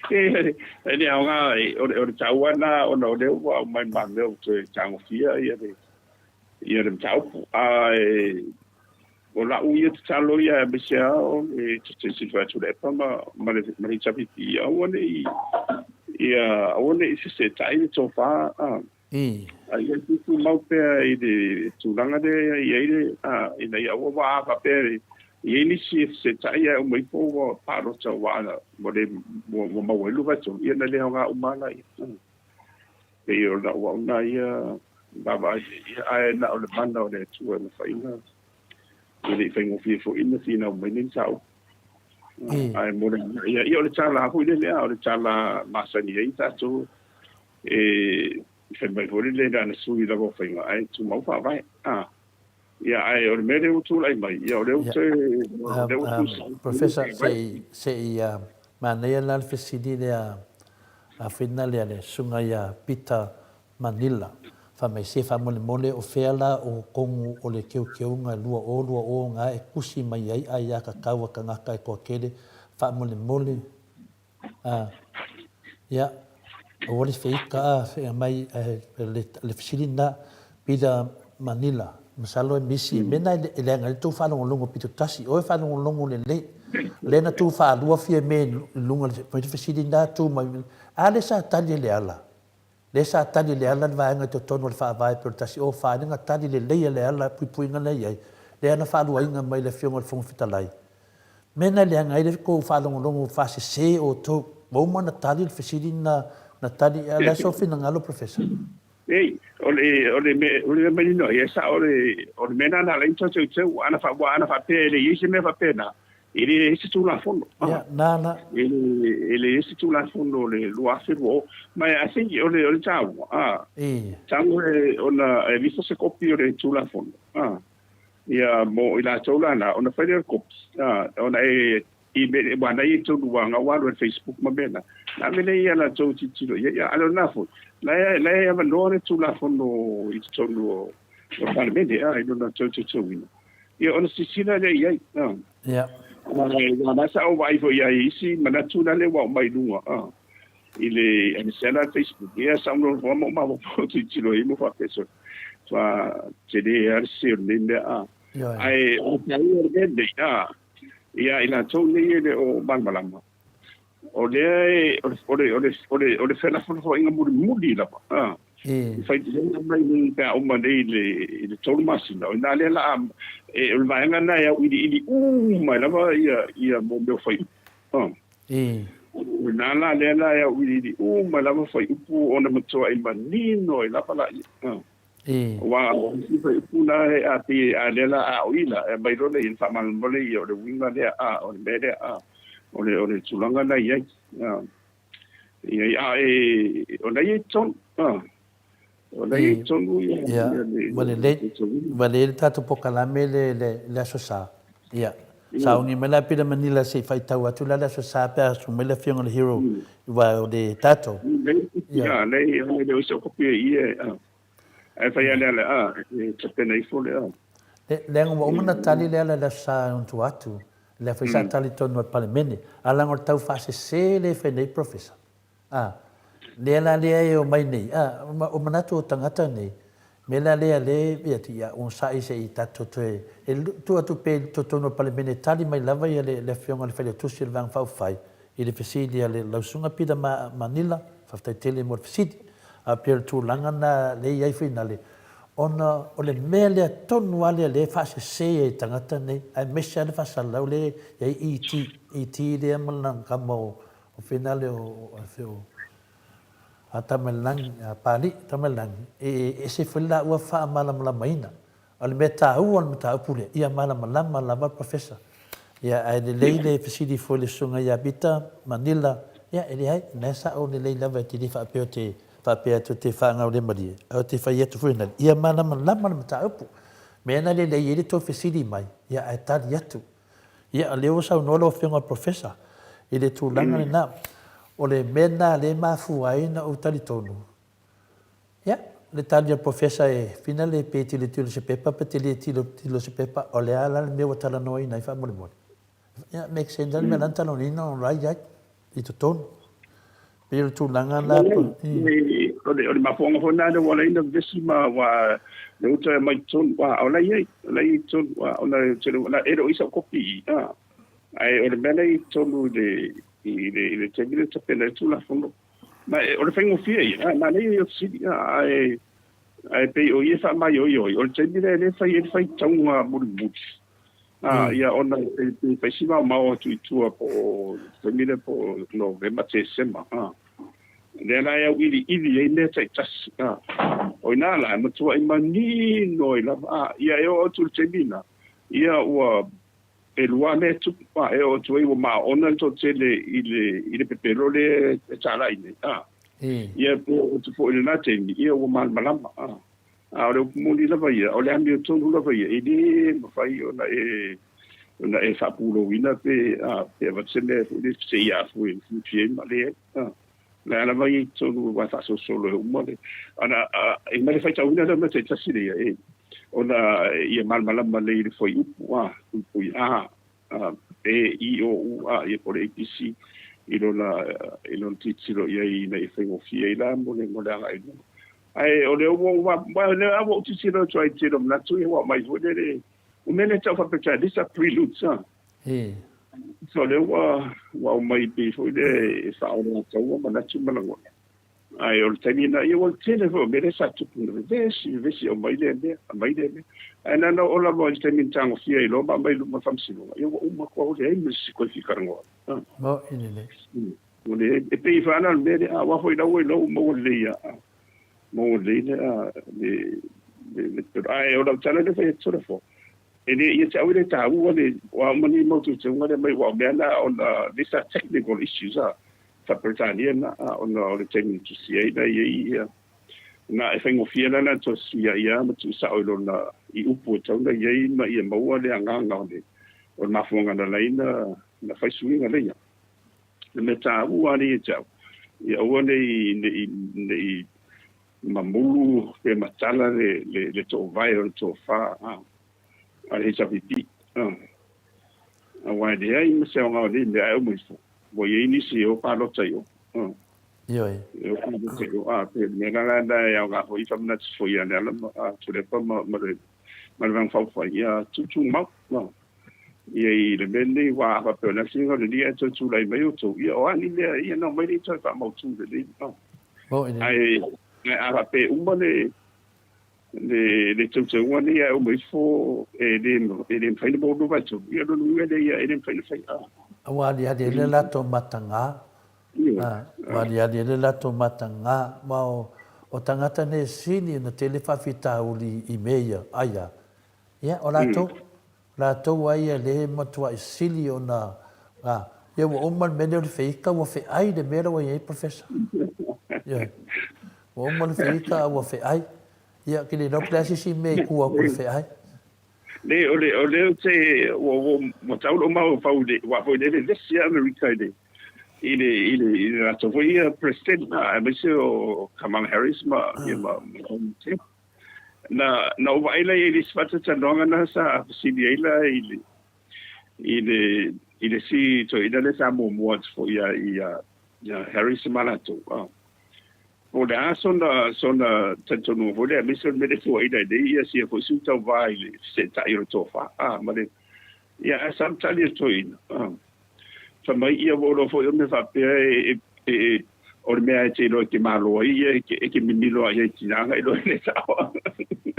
E le aoga, o le taua lena ona o lea ua aumai ma mea ua toe tagofia ia le ia le mataupu. Ae o lau ia tatalo ia aemaise lava o le silasila atu i le EPA ma le HRPP, aua ne i ia aua ne i fesetai le tofa. A ia tumau pea i le tulaga lea e i ai le, ina ia aua aua a faapea e i ai nisi e fesetai ae uma ifo ua palota ua ua le ua maua ai 2/3, ia na le aoga uma lava laia. Pei o lau au lena ia vaavaai ia ae na o le mana o le Atua e mafai ona e le i faigofie foi ona finau mai nei mataupu. Ae mo le ia, ia o le tala foi lele, o le tala masani ai tatou E fai mai foi le na ana sui lava o faiga ae tumau faavae. A ia ae o le mea lea ua tulai mai, ia o lea ua toe o lea ua tusa. Professor, se i se i manaia la le fesili lea a Whina lea le susuga ia Peter Manila fai mai se faamolemole o fea la o tonu o le keukeuga 2020 ga e tusi mai ai aiatatau a tagata e toatele faamolemole A, ia, aua le feita a, fea mai le fesili lena, Peter Manila, masalo e misi, e mea na e leaga ai le tou faalogologo pito tasi, oe faalogologo lelei, lea na tu faalua Fiame i luga fai le fesili lena tu mai, a lea sa tali e Leala, Lea sa tali e Leala le vaega i totonu o le Faavae pei o le 104, lea na tali lelei e Leala puipuiga lea i ai, lea na faaluaina mai le Afioga i le Fofoga Fetalai. Mea na leaga ai le tou faalogologo faasese outou. Ua uma ona tali le fesili na na tali, a o le a sou finagalo Professor? Ei, o le, o le mea, o le mea manino ai, e sao le, o le mea lena na ala ai ona toe teuteu, ana fa, aua ana faapea e le i ai se mea faapena, E leai se Tulafono. Ia, na, na. E leai se Tulafono o le 2020. Ma I think o le, o le taua, a. E. Tago e, ona e visa se kopi o le Tulafono, a. Ia, mo i latou la na, ona fai lea o le kopi, a, ona e email, aua na i tonu aua na ua alu i le Facebook ma mea na. Na ave lea ia latou tilotilo i ai, ia, a o lena foi, la e, la e avanoa le Tulafono i totonu o, o le Palemene, a, i lona toe teuteuina. Ia ona silasila lea i ai. Ia. Aua na sa ou vaai foi i ai i isi manatu la lea ua aumai i luga i le aemaise lava la Facebook. Ia sa ou nofonofo ma ou mafaufau tilotilo i ai ma faapea sole, matua tele lava le sese o lenei mea. Ae o le taua o le mea lenei, a, ia i latou nei e le o malamalama, o lea e, o le, o le, o le, o le, o le felafolafoaiga mulimuli lava, a, e faitioga mai nei pe a uma nei i le, i le 3 masina, o i ina lea la a, e, o le vaega lena e auiliili uma ai lava ia, ia mo mea o fuaiupu, a. O i ina la lea la e auiliili uma ai lava fuaiupu ona matuai manino ai lava laia, a. Aua o isi fuaiupu la e a pei a lea la a o i la, e aumai loa lea i le faamalamalama lea ia o le uiga lea a, o le mea lea a, o le, o le tulaga la i ai. A, i ai, a e, o la i ai tonu, a, o la i ai tonu ia, ia, le, ua lelei, ua lelei le tatou polokalame le, le, le Aso Sa. Ia, sauni mai la Pita Manila se i faitau atu la le Aso Sa pe a susu mai le Afioga i le Hero, aua o le tatou. Ia, lei, o le oisa o kopi e ia, a. Ae fai ale ale a, e tapena ifo le a. Leaga ua uma ona tali le ala i le Aso Sa e ona tua atu, lea foi sa tali tonu a le Palemene. A leaga o le taufaasese lea e fai nei Professor. A, lea la lea e omai nei, a, o manatu o tagata nei, mea la lea lea ia ti ia onosai se i tatou toe, e tuu atu pea i totonu o le Palemene e tali mai lava ia le, le Afioga i le Failautusi o le Vaega Faaupufai i le fesili a le Lausuga Peter Ma, Manila, faafetai tele mo le fesili. A pei o le tulaga na lea e i ai finale, ona o le mea lea tonu lava lea lea e faasese ai e tagata nei, aemaise lava le faasalalau lea e i ai ET, ET lea ma lana tama o, O finale o o a Tamalelagi, a Papalii Tamalelagi, e ese foi le laua faamalamalamaina. O le mea taua o le mataupu lea, ia malamalama lava le Professor. Ia, ae lelei le fesili foi i le Susuga ia Pita Manila, ia, e leai, o lena e sao lelei lava e te le faapea ou te faapea atu ou te faagaulemalie, ae ou te fai atu foi ina ia malamalama le mataupu. Mea na lelei ai le tou fesili mai, ia, ae tali atu. Ia, o lea ua saunoa lau Afioga i le Professor i le tulaga lena. O le mea lena lea e mafua ai ona ou talitonu, ia, le tali a le Professor e finale pe tilotilo i se pepa pe te le tilotilo i se pepa, o le a la le mea ua talanoaina ai faamolemole? Ia, make sense lava le mea la na talanoaina o la e i ai i totonu. Pei o le tulaga la. O le mafuaaga foi lena lea ua ala ai ona vevesi ma ua lea ua toe aumai i totonu, a o la e i ai, o la e i ai i totonu, a ona e tele e le o i ai sau kopi i i, a ae o le mea la e i totonu i le i le i le taimi lea e tapena ai le Tulafono. Ma o le faigofie ia, a manaia ia o fesili, a ae ae pei o ia e faamaioio ai, o le taimi lea lea e fai ai le faitauga mulimuli. A, ia ona e pe fai si maomao atu i tua po o taimi lea po o Novema, Tesema, a. Lea la e auiliili ai mea taitasi, a. O ina la e matuai manino ai lava, a, ia e oo atu i le taimi lena, ia ua e lua mea e tupu, a, e oo atu ai ua maona le toatele i le i le pepelo lea e talai nei, a. Ia pe oo atu foi i lena taimi, ia ua malamalama, a. A o le upu moni lava ia, o le amiotonu lava ia, e le mafai ona e ona e faapulouina pe a pe avatu se mea foi lea se i afu e fiafia ai ma leai. A o le a lava ia i totonu aua e faasolosolo e uma le ana e ma le faitauina lea o mea taitasi lea e ona ia malamalama lelei i le fuaiupu a puipui A a E I O U A ia po o le ABC i lona i lona tilotilo i ai ina ia faigofie ai la mo le mo le agai i luma. Ae o lea ua ou aua o lea ua ou tilotilo atu ai i le tele o manatu ia ua aumai foi lele, o mea lea e tau faapea these are preludes a. So o lea ua ua aumai pei foi lea e faaoloataua manatu ma lagona. Ae o le taimi lena, ia ua le tele foi o mea lea sa tupu na vevesi, vevesi aumai lea mea, aumai lea mea. Ae na ona oo lava i le taimi na tagofia ai loa ma aumai i luma o le faamasinoga, ia ua uma atu lava ua leai ma se toe fikalanoa. Maoi lelei. Ua leai. E pei foi lava la o le mea lea, aua foi la ua iloa ua maua lelei lava, maua lelei le, le, le, le, ae o lau tala lea e fai atu Solofoa, e le ia te au e le taua le, ua uma nei mau teuteuga lea mai, aua o mea na ona, these are technical issues a. Faa-Peretania na, ona o le taimi na tusi ai la i ai ia, na e faigofie la na toe sui ai ia ma tuusao i lona i upu e tau na i ai ma ia maua le agaga o le o le mafuaaga na lai na na fai suiga leia. Le mea taua lea ia te au, ia aua nei nei nei mamulu pe matala le le le toovae o le tofa a a le HRPP. Aua e leai ma se aoga o nei mea ae uma ifo ua i ai nisi e o palota i o. Ioe. E o palota i o. A, pe le mea la lena e aoga foi i faamanatu foi ia Leala ma a Tuilaepa ma ma le ma le Vaega Faaupufai, ia tuutumau. Ia i le mea lenei, aua a faapea o le a le o le lia e toe tulai mai outou, ia o a ni mea ia na omai lea i toe faamautu lelei. Ae a faapea e uma le le teuteuga nei ae uma ifo e le e le mafai ona maua lua vaitolu, ia o lona uiga lea ia e le mafai ona fai. Ua aliali ai le latou mataga, ua aliali ai le latou mataga, ma o tagata nei e sili ona tele faafitauli i mea ia, ai a? Ia, o latou, latou lava ia lea e matuai sili ona, a, ia ua uma le mea lea o le feika, ua feai le mea lea ua i ai Professor. Ioe. Ua uma le feika a ua feai. Ia, ke le iloa po o le a se isi mea i tua atu o le feai. Le, o le, o lea ou te, ua, ua, ua tau lou mafaufau i le, aua foi lea e vevesi lava Amerika i le, i le, i le, i le latou foi ia President, aemaise o Kamala Harris ma, ia ma, ma Donald Trump. Na, na ou vaai la i ai i le isi faatautanoaga na sa fesili ai la i le, i le, i le isi toeaina lea sa muamua atu foi ia, ia, ia Harris ma latou. Po o le a sona, sona talitonuga foi lea, aemaise o le mea lea e tuuaina ai nei ia sia foi sui tauva i le feseetai o le tofa, a, ma le, ia, ae sa tali e le toeaina, a, fai mai, ia, ua ou iloa foi o mea faapea e, e, e, o le mea e te iloa e te malo ai, ia, e te, e te mimilo lava i ai i tina na iloa i le sao.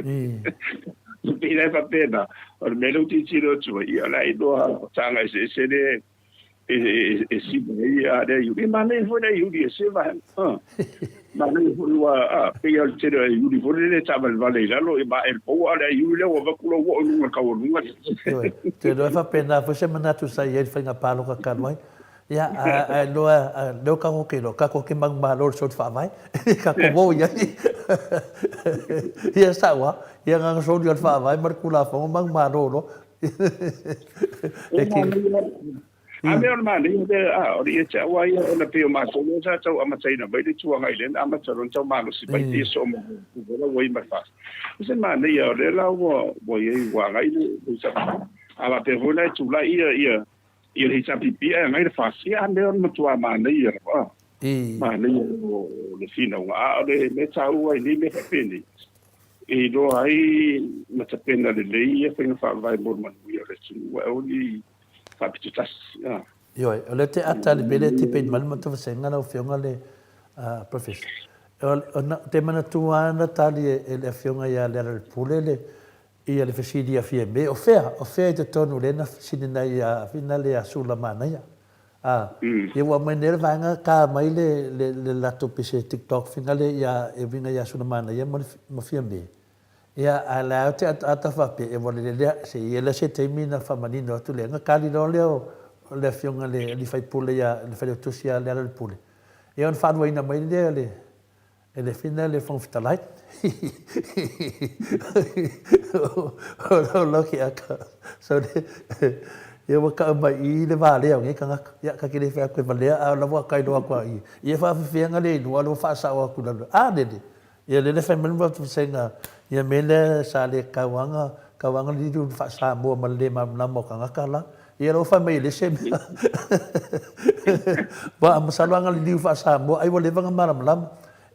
E pei la e faapena, o le mea lea ou te tilotilo atu ai, ia, o la e iloa o taga eseese lea e, e siva ai a lea Iuli. E manaia foi lea Iuli e se vaega. Ah. Manaia foi ua, ah, pei o le tele o Iuli foi lele e taavalevale i lalo, e ma e le poua a lea Iuli lea ua avatu lou oo i luga o le taualuga. Ioe, ou te iloa e faapena foi se manatu sa i ai i le faiga palota talu ai. Ia, ae iloa, lea ua tatou te iloa, tatou te manumalo i le soli faavae, tatou o i ai. Ia e sao lava, ia na ona soli lava o le faavae ma le Tulafono manumalo loa. E A mea o le manaia lea, a, o le ia te au lava ia, ona pei o matou lea sa tau amataina mai le Itu Agai lea na amata loa ona tau malosi mai pei e soo mai la ua i ma le FAST. O se manaia o lea la ua ua i ai ua agai le HRPP. A faapea foi la e tulai ia ia ia le HRPP ae agai le FAST, ia a mea o le matua manaia lava. Manaia o le finauga. A o le mea taua i nei mea faapenei, e iloa ai ma tapena lelei ia faiga faavae mo le manuia o le atunuu, ae aua ne i faapito tasi. Ioe, o lea te ata le mea lea te pei mai le matou vasega lau Afioga le Professor. Ou te manatua lava na tali e le Afioga ia Lealailepule le ia le fesili ia Fiame, o fea, o fea i totonu lea na fesili nei ia Finale ia Sulamanaia. A, ia ua aumai nei le vaega ta mai le, le, le latou pese TikTok finale ia e uiga ia Sulamanaia ma, ma Fiame. Ia, a la ou te ataata faapea, e ua lelei lea, se i ai lea se taimi na faamanino atu lea. Na tali loa lea o le afioga i le alii faipule ia, le Failautusi ia Lealailepule. Ia ona faaluaina mai lea le, E le fina le Fofoga Fetalai. O lau keaka. So, ia ua kau mai i le valea o nei tagata. Ia, ta te le fai atu e valea, a o la ua tailo atu a i. Ia faafefea le iloa, lea ua faasao atu i lalo. A lele, ia lele fai mai le vasega, ia mea lea sa le tauaga, tauaga le liu faa-Samoa ma le le malamalama o tagata la. Ia lea ua fai mai e leai se mea. Aua masalo a na liliu faa-Samoa ai ua leva ona malamalama.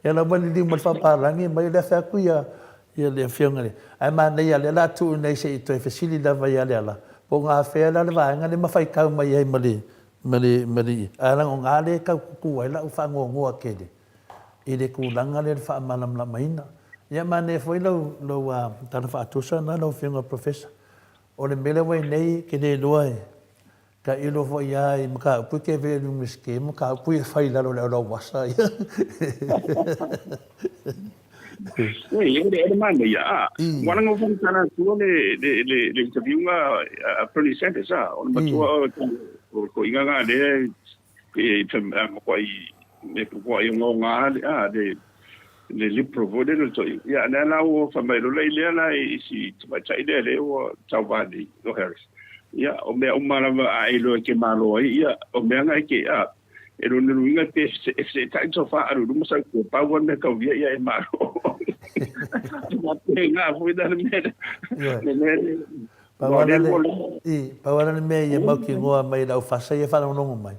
Ia la ua liliu mai le faapalagi mai o lea fai atu ia ia le afioga i le ae manaia lea o le a tuu nei se i toe fesili lava ia Leala po o gafea la le vaega lea ma faitau mai ai ma le ma le ma le ae leaga o na lea e tau tutu ai lau faanoanoa tele i le tulaga lea o le faamalamalamaina. Ia manaia foi lau lau tala faatusa lena lau afioga Professor. O le mea lea ua i nei, ke le iloa e tailo foi a i mataupu ke ve Iunivesite mataupu ia fai i lalo o le aulauasa ia. Oi, o le, o le manaia, a, ua langa ua faamatala atua le, le, le, le interview nga a Bernie Sanders, a, o le matua o, o le toeaina nga lea e, e, a matuai, e matuai ogaoga a le, le liberal foi lele o le toeaina. Ia, lea la ua fai mai loa i lea la i si tamaitai lea lea ua tauva nei, o Harris. Ia, o mea uma lava a e iloa e te malo ai, ia, o mea na e te, a, e lona luiga pe e feseetai le sofa alu i luma sau tua, pau lava le mea taulia, ia e malo. Faapena foi la le mea le mea lea. Pau lava le, i, pau lava le mea ia mautinoa mai i lau fasa ia faalogologo mai,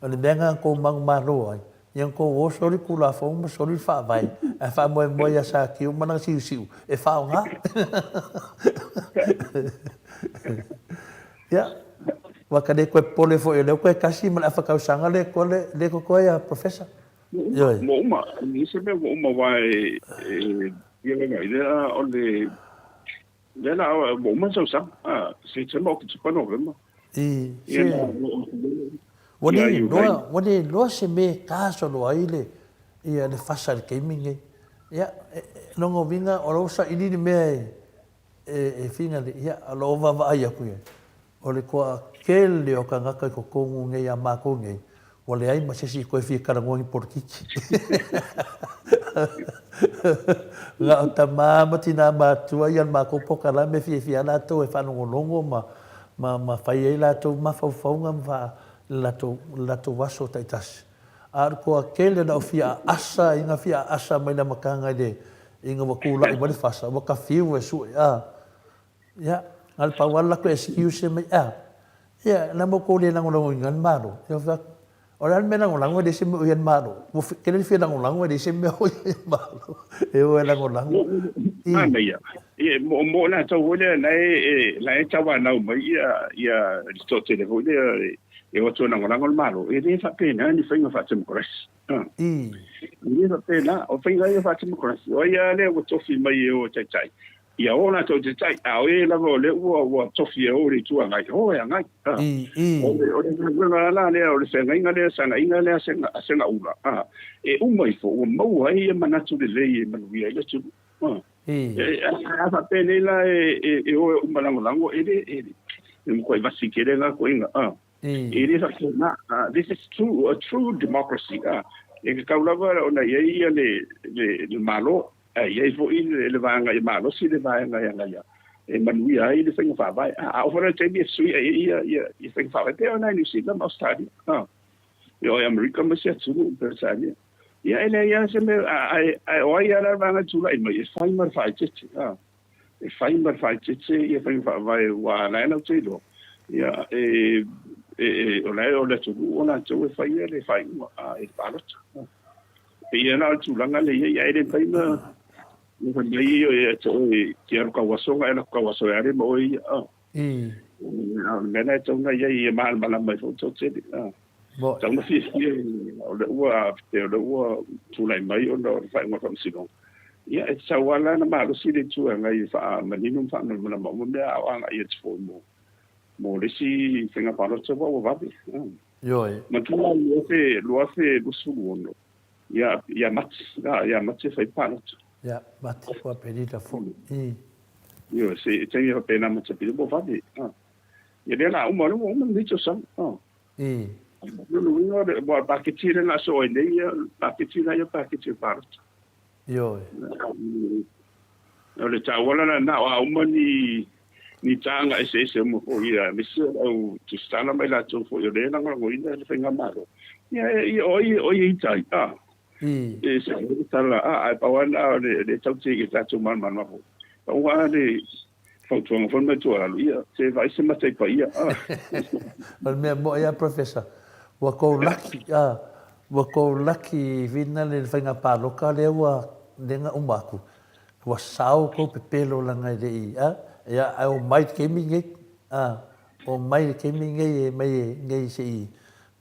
o le mea na tou manumalo ai, Ia tou o soli Tulafono ma soli le Faavae. Ae faamoemoe ia Sakiu ma lana siusiu e faaaoga. Ia, ua ka le toe popole foi o lea ua toe tasi ma le afa tausaga le toa le totoe ia Professor. Ioe. Ua uma, e leai se mea ua uma aua e ia lava i lea o le lea la ua uma le tausaga, Setema, Oketopa, Novema. I, se, ua le iloa, ua le iloa se mea e tasoloa ai le, ia, le fasa i le taimi lenei. Ia, lona uiga o la ua saili le mea e, e, e finale, ia, o lo o vaavaai atu i ai. O le toatele o tagata i totonu nei a matou nei, ua leai ma se isi e toe fia talanoa ni polokiki. Na o tama ma tina matua ia le matou polokalame e fiafia ai latou e faalogologo ma, ma, ma fai ai latou mafaufauga ma faa, le latou, le latou aso taitasi. A o le toatele na o fia aasa ina fia aasa mai le amataga i le, ina ua tulai mai le fasa, ua ta fiu e sue, a. Ia, na o le pau lava le latou excuse mai, a, ia, na ma outou le lagolagoina ai le Malo. Ia ou fai atu, o le a le mea lagolago e leai se mea o i ai le Malo. Ua tele le fia lagolago e leai se mea o i ai le Malo e o e lagolago. I. Manaia. Ia, mo, mo latou foi lea, la e, la e tauanau mai ia, ia le toatele foi lea e o atu e lagolago le Malo, e le faapena ni faiga faatemokarasi. I. E le faapena. O faiga ia faatemokarasi, o ai lava lea ua tofi mai e o e taitai, Ia o latou taitai, a o e lava o lea ua, ua tofi e o i le Itu Agai, o e agai. A. I, i. O le, o le galuega la lea, o le feagaiga lea, sagaiga lea a Segaula, a, e uma ifo ua maua ai ia manatu lelei e manuia ai le atunuu. A. I. E, a, a faapenei la e, e, e o e uma lagolago, e le, e le, e matuai vasi tele lena koiga, a. I. E le faapena, this is true, a true democracy, a. E tatau lava ona i ai ia le, le, le Malo, Ae i ai foi le vaega ia malosi le vaega e agaia e manuia ai le faiga faavae. A oo foi la i le taimi e fesuiai ai ia, ia, ia faiga faavae, pei ona i Niu Sila ma Ausetalia, a, ia o Amerika ma isi atunuu Peretania. Ia e leai lava se mea, ae, ae o ai lava la le vaega e tulai mai e fai ma le faaeteete, a, e fai ma le faaeteete ia faiga faavae aua la e latou te iloa, ia, e, e, e, o la e o le atunuu o latou e faia le faaiuga, a, i le palota. Pei la o le tulaga lea e i ai, ae le mafai ona fai mai e te oe te alu tauaso ona e alu atu tauaso e ale ma oe ia. A o le mea lena e tatau ona i ai ia malamalama ai foi le toatele. E tatau ona fiafia o lea ua o lea ua tulai mai ona o le faaiuga o le Faamasinoga. Ia e tatau lava la ona malosi le Itu Agai e faamanino ma faamalamalama uma mea a o agai atu foi mo le isi faiga palota ua vave. Ioe. Matua i le 2026, ia, ia Mati, a, ia Mati e fai palota. Ia, Mati po o Aperila foi. I. Ioe, se taimi e faapena ma te pili ua vave. A. Ia lea la uma, lea ua uma lenei tausaga. A. I. O lona uiga, o le ua paketi lea na aso ai nei, ia, paketi la ia paketi o palota. Ioe. O le taua la lena, o a uma ni ni taga eseese uma foi ia, aemaise o le au tusitala ma i latou foi o lea e lagolagoina le faigamalo. Ia, ia o ai o ai e ita ai, a? E se tala, a, ae pau lava lena o le le tatou te i tatou malamalama foi. Pau lava le fautuaga foi mai tuualalo, ia, se vaai se matai paia, a. O le mea moʻi lava Professor, ua tou laki, a, ua tou laki whina le faiga palota lea ua lea na uma atu, ua sao tou pepelo leaga e le i, a, ia, ae omai i le taimi lenei, a, omai i le taimi lenei e mai nei se i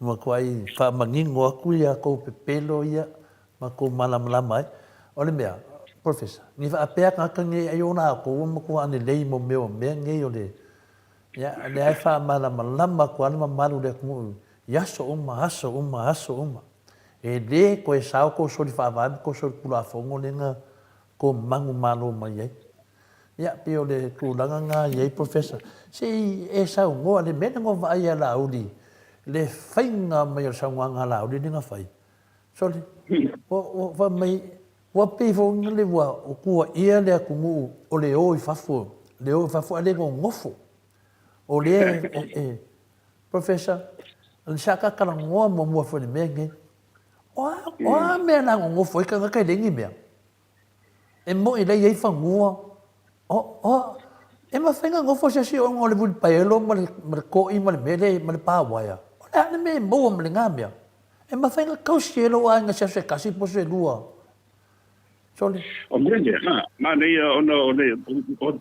matuai faamanino atu ia tou pepelo ia ma tou malamalama ai. O le mea, Professor, ni faapea tagata nei ai o latou ua matua lelei mo mea o mea nei o le, ia, lea e faamalamalama atu lava le mamalu o le atunuu i aso uma, aso uma, aso uma. E le toe sao tou soli faavae ma tou soli tulafono lea na tou manumalo mai ai. Ia, pei o le tulaga lena e i ai Professor. Se i e saunoa, le mea lea na ou vaai ia Laauli, le faiga mai o le saunoaga a Laauli lea na fai, sole, ua fai mai, ua pei foi lea ua tuuaia le atunuu o le o i fafo, le o i fafo ae le nonofo. O lea e, Professor, sa ta talanoa muamua foi i le mea lenei. O a, o a mea la nonofo ai tagata e leai ni mea? E moni la e i ai fanua. O, o, e mafai ona nofo se isi ona o le uilipaelo ma le, ma le toʻi ma le mea lea, ma le pa uaea. O le a le mea e maua ma lena mea? E mafai ona tausi e lou aiga se aso se tasi po o se lua. Sole. O mea lea, a, manaia ona o le, o,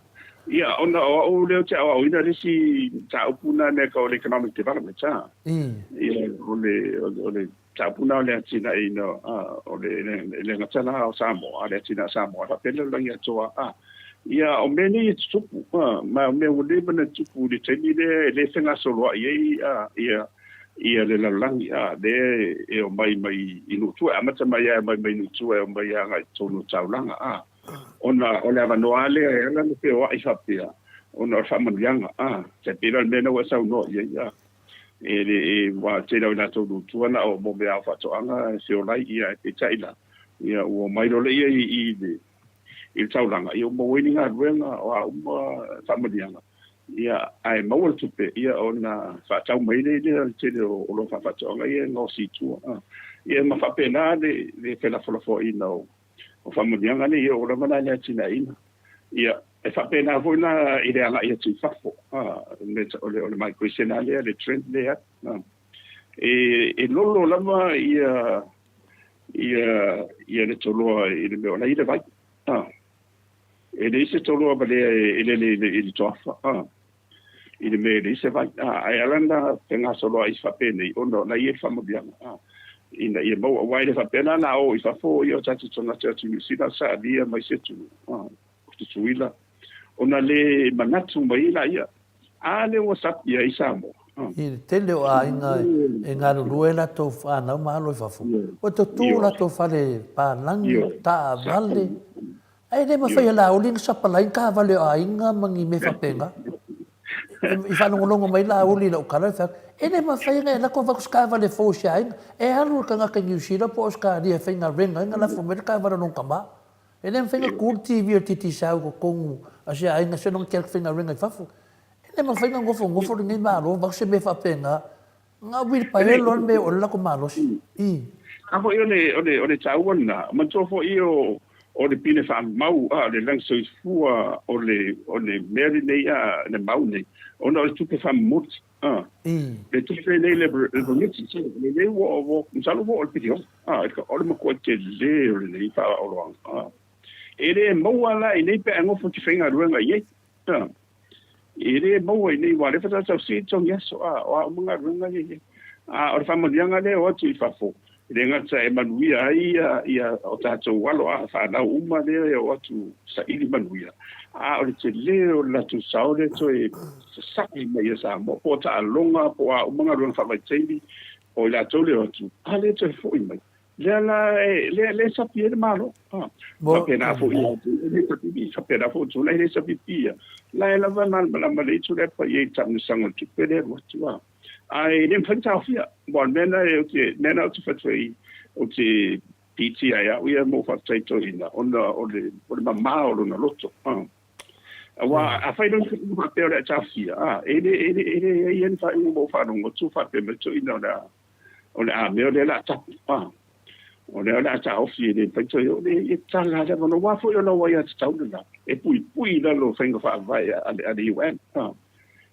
ia, ona o au lea ou te aoaoina le isi mataupu na mea tau o le economic development, a. Ia, o le, o le mataupu na o le atinaeina, a, o le, e le gata la o Samoa, a o le atinae o Samoa, faapea le lalolagi atoa, a. Ia, o mea nei e tutupu, a, ma o mea ua leva ona tutupu i le taimi lea e le fegasoloai ai, a, ia, ia le lalolagi, a, lea e omai mai i nuu tua, e amata mai lava e omai mai nuu tua e omai agai i totonu o taulaga, a, ona o le avanoa lava lea e ala ona feoai faapea, ona o le faamanuiaga, a, tai pei la o le mea lena ua e saunoa i ai, a, e le, e, ua tele o i latou nuu tua na o mo mea o faatoaga e feolai, ia, ae peitai la, ia, ua omai loa lea i, i le, i le taulaga, ia ua maua ai ni galuega, o a uma faamanuiaga, Ia, ae maua le tupe, ia, ona faatau mai ai lea o le tele o oloa faafaatoaga ia e gaosi i tua. A. Ia, ma faapena le, le felafolafoaiina o, o faamanuiaga nei, ia, ua lava la le atinaeina. Ia, e faapena foi la i le agai atu i fafo, a, me, o le, o le migration lava lea, le trend lea. A. E, e lolo lava ia, ia, ia le toloa i le mea o la e i le vai. A. E leai se toloa valea e lele i le toafa, a, i le mea e leai se vai, a, ae ala ona fegasoloai faapenei, ona o la e i ai le faamanuiaga, a, ina ia maua. Aua e le faapea la na o i fafo ia o tatou tagata atu i Niu Sila, Saalia ma isi atunuu, a, o Tutuila, ona le manatu mai ai laia, a lea ua sapi ai Samoa. I le tele o aiga e galulue ai latou fanau ma alo i fafo, ua tutū latou fale palagi, taavale, Ae le mafai e Laauli ona sapalai ni taavale o aiga ma ni mea faapena. I faalogologo mai Laauli i lau tala, fai atu, e le mafai ona e alu atu avatu se taavale fou i se aiga. E alu le tagata i Niu Sila po o Ausetalia e faigaluega ai ona lafo mai le taavale a lona tama. E le mafai ona tu le TV o le Digicel i totonu a se aiga seiloga e te alu e te faigaluega i fafo. E le mafai ona nofonofo lenei Malo avatu se mea faapena. Nga uilipaelo lava le mea e oo ai le latou malosi. I. A foi o le, o le, o le taua lena, manatua foi o, o le pine faamau, a, o le lagi soifua o le, o le mea lenei, a, le mau nei, ona o le tupe faamomoli, a. I. Le tupe nei, le, le remittance, lenei ua, ua, masalo ua oo i le piliona, a, o le matua tele o lenei faaoloaga, a. E le maua la i nei pe a nofo i te faigaluega i ai, a. E le maua i nei wā, lea faatoa tau sii togi aso, a, o a uma galuega ia i ai. A o le faamanuiaga lea o atu i fafo, e le gata e manuia ai ia, ia o tatou alo a fanau uma lea e o atu saili manuia, a o le tele o le latou sao lea toe sasae mai ia Samoa, po o taaloga, po o a uma galuega faavaitaimi, o i latou lea o atu, a lea toe foi mai. Lea la e, lea, lea e sapi ai le Malo. Ha. Faapena foi ia le faapena foi tulaga le SPP ia. La e lava malamalama le itu lea pa i ai taamilosaga o le tupe lea e alu atu a. Ae le mafai ona taofia. Aua o le mea lena ou te, mea lena ou te fai atu ai, ou te piitia ai au ia ma ou faafetai toeaina ona o le, o le mama o lona loto. Ha. Aua afai loa ni faapea o le a taofia, a, e le, e le, e leai lava ni faaiuga mo faalogo atu faapea mai toeaina o le a O le a mea o lea o le a tapu, a, o lea o le a taofi e le mafai toe oo le e tala le avanoa. Aua foi o lau aiatatau lena e puipui i lalo o faiga faavae a le UN. A,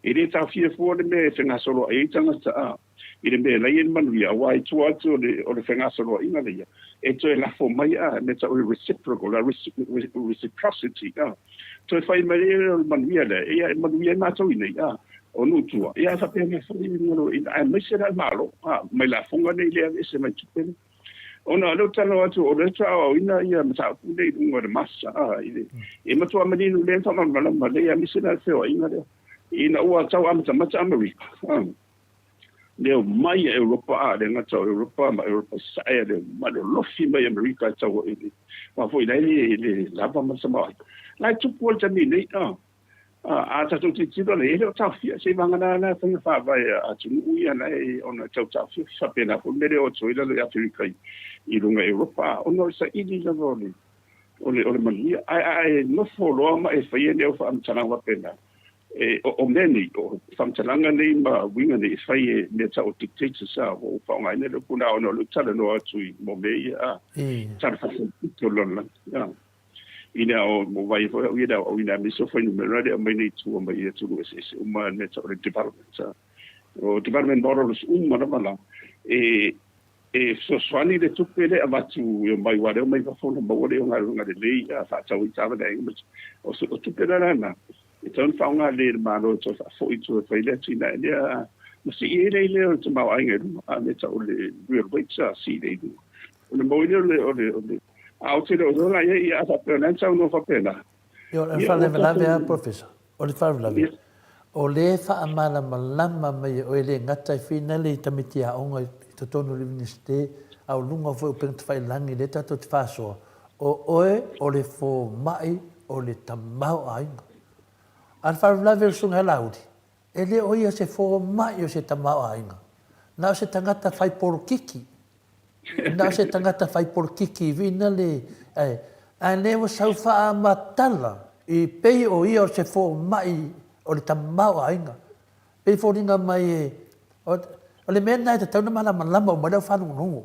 e le taofia fua le mea e fegasoloai ai tagata, a, i le mea e lai ai le manuia, aua i tua atu o le, o le fegasoloaiga lea, e toe lafo mai, a, mea tau o le reciprocal, a, reciprocity, a, toe fai mai ai o le manuia lea, ia e manuia ai matou i nei, a, o nuu tua, ia e faapena foi i luga o aemaise la le Malo, a, mai lafoga nei lea aveese mai tupe nei. Ona o lea ou te talanoa atu, o lea ou te aoaoina ia mataupu nei i luga o le masa, a, i le, e matua manino lea faamalamalama lelei, aemaise la le feoaiga lea, ina ua tau amatamata Amerika, a. Le omai a Europa, a le gata o Europa ma Europa Sasae, le omai lolofi mai Amerika e tau ai le aua foi la e le lava ma le tamaoaiga. La e tupu ai le taimi nei, a a tatou tilotilo la e le o taofia seivagana la faiga faavae a atunuu ia la e ona tau taofia faapena foi le mea lea o atu ai lalo i Aferika i luga Europa, ona o le saili lava o le o le o le manuia. Ae a e nofo loa ma e faia ni au faamatalaga faapena, E, o, o mea nei, o faamatalaga nei ma uiga nei e fai e mea tau o dictators, a, ua ou faaaogaina le upu lena ona o lea ou te talanoa atu i mo mea ia, a, tala faasolopito o le lalolagi, a. Ina o, ua vaai foi au ia le aoaoina aemaise o fuainumera lea e aumai nei i tua mai atunuu eseese uma, le mea tau o le development, a. O development models uma lava la, e, E fesoasoani le tupe lea e avatu e omai aua o lea e omai fafo ona maua lea o galuega lelei a faatau ai taavale a aiga ma O tupe la lena e tatau ona faaaoga lelei e le Malo e toe faafoi toe fai le atinae lea ma sii ai le lea o le tamaoaiga i luga a mea tau o le real rates a sii lea i luga ona maua ai lea o le o le o le a ou te le o iloa la i ai a faapea o lena e saunoa faapena. Ia o le faalavelave lava Professor, o le faalavelave, o lea e faamalamalama mai e oe e le gata e finale i tamaiti aoga i totonu o le Iunivesite a o luga foi o upega tafailagi lea tatou te faasoa, o oe o le fomai o le tamaoaiga. A o le faalavelave o le Susuga ia Laauli, e le o ia se fomai o se tamaoaiga, na o se tagata fai polokiki Na o se tagata fai polokiki vina le ae ae lea ua sau faamatala i pei o ia o se fomai o le tamaoaiga. Pei foliga mai e o le mea lena e tatau ona malamalama uma ai le au faalogologo.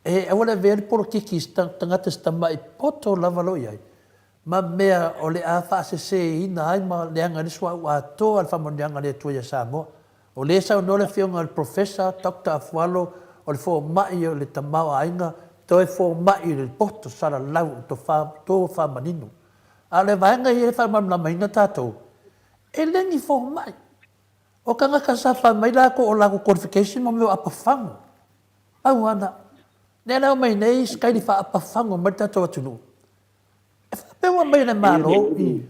E aua le avea le polokiki i se tagata se tamai poto lava lo i ai ma mea o le a faaseseina ai ma leaga ai le suauu atoa o le faamanuiaga a le Atua ia Samoa. O lea e saunoa le Afioga i le Professor Doctor Afualo o le fomai o le tamaoaiga toe fomai i le poto salalau o le tofa manino. A o le vaega ia e faamalamalamaina tatou, e le ni fomai. O tagata sa fai mai latou o latou qualification mo mea o apafago. Pau lava lena. Lea la e omai nei sikaili faapafago mai le tatou atunuu. E faapea ua aumai e le Malo i...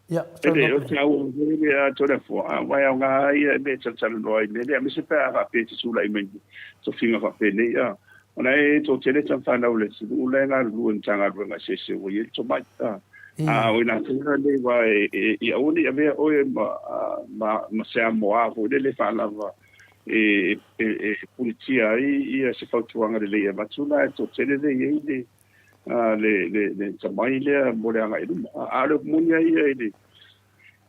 Ia, E le o taua foi le Toleafoa, aua e aoga lava ia mea e talatalanoa ai i mea lea, aemaise pe a faapea e te tulai mai i tofiga faapenei. A o la e toatele tama fanau a le atunuu la e galulue i Matagaluega eseese ua i ai le tomai. A o i latou la nei aua e aua ne i avea oe ma ma se amoa foi lele faalava e pulitia ai ia se fautuaga lelei e avatu la e toatele lea e i ai le le, le, le tamai lea mo le agai i luma. A o le upu moni lava ia i le,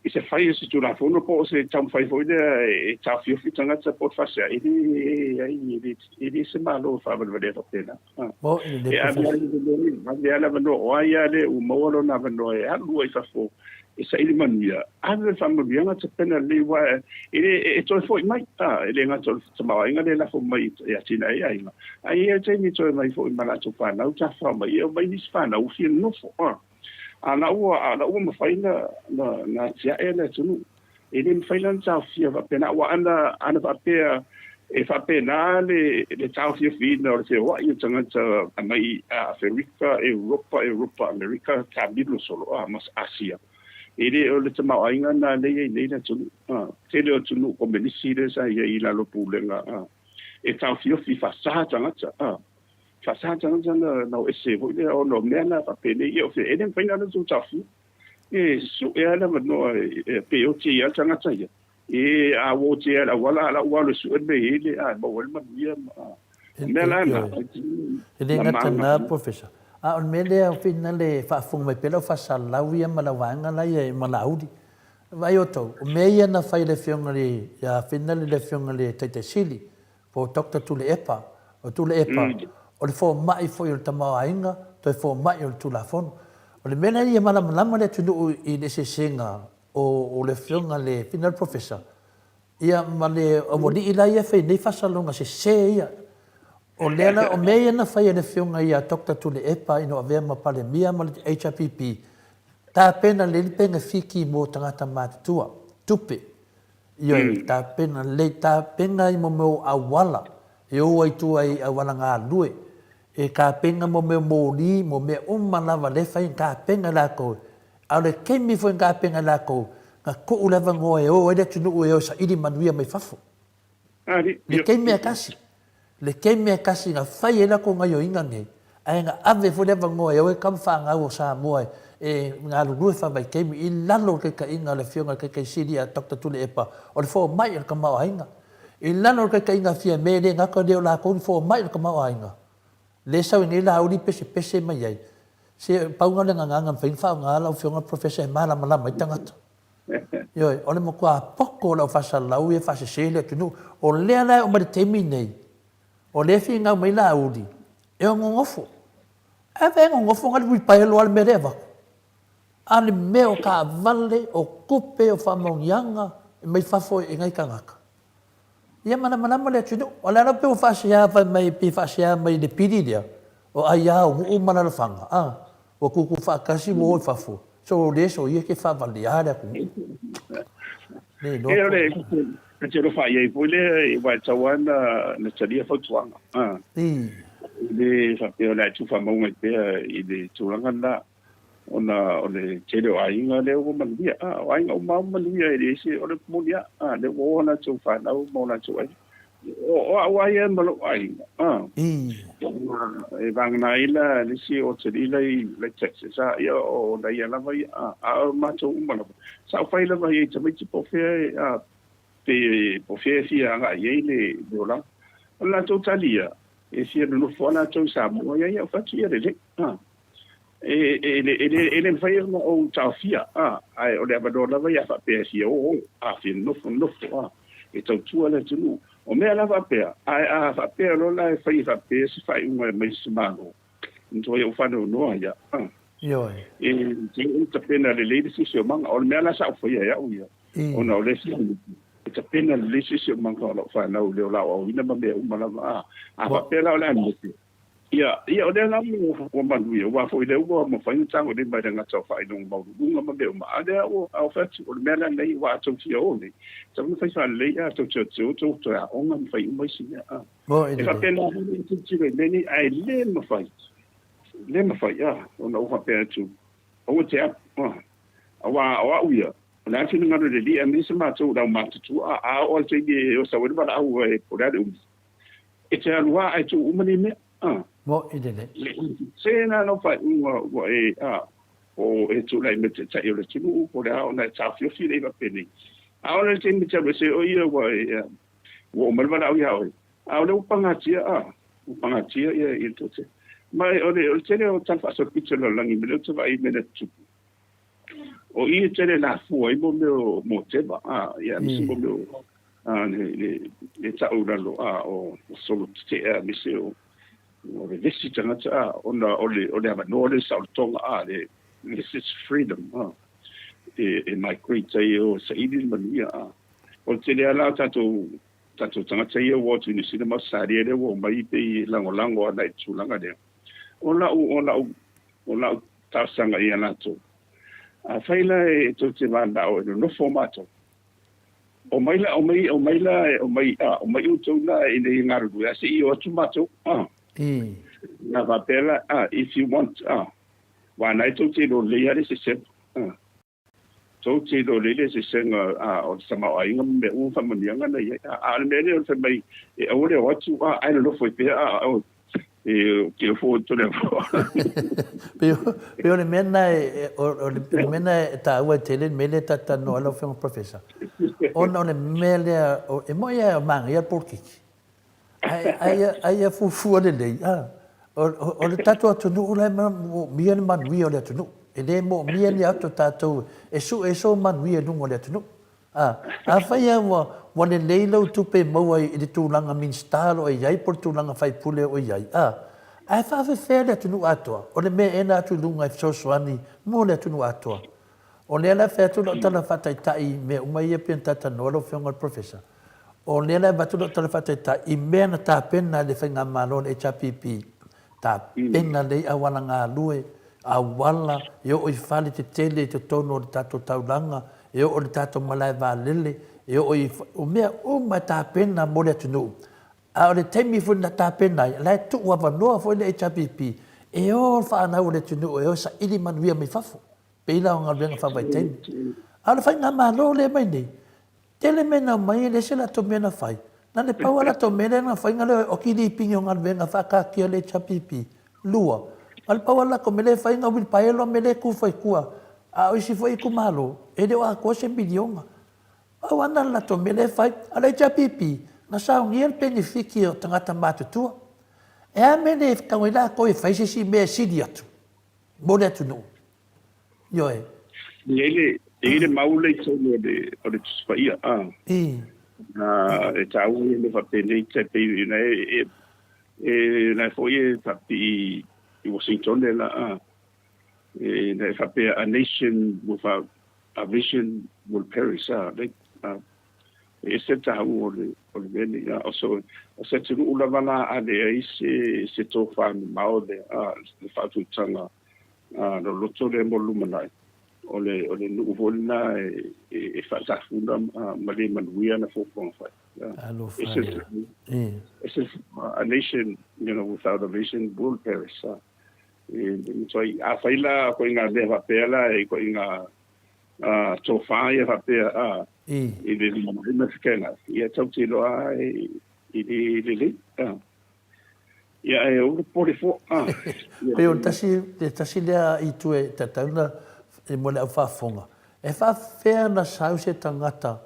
i se fai o se Tulafono po o se taumafai foi lea e taofiofi tagata po o le faasea, e leai, e le, e le se Malo e faavalevalea faapena. E ave lava ave lava le avanoa, o ai lava lea ua maua lona avanoa e alu ai i fafo e saili manuia, ave le faamanuiaga tapena lelei aua e le e toe foi mai, a, e le gata o le tamaoaiga lea e lafo mai e atinae ai aiga, ae i ai lava taimi e toe mai foi ma latou fanau tafafao mai, e omai nisi fanau ua fia nonofo, a. A na ua, a na ua mafai na, na, na atiae le atunuu. E le mafai la ona taofia faapena, aua ana, ana faapea e faapena le, le taofiofiina o le feoai o tagata mai Aferika, Europa, Europa, Amerika, Tamilo solo, a, ma Asia. E le o le tamaoaiga lena lea e i ai nei le atunuu. A, tele o atunuu komenisi lea sa i ai i lalo pulega, a, e taofiofi faasa tagata, a, faasa tagata na, na o ese foi lea ona o mea na faapenei, ia o fea, e le mafai ona outou taofia. E sue lava le avanoa pe oti ai lava le tagata ia. E a ua oti ai lava i le auala, a la ua alu e sue le mea e i ai le, a e maua ai le manuia ma mea la na. E le gata na, Professor, a o le mea lea o fina le faafofoga mai pea lau faasalalau ia ma lau vaega la ia i Malauli. Vaai outou, o mea ia na fai e le Afioga i le, ia fina le Afioga i le Taitai Sili, po o Doctor Tuilaepa. O Tuilaepa, o le fomai foi o le tamaoaiga, toe fomai o le Tulafono. O le mea lea ia malamalama le atunuu i le eseesega o le Afioga i le Final Professor, ia ma le aualii la ia e fai nei faasalalauga sese ia. O lea la, o mea ia na fai e le Afioga ia Doctor Tuilaepa ina ua avea ma Palemia ma le HRPP, tapena lelei le penefiti mo tagata matutua, tupe. Ioe, tapena lelei, tapena i mo mea o auala e o ai tua i auala galue, e tapena mo mea o moli, mo mea uma lava lea e fai, tapena e latou. A o le taimi foi na tapena e latou, na tuu le avanoa e o ai le atunuu e o e saili manuia mai fafo. Le taimi lava e tasi. Le taimi e tasi na fai ai latou gaioiga nei, ae na ave foi le avanoa e o ai tama fanau o Samoa e galulue faavaitaimi i lalo o le taitaiga a le Afioga i le Taitai Sili a Doctor Tuilaepa, o le fomai o le tamaoaiga. I lalo o le taitaiga a Fiame e le gata lea o latou ni fomai o le tamaoaiga, lea e sau ai nei Laauli pesepese mai ai, se pau lena o le gagana e mafai ona faaaoga lau Afioga i le Professor e malamalama ai tagata. Ioe, o le matua poto o le aufaisalau ia e faasese le atunuu. O lea la e oo mai le taimi lenei, o lea e finau mai Laauli e o nonofo. Ae vea e nonofo na le uipaelo lava le mea lea e avatu. A o le mea o taavale, o tupe, o faamaoniaga mai fafo e nai tagata. Ia malamalama le atunuu. O le ala pei ua faasea fai mai pei faasea mai i le pili lea, o aia o nuu ma alaalafaga, a, ua tutu faatasi ua o i fafo, so le soia ke faavaleā le atunuu. Le iloa po. E, o le alofa i ai foi lea, aua e tatau lava ona na talia fautuaga. A. I. E le faapea o le a tufa mauga ai pea i le tulaga lena. Ona o le tele o aiga lea ua manuia. A, o aiga uma lava ua manuia, e leai se, o le moni lava, a, lea ua o a latou fanau ma o latou aiga. O, o au lava ia ma lou aiga, a, e vagana ai la le isi o atalii la i, la i Texas, a, ia o na ia lava ia, a, a o matou uma lava. Sa ou fai lava i ai tamaiti po o fea e, a, pe, po o fea e fia agai i ai le, le olaga. O le latou tali ia, e fia nonofo lava latou i Samoa, ia, ia, ou fai atu, ia lelei, a. E, e, le, e, le, e le mafai ona ou taofia, a, ae o le avanoa lava ia faapea e fia o, o, a fia nonofo, nonofo, a, e tautua le atunuu. O mea la faapea, ae a faapea loa la e fai e faapea se faaiuga e aumai se Malo, matua ou faanoanoa ia, a. Ioe. E te ou tapena lelei le siosiomaga. O le mea la sa ou faia e au ia, ona o le fia e tapena lelei siosiomaga o lau fanau i le ola aoaoina ma mea uma lava, a. A faapea la o le a nonofo, Ia, ia o lea la ua manuia, aua foi lea ua mafai ona tagolima i le gata o faailoga maualuluga ma mea uma, a o lea ua ou fai atu, o le mea la lenei ua outou fia o nei, tatau ona fai faalelei a outou teoteo outou toe aoga ma fai uma isi mea, a. E faapena foi le tilotilo i mea nei, ae le mafai, le mafai, a, ona ou faapea atu, aua te alu, a. Aua o au ia, o le a le finagalo i le Alii, aemaise matou le aumatutua, a oo lava i le taimi e oso ai le valaau, po o le a le umi, E te alu lava ae tuu uma nei mea. A. Moʻi lelei. Se na lau faaiuga ua e, a, o e tulai mai taitai o le atunuu, po o le a ona e taofiofi lei faapenei. A o le taimi e te alu ese ai oe ia ua e, a, ua oo mai le valaau ia oe. A o lea ua pagatia, a, ua pagatia ia ia le toatele. Ma o le, o le tele o tala faasolopito o le lalolagi, mea lea ou te vaai i mea na tutupu. O i e tele lafua ai mo mea o moteva, a, ia, aemaise mo mea o, a, le, le, le ta'u i lalo, a, o, o solo tete'e, aemaise o, o vevesi tagata, a, ona o le, o le avanoa lea i saolotoga, a, le, this is freedom, a, e, e migrate ai e o e saili le manuia, a. O le tele lava la o tatou, tatou tagata ia ua o atu i Niu Sila ma Ausetalia lea ua omai pei e lagolago ana i le tulaga lea. O la'u, o la'u, o la'u talosaga ia latou, Afai la e tou te manao e nonofo matou, omai la, omai, omai la, omai, a, omai outou la ina ia galulue, a se i o atu matou, a. Na faapea la, a, if you want, a, aua na e tou te iloa lelei lava le eseesega, a. Tou te iloa lelei le eseesega o le tamaoaiga ma mea uma faamanuiaga na i ai. A o le mea lea o le fai mai e aua le o atu, a, ae nonofo ai pea, a, o, e, ou te iloa foi o le avoa. Pei o le mea lena e, o le mea lena e taua ai tele le mea lea ta te talanoa ai lau Afioga Professor, ona o le mea lea, e moni lava e manaia le polokiki, Ae ia fuafua lelei, o le tatou atunuu la e moomia le manuia o le atunuu. E le moomia ni atu tatou e sue sou manuia i luga o le atunuu. Afai lava ua lelei lau tupe e maua i le tulaga Minisita o lo o i ai po o le tulaga faipule o i ai, ae faafefea le atunuu atoa? O le mea ea na atu i luga e fesoasoani mo le atunuu atoa? O lea la e fai atu lau tala faataitai i mea uma ia pei ona talatalanoa lau Afioga i le Professor, o lea la e avatu lau tala faataitai i mea na tapena e le Faigamalo a le HRPP, tapena lelei auala galue, auala e oo i fale tetele i totonu o le tatou taulaga, e oo i le tatou malae vaalele, e oo i, o mea uma e tapena mo le atunuu. A o le taimi foi na tapena ai, o la e tuu avanoa foi le HRPP e o fanau a le atunuu e o e saili manuia mai fafo. Pei la o galuega faavaitaimi. A o le faigamalo lea e mai nei, tele mea na aumai e leai se latou mea na fai. Na o le pau lava latou mea lea na fai na o le oki lipini o galuega faataatia a le HRPP. Lua, na o le pau lava le latou mea lea e fai na o uilipaelo a mea lea e tu fai i tua. A o isi foi itumalo, e le o atoa se miliona. Pau lava na o le latou mea lea e fai. A o le HRPP, na saunia le penefiti o tagata matutua. E a mea le tatau ai latou e fai se isi mea e sili atu mo le atunuu? Ioe. E i ai le, e i ai le mau lea i totonu o le, o le Tusi Paia, a. Na, e taua ia mea faapenei, tai pei, na e, e, e, na e foi e faapipii i Washington e la, a. E, na e faapea, a nation without a vision will perish, a. Le, a. E ese le taua o le o le mea lenei. A o se o se atunuu lava la a leai se se tofa mamao lea, a le faautautaga loloto lea mo le lumanai, o le o le nuu foi lena e e faatafula ma le manuia ana fuafuaga fai. Alofa ia. Ese a nation, you know, without a vision will perish. E matuai, afai la koiga mea faapea la e koiga tofa ia faapea a i le lumanai ma fekeagai, ia tatou te iloa lava e le lelei. Ia ae aua le popole fua. Pei o le tasi, le tasi lea itu e tatau ona mo le au faafofoga, e faafefea ona sau se tagata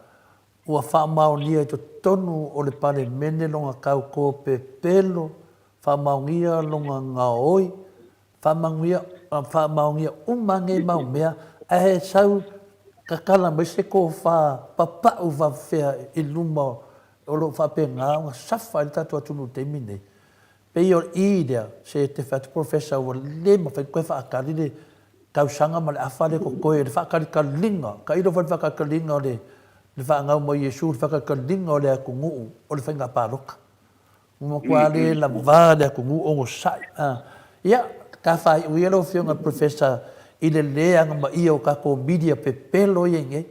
ua faamaonia i totonu o le Palemene lona tauto pepelo, faamaonia lona gaoi, faamanuia, faamaonia uma nei mau mea, ae sau tatala mai se tofa papau faafefea i luma o lo o faapena ona safa ai le tatou atunuu i le taimi lenei. Pei o i lea, se te fai atu Professor ua le mafai ona toe faatali le tausaga ma le afa lea e totoe, le faatalitaliga, tailo foi le faatalitaliga o le fanau mai Iesu, le faatalitaliga o le atunuu o le faiga palota. Ua matua le lava le atunuu onosai. Ia, ta faaiu ia lau Afioga i le Professor i le le agamaia o tatou media pepelo ia i nei.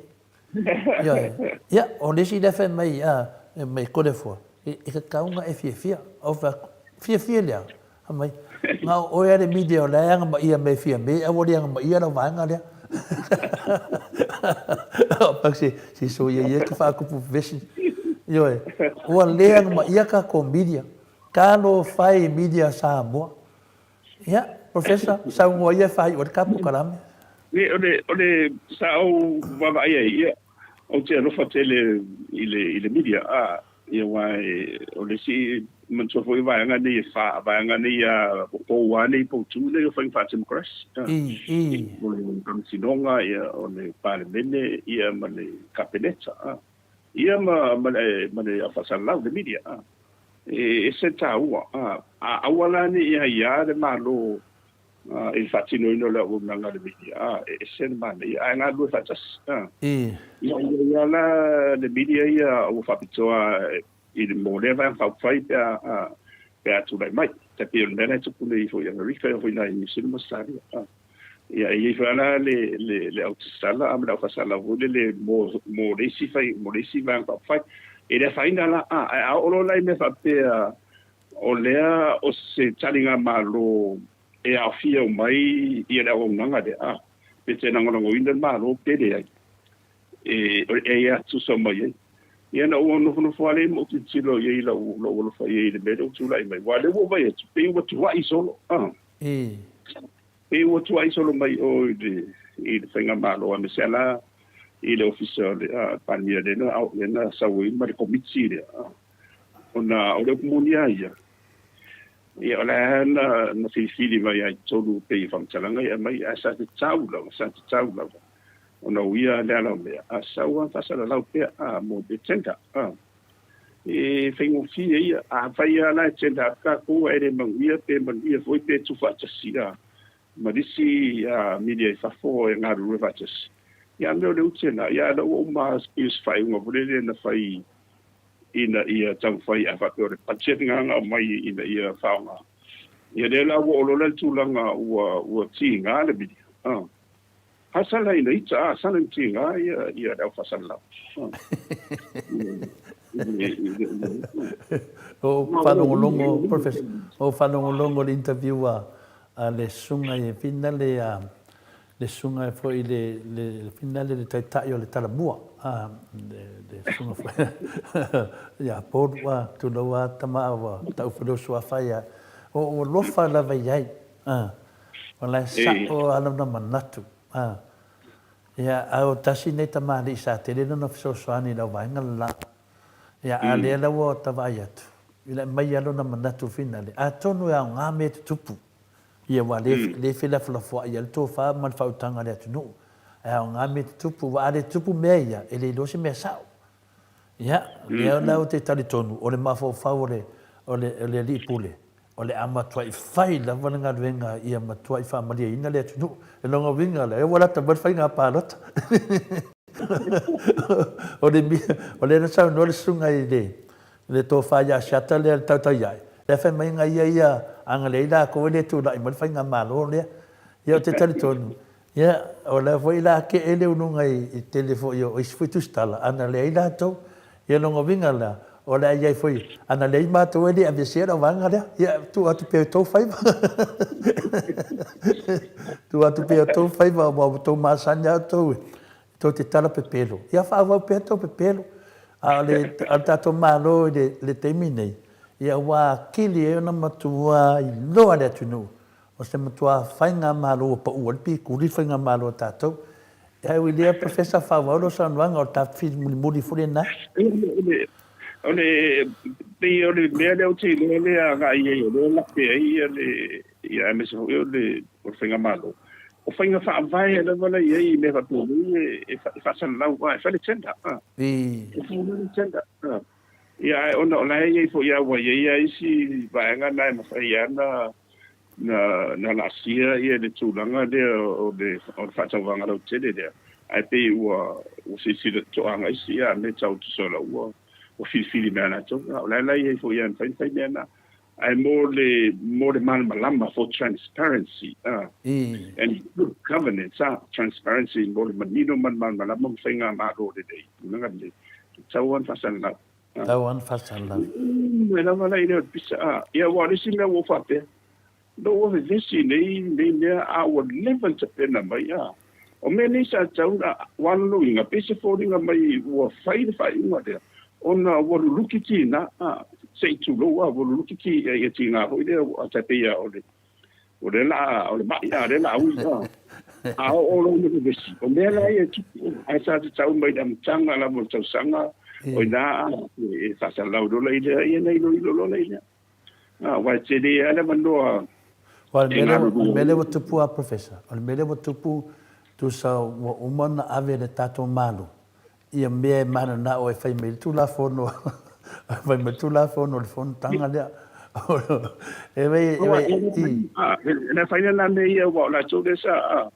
Ioe. Ia, o le isi lea fai mai, a, mai Toleafoa, e tatau ona e fiafia. Ou fai atu, fiafia i le a? Fai mai, na o oe lava le media o la e agamaia mai e Fiame, ae ua le agamaia lau vaega lea. Pau se, se soia ia te faatupu vesi. Ioe, ua le agamaia tatou media. Talofa e i media a Samoa. Ia, Professor, saunoa ia e faaiu ai le ta polokalame. O le, o le, sa ou vaavaai ai, ia, ou te alofa tele i le, i le media, a, ia, aua e, o le isi, manatua foi vaega nei e fa, vaega nei a pou lava nei poutu nei o faiga faa-democracy, a, I, i. o le Faamasinoga, ia, o le Palemene, ia, ma le Kapeneta, a, ia, ma, ma le, ma le au faasalalau, le media, a. E ese le taua, a aua la ne i aiā le Malo i le faatinoina o le auaunaga a le media, a e ese le manaia, ae galulue faatasi. Ia ia la le media ia ua faapitoa i le mo lea vaega faaupufai pe a pe a tulai mai. Tai pei o le mea la e tupu nei foi i Amerika, e oo foi i nai Niu Sila ma Ausetalia. Ia e i ai foi lava la le le le au tatala ma le au faasalalau foi lele mo mo le isi fai mo le isi vaega faaupufai. E le afaina la, a, ae a oo loa la i mea faapea o lea o se taligamalo e aofia uma ai ia le auaunaga lea, a, pe te lagolagoina le Malo pe leai, e e a tusa mai ai. Ia na ou nofonofo lava lea ma ou tilotilo i ai i lau lou alofa i ai i le mea lea ua tulai mai, aua o lea ua ou vaai atu, pei ua tuai solo, a. Pei ua tuai solo mai o i le i le faigamalo aemaise lava la i le ofisa o le Palemia lea na lea na sau ai ma le komiti lea ona o le upu moni lava ia, ia o la na na filifili mai lava i totonu pei o faamatalaga ia e aumai ae sa tatau lava sa tatau lava ona uia le ala o mea a sau lava faasalalau pea a mo le tender a. E faigofie ia. Afai lava la e tender atu tatou ae le manuia pe manuia foi pe tuufaatasi ma nisi media i fafo e galulue faatasi, ia a mea o le ute lena. Ia a o lea ua uma lava pei o se faaiuga foi lele na fai ina ia taumafai a faapea o le budget lena na aumai ina ia faaaoga. Ia lea la ua oo loa la i le tulaga ua tiga le media. A sala ina ita, a sala ina tiga ia ia le au faasalalau. O faalogologo, Professor, o faalogologo i le interview a a le susuga i Finale a le susuga foi i le le Finale le Taitai o le Talamua, a le le susuga foi ia Paul a tulou a tama ua tau foi lou suafa ia o ua alofa lava i ai. A. O la e sa'o lava lona manatu. A. Ia, a o tasi nei tamalii sa tele lona fesoasoani i lau vaega le la. Ia, a lea la ua ta vaai atu, i le aumai lava lona manatu finale, atonu e aoga mea e tutupu. Ia, aua lea, lea e felafolafoai ai le tofa ma le faautaga a le atunuu. Ae aoga mea e tutupu, aua a le tutupu mea ia, e le iloa se mea sa'o. Ia, lea la ou te talitonu, o le mafaufau o le, o le, o le alii pule, O le a matuai fai lava le galuega ia matuai faamalieina le atunuu. O lona uiga lea, ua lata mai le faiga palota. O le mea, o lea na saunoa le susuga i le, le tofa ia Asiata lea le Tautaiae, lea fai mai na ia ia agalelei latou e le tulai mai le faigamalo lea. Ia ou te talitonu, ia o la foi la kee le uluga i tele foi o isi foi tusitala, ana leai latou. Ia lona uiga la, o le a i ai foi, ana leai matou e le aveesea lau vaega lea. Ia tuu atu pea i tou faiva. Tuu atu pea i tou faiva aua ua tou masani lava outou tou te tala pepelo. Ia faaauau pea tou pepelo. A o le, a o le tatou Malo i le, le taimi nei, ia ua atili ai ona matua iloa le atunuu o se matua faigamalo ua pau ai le pikuli le faigamalo a tatou. Ae ui lea Professor faaauau lau saunoaga o le ta fesili mulimuli foi lena. O le pei o le mea lea ou te iloa lea agai i ai o lea e lape ai ia le ia aemaise foi o le o le faigamalo. O faiga faavae lava la i ai i mea faapenei e faasalalau a e fai le tender. E fai le tender. Ia ae ona o la e i ai foi lava ua i ai lava isi vaega na e mafai lava na na laasia ia le tulaga lea o le o le faatauvaga lautele lea, ae pei ua ua silasila totoa agai isi ia mea tau tusola ua ua filifili mai latou. O la e la i ai foi lava e mafai ona fai mea na. Ae mo le mo le malamalama for transparency and good governance transparency mo le manino ma le malamalama ma faigamalo lelei, tulaga lelei, e tatau lava ona faasalalau. Tatau lava ona faasalalau. Mai lava la i lea o le pisa a. Ia aua o le isi mea ua ou faapea, na ua vevesi nei nei mea a ua leva ona tapena mai a. O mea nei sa tatau ona, aua o lona uiga pei se foliga mai ua fai le faaiuga lea ona ua luluki tiga a, se i tulou a, ua luluki ti, ia tiga foi lea tai pei lava o le o lea la o le mai a, lea la ui a. A oo loa ina vevesi, o mea la ia e tupu, ae sa tatau mai le amataga lava o le tausaga, o i ina e faasalalau loa i lea, ia na iloilo loa la i lea. Aua e tele lava le avanoa e galulue ai. O le mea lea ua tupu a Professor, o le mea lea ua tupu, tusa ua uma ona ave e le tatou Malo ia mea e mananao e fai mai le Tulafono, fai mai le Tulafono o le Fonotaga lea. E wei, e wei, i. Le afaina na mea ia, aua o latou lea sa,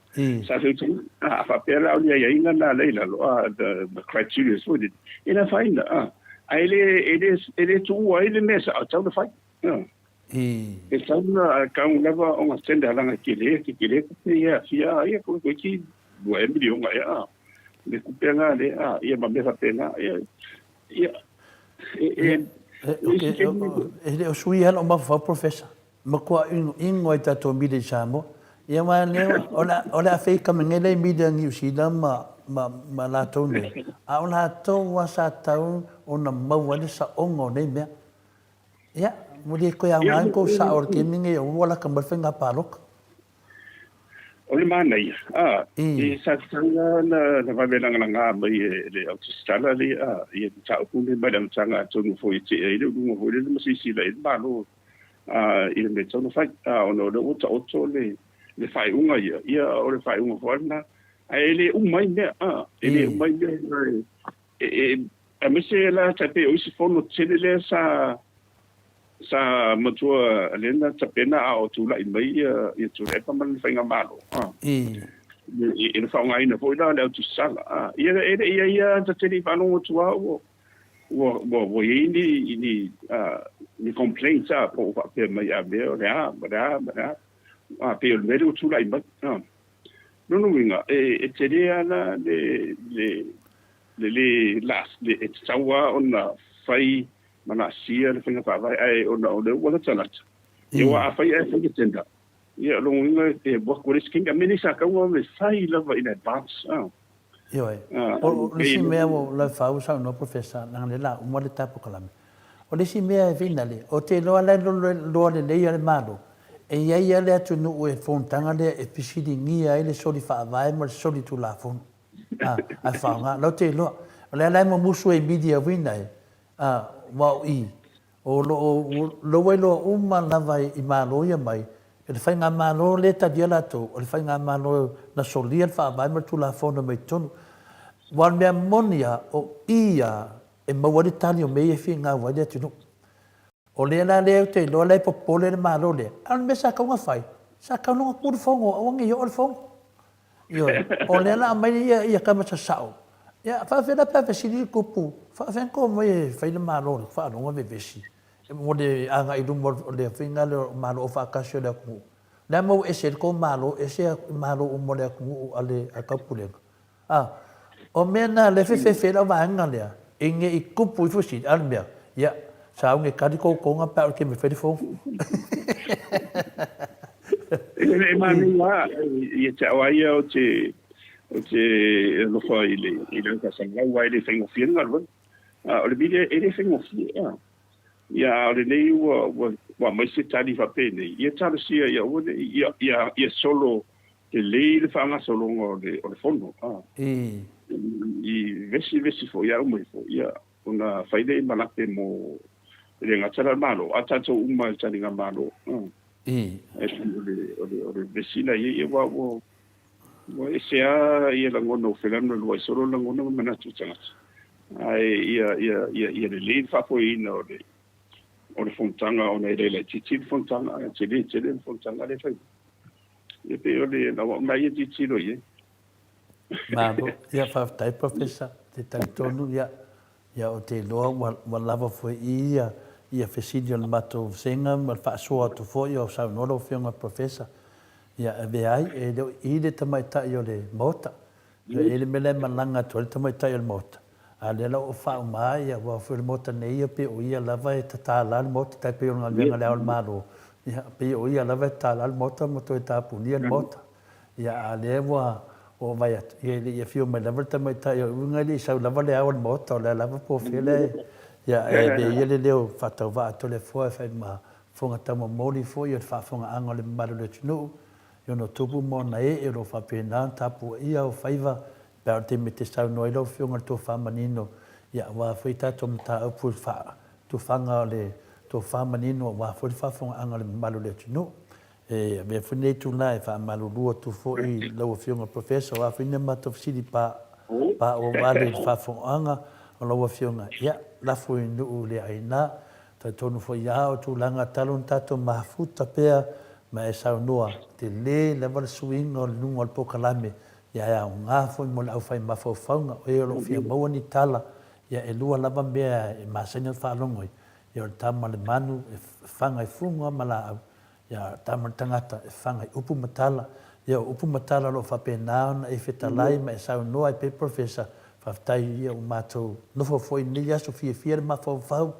sa feutagai. A faapea la o ni aiaiga na lea i lalo, the criteria foi lele, e le afaina, ae le, e le, e le tuua ai le mea sa tatau ona fai. E tatau ona tau lava ona tender leaga e tele, tetele tupe ia e aafia, ia toeitiiti 2 miliona ea le tupe lena lea, ia ma mea faapena. Ia, ia, e, e, E le o suia lou mafaufau Professor, matua inoino ai tatou media i Samoa. Ia aua lea o le a fei kamengele ai media Niu Sila ma ma ma latou nei, a o latou lava sa tatau ona maua ai le saoga o nei mea. Ia, ua le toe aoga ni tou sao i le taimi lenei ua lata mai le faiga palota. O le manaia, a, e sa tatau lava ona vave lagalaga mai e le au tusitala le, a, ia mataupu lenei mai le amataga atonu foi e tea ai le uluga foi lele ma silasila i ai le Malo, a, i le mea e tatau ona fai. A, ona o lea ua taoto le, le faaiuga ia, ia o le faaiuga foi lava lena. Ae le uma ai mea, a, e le uma ai mea, e, e, aemaise la tai pei o isi fono tele lea sa, Sa matua lea na tapena a o tulai mai ia ia Tuilaepa ma lana faigamalo a. I. I le faaaogaina foi la o le au tusisala a. Ia e le i ai lava ta tele i faalogo atu lava ua ua ua ua i ai ni ni ni complaints a po o faapea mai a mea o le a ma le a ma le a. A pei o le mea lea ua tulai mai a. Lona uiga e e tele lava la le le le le la e tatau lava ona fai ma laasia le faiga faavae, ae ona o lea ua latalata, ia aua afai ae fai le tender, ia o lona uiga e alu atu le isi taimi. A mea nei sa tatau ona fai lava in advance. Ioe. O le isi mea ua ou laufau saunoa Professor, leaga o lea o le a uma le ta polokalame. O le isi mea e finale, ou te iloa la e iloa lelei lava e le Malo, e i ai lava le atunuu e fonotaga lea e fesiligia ai le soli faavae ma le soli tulafono. Ae faaaoga, la ou te iloa. O lea la e mumusu e media uina e, A, aua o i, o lo o ua iloa uma lava i Malo ia mai, e le Faigamalo lea e talia latou, o le Faigamalo na solia le Faavae ma le Tulafono mai totonu. Aua o le mea moni lava, o i lava e maua ai le tali o mea ia e finau ai le atunuu. O lea la lea ou te iloa la e popole le Malo lea, a o le mea sa tatau ona fai, sa tatau ona tu le Fono, aua ne i oo le Fono. Ioe. O lea la aumai ia, ia tama sasao. Ia, faafefea la pe a fesili le tupu, faafefea na tou omai e fai le Malo o le faalogo vevesi mo le agai i luma o le faiga lea o Malo Aufaatasi o le atunuu? O le a le mea ua ese ai le tou Malo ese Malo uma o le atunuu a le Taupulega? A, o mea na lea e fefefe ai lau vaega lea, ina ne i tupu ifo sili, a o le mea, ia, sauni e tali tou toga pe a oo i le taimi e fai le fono. E le manaia lava ia te au lava ia ou te ou te alofa i le i le aukasalalau aua e le faigofie le galuega. A o le mea e le faigofie a. Ia a o lenei ua ua ua aumai se tali faapenei, ia talosia ia aua ne i ia ia ia solo lelei le faagasologa o le o le fono a. I vesi vesi foi a uma ifo ia ona fai lea i malape mo e le gata la le Malo a tatou uma i taliga Malo a. E pei o le o le o le vesi la ia ia ua ua ua ese a ia lagona o felanulanuai solo lagona ma manatu o tagata ae ia ia ia ia lelei le faafoeina o le o le fonotaga ona e le laitiiti le fonotaga ae tele tele le fonotaga lea e fai. Ia pei o le lau au na ia tilotilo i ai. Malo, ia faafetai Professor, te talitonu ia, ia ou te iloa ua, ua lava foi i ia, ia fesili o le matou vasega ma le faasoa atu foi o saunoa lau Afioga Professor. Ia avea ai, e le o i le tamaitai o le Maota. E i ai le mea la e malaga atu ai le tamaitai o le Maota, a o lea la ua faauma ai, aua foi o le Maota nei ia pei o ia lava e tatala le Maota, tai pei o le galuega a Le Ao o le Malo, ia, pei o ia lava e tatala le Maota ma toe tapunia le Maota. Ia, a o lea ua ou vaai atu, ia e le i afio mai lava le tamaitai, o le uiga e le i sau lava Le Ao o le Maota, o lea lava po o fea le, ia, e avea ia le leo faatauvaa a Toleafoa e fai ma fofoga taumomoli foi o le faafofogaaga o le mamalu o le atunuu, i ona tupu ma ona ee o lo o faapena ona tapuaia ou faiva pe a o le taimi e te saunoa ai lau Afioga i le tofa manino, ia aua foi tatou mataupu i le faatufaga o le tofa manino aua foi le faafofogaaga a le mamalu o le atunuu. E avea foi lenei itula e faamalulu atu foi i lau Afioga Professor, o a foi ni a matou fesili pa paovale i le faafofogaaga o lau Afioga, ia lafo i nuu le aina. Talitonu foi a o tulaga talu ona tatou mafuta pea ma e saunoa, tele lava le suiga o le luga o le polokalame, ia e aoga foi mo le aufai mafaufauga, o e o lo o fia maua ni tala, ia e lua lava mea e masani ona faalogo ai, ia o le tama a le manu e faga i fuga ma laau, ia o le tama a le tagata e faga i upu ma tala, ia o upu ma tala o lo o faapena ona e fetalai ma e saunoa ai pea Professor, faafetai ia ua matou nofo foi i lenei aso fiafia le mafaufau,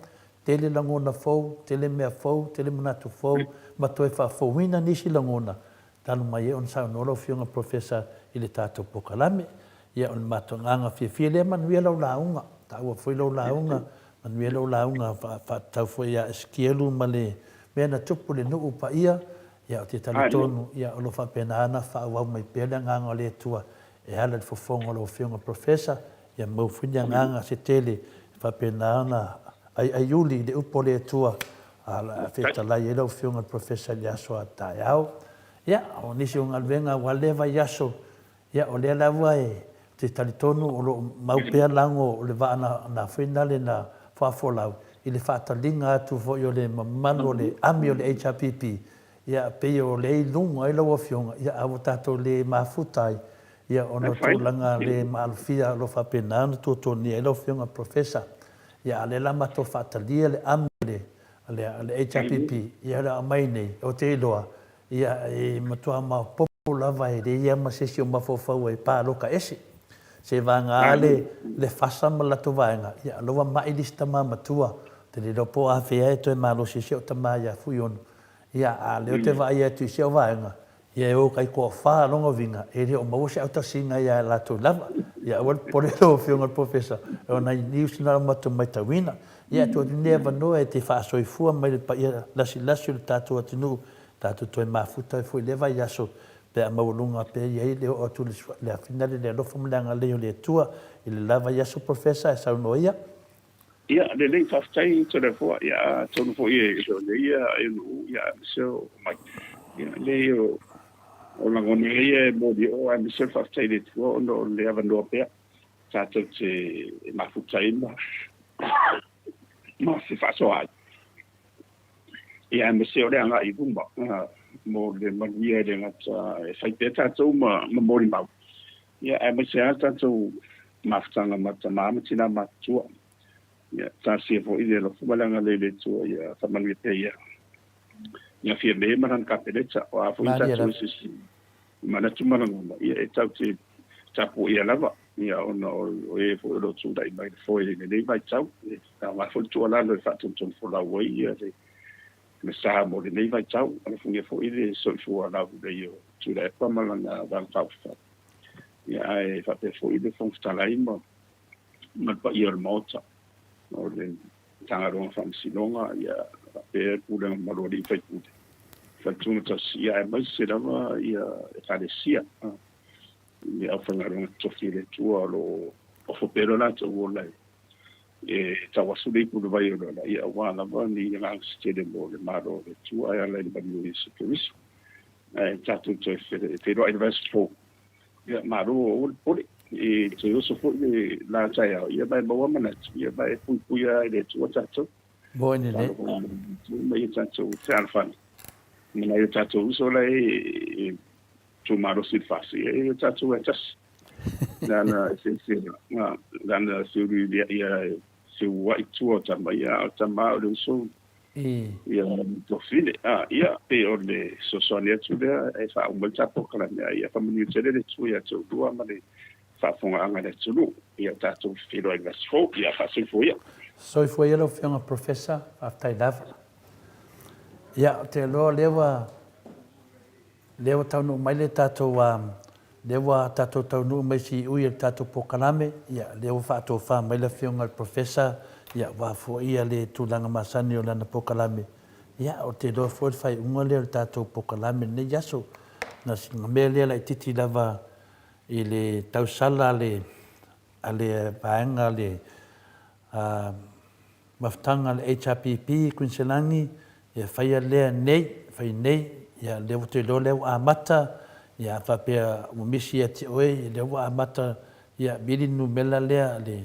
tele lagona fou, tele mea fou, tele manatu fou ma toe faafouina nisi lagona talu mai ai ona saunoa lau Afioga Professor i le tatou polokalame. Ia o le matou agaga fiafia lea, manuia lau lauga, taua foi lau lauga, manuia lau lauga faatatau foi ia Esekielu ma le mea na tupu i le nuu paia, ia ou te talitonu ia o lo o faapena ona faaauau mai pea le agaga o le Atua e ala i le fofoga o lau Afioga Professor, ia mau foi ni agaga se tele e faapena ona aiaiuli i le upu a le Atua a fetalai ai lau Afioga i le Professor i le aso a taeao. Ia, o nisi o galuega aua lea vaiaso, ia o lea lava e te talitonu o lo o mau pea lago o le vaa na foi nale na faafolau i le faataliga atu foi o le mamalu o le ami o le HRPP, ia pei o lea i luga ai lau Afioga, ia a ua tatou le mafuta ai, ia ona o tulaga le maalofia o lo o faapena ona tuatuagia ai lau Afioga i le Professor. Ia a o lea la matou faatalia le ami a le HRPP, ia o le a aumai nei, ou te iloa, ia e matua maopoopo lava e leai lava ma se isi o mafaufau e paloka ese. Seivaga le le fasa ma le latou vaega, ia o la ua mai le isi tama matua, ou te le iloa po o afea e toe malosi ai si au tama ia Fuiono. Ia, a o lea ou te vaai atu i si au vaega, Ia e o taitoafa lona uiga, e le o maua se autasiga ia latou lava. Ia aua le popole lau Afioga i le Polofesa, o nai news na matou matauina. Ia tuu atu lenei avanoa e te faasoifua mai le paia lasilasi o le tatou atunuu, tatou toe mafuta ai foi i lea vaiaso pe a maualuga pea i ai le oo atu le afina le alofa ma le agalelei o le Atua i le la vaiaso Polofesa e saunoa ia. Ia, lelei, faafetai Toleafoa. Ia, atonu foi e le o lelei ia nuu, ia, aemaise o mai. Ia, leai, o, o lagona ia e moli o, aemaise o le faafetai i le Atua ona o le avanoa pea tatou te mafuta ai ma, ma fefaasoa ai. Ia, aemaise o le agai i luma, mo le manuia e le gata e fai pea tatou ma, ma molimau. Ia, aemaise lava tatou. mafutaga ma tamā ma tinā matutua. Ia, talosia foi le alofa ma le agalelei o le Atua ia faamanuia pea ia ia Fiame ma lana Kapeneta. O a foi tatou eseese i manatu ma lagona, ia e tatou te tapuaia lava, ia ona o e foi o lo o tulai mai i le foe i lenei vaitau. E aoga foi le tuualalo e faatonutonu folau ai ia le sa mo lenei vaitau. Alofagia foi le soifua laulelei o Tuilaepa ma lana Vaega Faaupufai, ia ae faapea foi le Fofoga Fetalai ma ma le paia o le Maota, o le Matagaluega o Faamasinoga, ia faapea le Pulega Mamalu a Alii ma Faipule, Faletua ma Tausi, aemaise lava ia Ekalesia i le aufaigaluega totofi a le Atua o lo o ofo pea lo latou ola e tauasu le ipu i le vai o le ola, ia aua lava ni agaga se tele mo le Malo o le Atua e ala i le maliu o Iesu Keriso. Ae tatou toe feiloai i le vaiaso fou. Ia, malo aua le popole. E toe oso foi le la taeao, ia ma e maua manatu, ia ma e puipuia e le Atua tatou. Moni lelei. Ma ia tatou fealofani. Ma nai o tatou uso la e tumalosi i le FAST, ia e tatou e tasi. Lana eseese, lana seuliuliai ia seuai tua o tama, ia a o tama o le uso Ia Tofile, a, ia, pei o le fesoasoani atu lea e faauma ai le tatou polokalame, a ia faamanuia tele le Atua ia te oulua ma le faafofogaaga a le atunuu. Ia tatou feiloai i le vaiaso fou. Ia faasoifua ia. Soifua ia lau Afioga Professor, faafetai lava. Ia, ou te iloa o lea ua, lea ua taunuu mai le tatou, lea ua tatou taunuu mai i siui o le tatou polokalame, ia, lea ua faatofa mai le Afioga i le Professor, ia, ua foia le tulaga masani o lana polokalame. Ia, ou te iloa foi o le faaiuga lea o le tatou polokalame i lenei aso. Na o sina mea lea laitiiti lava i le tausala a le, a le vaega a le, Mafutaga a le HRPP i Kuiniselani, ia faia lea nei, fai nei, ia lea ua toe iloa lea ua amata, ia a faapea ua misi ia te oe, ia lea ua amata, ia vili le numera lea a le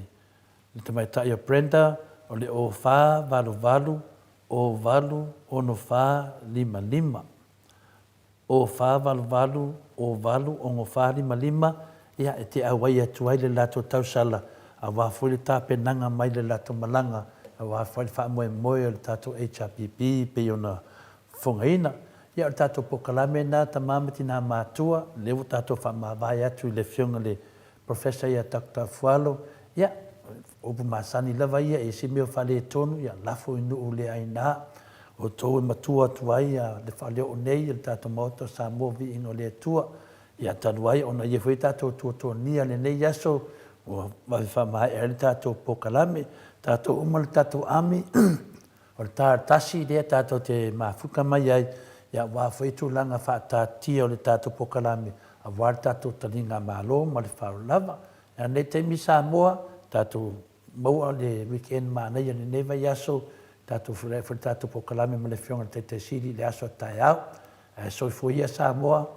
tamaitai o Brenda, o le 0488 08 64 55. O 488 o 8 6 4 5 5, ia, e te auai atu ai le latou tausala, aua foi le tapenaga mai le latou malaga, aua foi le faamoemoe o le tatou HRPP e pei ona fofogaina. Ia, o le tatou polokalame lena, tama ma tina matua, lea ua tatou faamavae atu i le Afioga i le Professor ia Doctor Fualo, ia, o upu masani lava ia, e ese mea o faaletonu, ia, lafo i nuu le aina, outou e matua atu ai le faaleoo nei e le tatou Maota o Samoa Viiga o le Atua. Ia, talu ai ona ia foi tatou tuatuagia lenei aso, ua vave faamaea ai le tatou polokalame, tatou uma le tatou army, O le ta tasi lea tatou te mafuta mai ai, ia aua foi tulaga faataatia o le tatou polokalame aua le tatou taliga malo ma le faaaloalo lava. Ia lenei taimi Samoa, tatou maua le weekend manaia i lenei vaiaso, tatou feiloai foi i le tatou polokalame ma le Afioga i le Taitai Sili i le aso a taeao. Ae soifua ia Samoa.